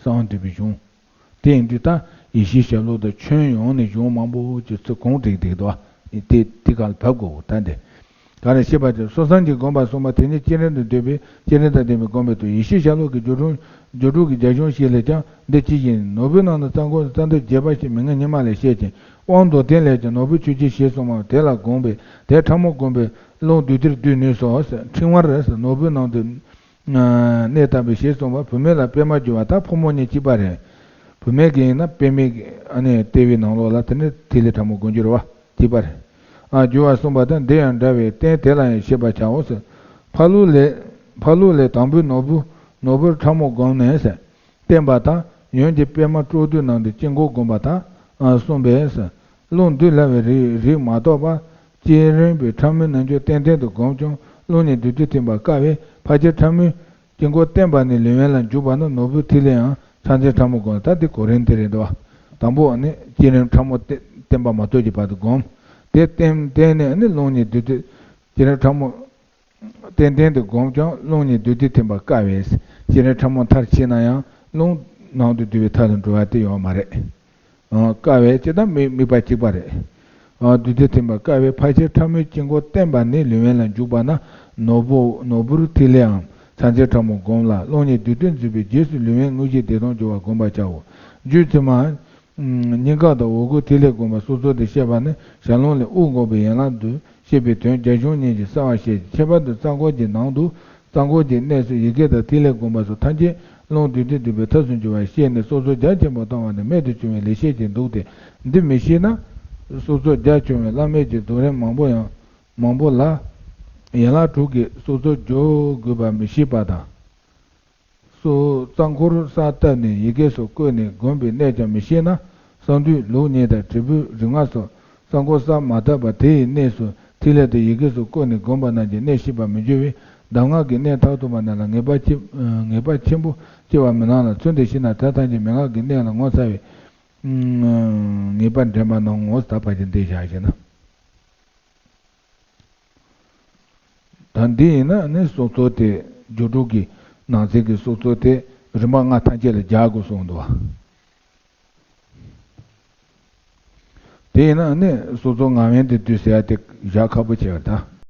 གསང་བ་འདུས་པའི་གཞུང་། དེ་ཡིན་དུས་ད་ཡེ་ཤེས་ཞབས་ལུགས་དང་ཁྱོན་ཡོངས་ནས་གཞུང་མང་པོ་ཅིག་ཚུར་གུང་བསྒྲིགས་བསྡད་འདུག་བ། དེ་དེ་ག་ལ་བབས་དགོས། ད་འདི་ག་རེ་ཤེས་པ་དེ། སོ་བསམ་གྱིས་བསྒོམ་པར་གསུངས་པ་དེ་ཉིད་བསྐྱེད་རིམ་དུ་འདོད་པས་བསྐྱེད་རིམ་དང་ལྡན་པའི་བསྒོམ་པའི་དོན། ཡེ་ཤེས་ཞབས་ལུགས་ཀྱི་སྦྱོར་སྒྲོམ། སྦྱོར་དྲུག་གི་རྒྱ་གཞུང་ཞིག་ལས་ཀྱང་འདི་ཇི་བཞིན། ནོར་བུའི་ནང་དུ་རྩ་འཁོར་རྩ་འདབ་བརྒྱད་པ་ཞེས་མི་ངོ་ཉི་མ་ལས་བཤད་ཅིང་། དབང་མདོར་བསྟན་ལས་ཀྱང་ནོར་བུའི་ཆུ་སྐྱེས་ཞེས་གསུངས་པ་དེ་ལ་དགོངས་པས། དེ་ཕྲ་མོ་བསྒོམས་པས་རླུང་བདུད་སྡེར་བསྡུས་ནུས་སོ། ཕྲེང་བར་ནོར་བུའི་ནང་དུ་གནས་བཏབ་པས་ཞེས་གསུངས་པ། བུད་མེད་ལ་པད་མ་བསྒྱུར་བ་ལྟར་ཕོ་མོ་གཉིས་གཅིག་པ་རེད། བུད་མེད་ཀྱི་ཡིན་ན་པད་མའི་ཨ་ནི་ལྟེ་བའི་ནང་ལོགས་ལ་དེ་ནི་ཐིག་ལེ་ཕྲ་མོ་བསྒོམ་རྒྱུ་རེད་བ། གཅིག་པ་རེད། ཨ་བསྒྱུར་བར་གསུངས་པ་དང་། འདི་ཡང་འདྲ་བའི་རྟེན་དེ་ལ་ཡང་ཤེས་པར་བྱའོ། ཕར་ལུགས་ལས། ཕར་ལུགས་ལས་དང་པོའི་ནོར་བུ། ནོར་བུར་ཕྲ་མོ་བསྒོམས་ནས་བསྟན་པ་དང་། ཡོན་གྱི་པད་མ་སྤྲོ་བསྡུའི་ནང་དུ་དཀྱིལ་འཁོར་བསྒོམ་པ་དང་གསུངས་པས། རླུང་འདུས་ལྷ་བའི་རིགས་རིགས་མ་གཏོགས་པ། བསྐྱེད་རིམ་པའི་ཕྲ་མོའི་རྣལ་འབྱོར་རྟེན་རྟེན་དུ་བསྒོམས་ཀྱང་རླུང་ནི་བདུད་རྩི་ཐིམ་པ་དཀའ་བས། ཕལ་ཆེར་ཕྲ་མོའི་དཀྱིལ་འཁོར་བརྟན་པ་ནས་ལུས་དབེན་ལ་འཇུག་པ་ན་ནོར་བུའི་ཐིག་ལེའམ་ཕྱག་མཚན་ཕྲ་མོ་བསྒོམ། ད་འདི་གོ་རིམ་དེ་རེད་འདུག་བ། དང་པོ་ནི་བསྐྱེད་རིམ་ཕྲ་མོ་བརྟན་བརྟན་པ་མ་གཏོགས་ཀྱི་བར་དུ་བསྒོམ། དེ་བརྟན་བརྟན་ནས་ནི་རླུང་ནི་བདུད་རྩི། བསྐྱེད་རིམ་ཕྲ་མོ་བརྟན་བརྟན་དུ་བསྒོམས་ཀྱང་རླུང་ནི་བདུད་རྩི་ཐིམ་པ་དཀའ་བས། བསྐྱེད་རིམ་ཕྲ་མོ་མཐར་ཕྱིན་ན་ཡང་རླུང་ནང་དུ་འདུས་པའི་མཐའ་དང་འགྲོ་བ་དེ་ཡོད་མ་རེད། ཨ་དཀའ་བས་ཅི་ལྟར་དམིགས་དམིགས་པ་གཅིག་པ་རེད། ཨ་བདུད་རྩི་ཐིམ་པ་དཀའ་བས། ཕལ་ཆེར་ཕྲ་མོའི་དཀྱིལ་འཁོར་བརྟན་པ་ནས་ལུས་དབེན་ལ་འཇུག་པ་ན་ནོར་བུ་ནོར་བུར་ཐིག་ལེའམ་ཕྱག་མཚན་ཕྲ་མོ་བསྒོམས་ལ་རླུང་ནི་བདུད་རྩི་འཛིན་པའི་རྗེས་སུ་ལུས་དབེན་དངོས་གཞིའི་བདེ་སྟོང་སྦྱོར་བ་བསྒོམ་པར་བྱའོ། རྒྱུད་ཕྱི་མ། སྙིང་ག་དང་འོ་སྐོལ་ཐིག་ལེ་བསྒོམ་པ་སོ་སོ་དེ་བཤད་པ་ནི་ཞལ་ལུང་ལས་དབུགས་འགོག་པའི་ཡན་ལག་ཏུ་བཤད་པའི་དོན་རྒྱ་གཞུང་གཉིས་ཀྱིས་གསལ་བར་བཤད་ཅིང་། ཁྱད་པར་དུ་རྩ་འཁོར་གྱི་ནང་དུ་རྩ་འཁོར་གྱི་གནས་སུ་ཡི་གེ་དང་ཐིག་ལེ་བསྒོམ་པ་སོགས་ཐམས་ཅད་རླུང་བདུད་རྩི་འདུས་པའི་ཐབས་སུ་འགྱུར་བར་བཤད་ནས་སོ་སོར་རྒྱ་ཆེན་པོ་བཏང་བ་ནི་རྨད་དུ་བྱུང་བའི་ལེགས་བཤད་ཅིག་འདུག་སྟེ། འདི་མི་ཤེས་ན་སོ་སོར་རྒྱ་ཆུང་བའི་བླ་མེད་ཀྱི་རྫོགས་རིམ་མང་པོ་ཡང་མང་པོ་ལ་ཡན་ལག་དྲུག་གིས་སོ་སོར་སྦྱོར་དགོས་པ་མི་ཤེས་པ་དང་། སོ་རྩ་འཁོར་གསལ་བཏབ་ནས་ཡི་གེ་སོགས་བཀོད་ནས་བསྒོམ་པའི་གནད་ཀྱང་མི་ཤེས་ན། གསང་འདུས་ལུགས་གཉིས་དང་དྲིལ་བུ་རིག་སྔགས་སོགས་རྩ་འཁོར་གསལ་མ་བཏབ་པར་དེ་ཡི་གནས་སུ་ཐིག་ལེ་དང་ཡི་གེ་སོགས་བཀོད་ནས་བསྒོམ་པ་རྣམས་ཀྱི་གནད་ཤེས་པར་མི་འགྱུར་བས། གདམས་ངག་གི་གནད་མཐར་ཐུག་པ་རྣམས་ལ་ངེས་པ་ཆེ་ངེས་པ་ཆེན་པོ་སྐྱེ་བ་མི་སྣང་ལ། ཚུལ་འདི་ཤེས་ན་དེ་ཐམས་ཅད་མན་ངག་གི་གནད་ལ་ངོ་མཚར་བའི་ངེས་པ་འདྲེན་པ་གནང་ངོ་། ད་ཕལ་ཆེར་འདི་བཞག་བྱས་ན། ད་འདི་ཡིན་ན་ནི་སྲོག་རྩོལ་དེ་སྦྱོར་དྲུག་གི་ནང་གསེས་ཀྱི་སྲོག་རྩོལ་དེ་རིམ་པ་ལྔ་ཐམས་ཅད་ལ་སྦྱར་དགོས་གསུངས་འདུག་བ། དེ་ཡིན་ན་ནི་སྲོག་རྩོལ་ངག་དབེན་དེ་བསྡུས་ཟེར་ཡ་དེ་བཞག་ཁག་པོ་བྱས་པ་ད།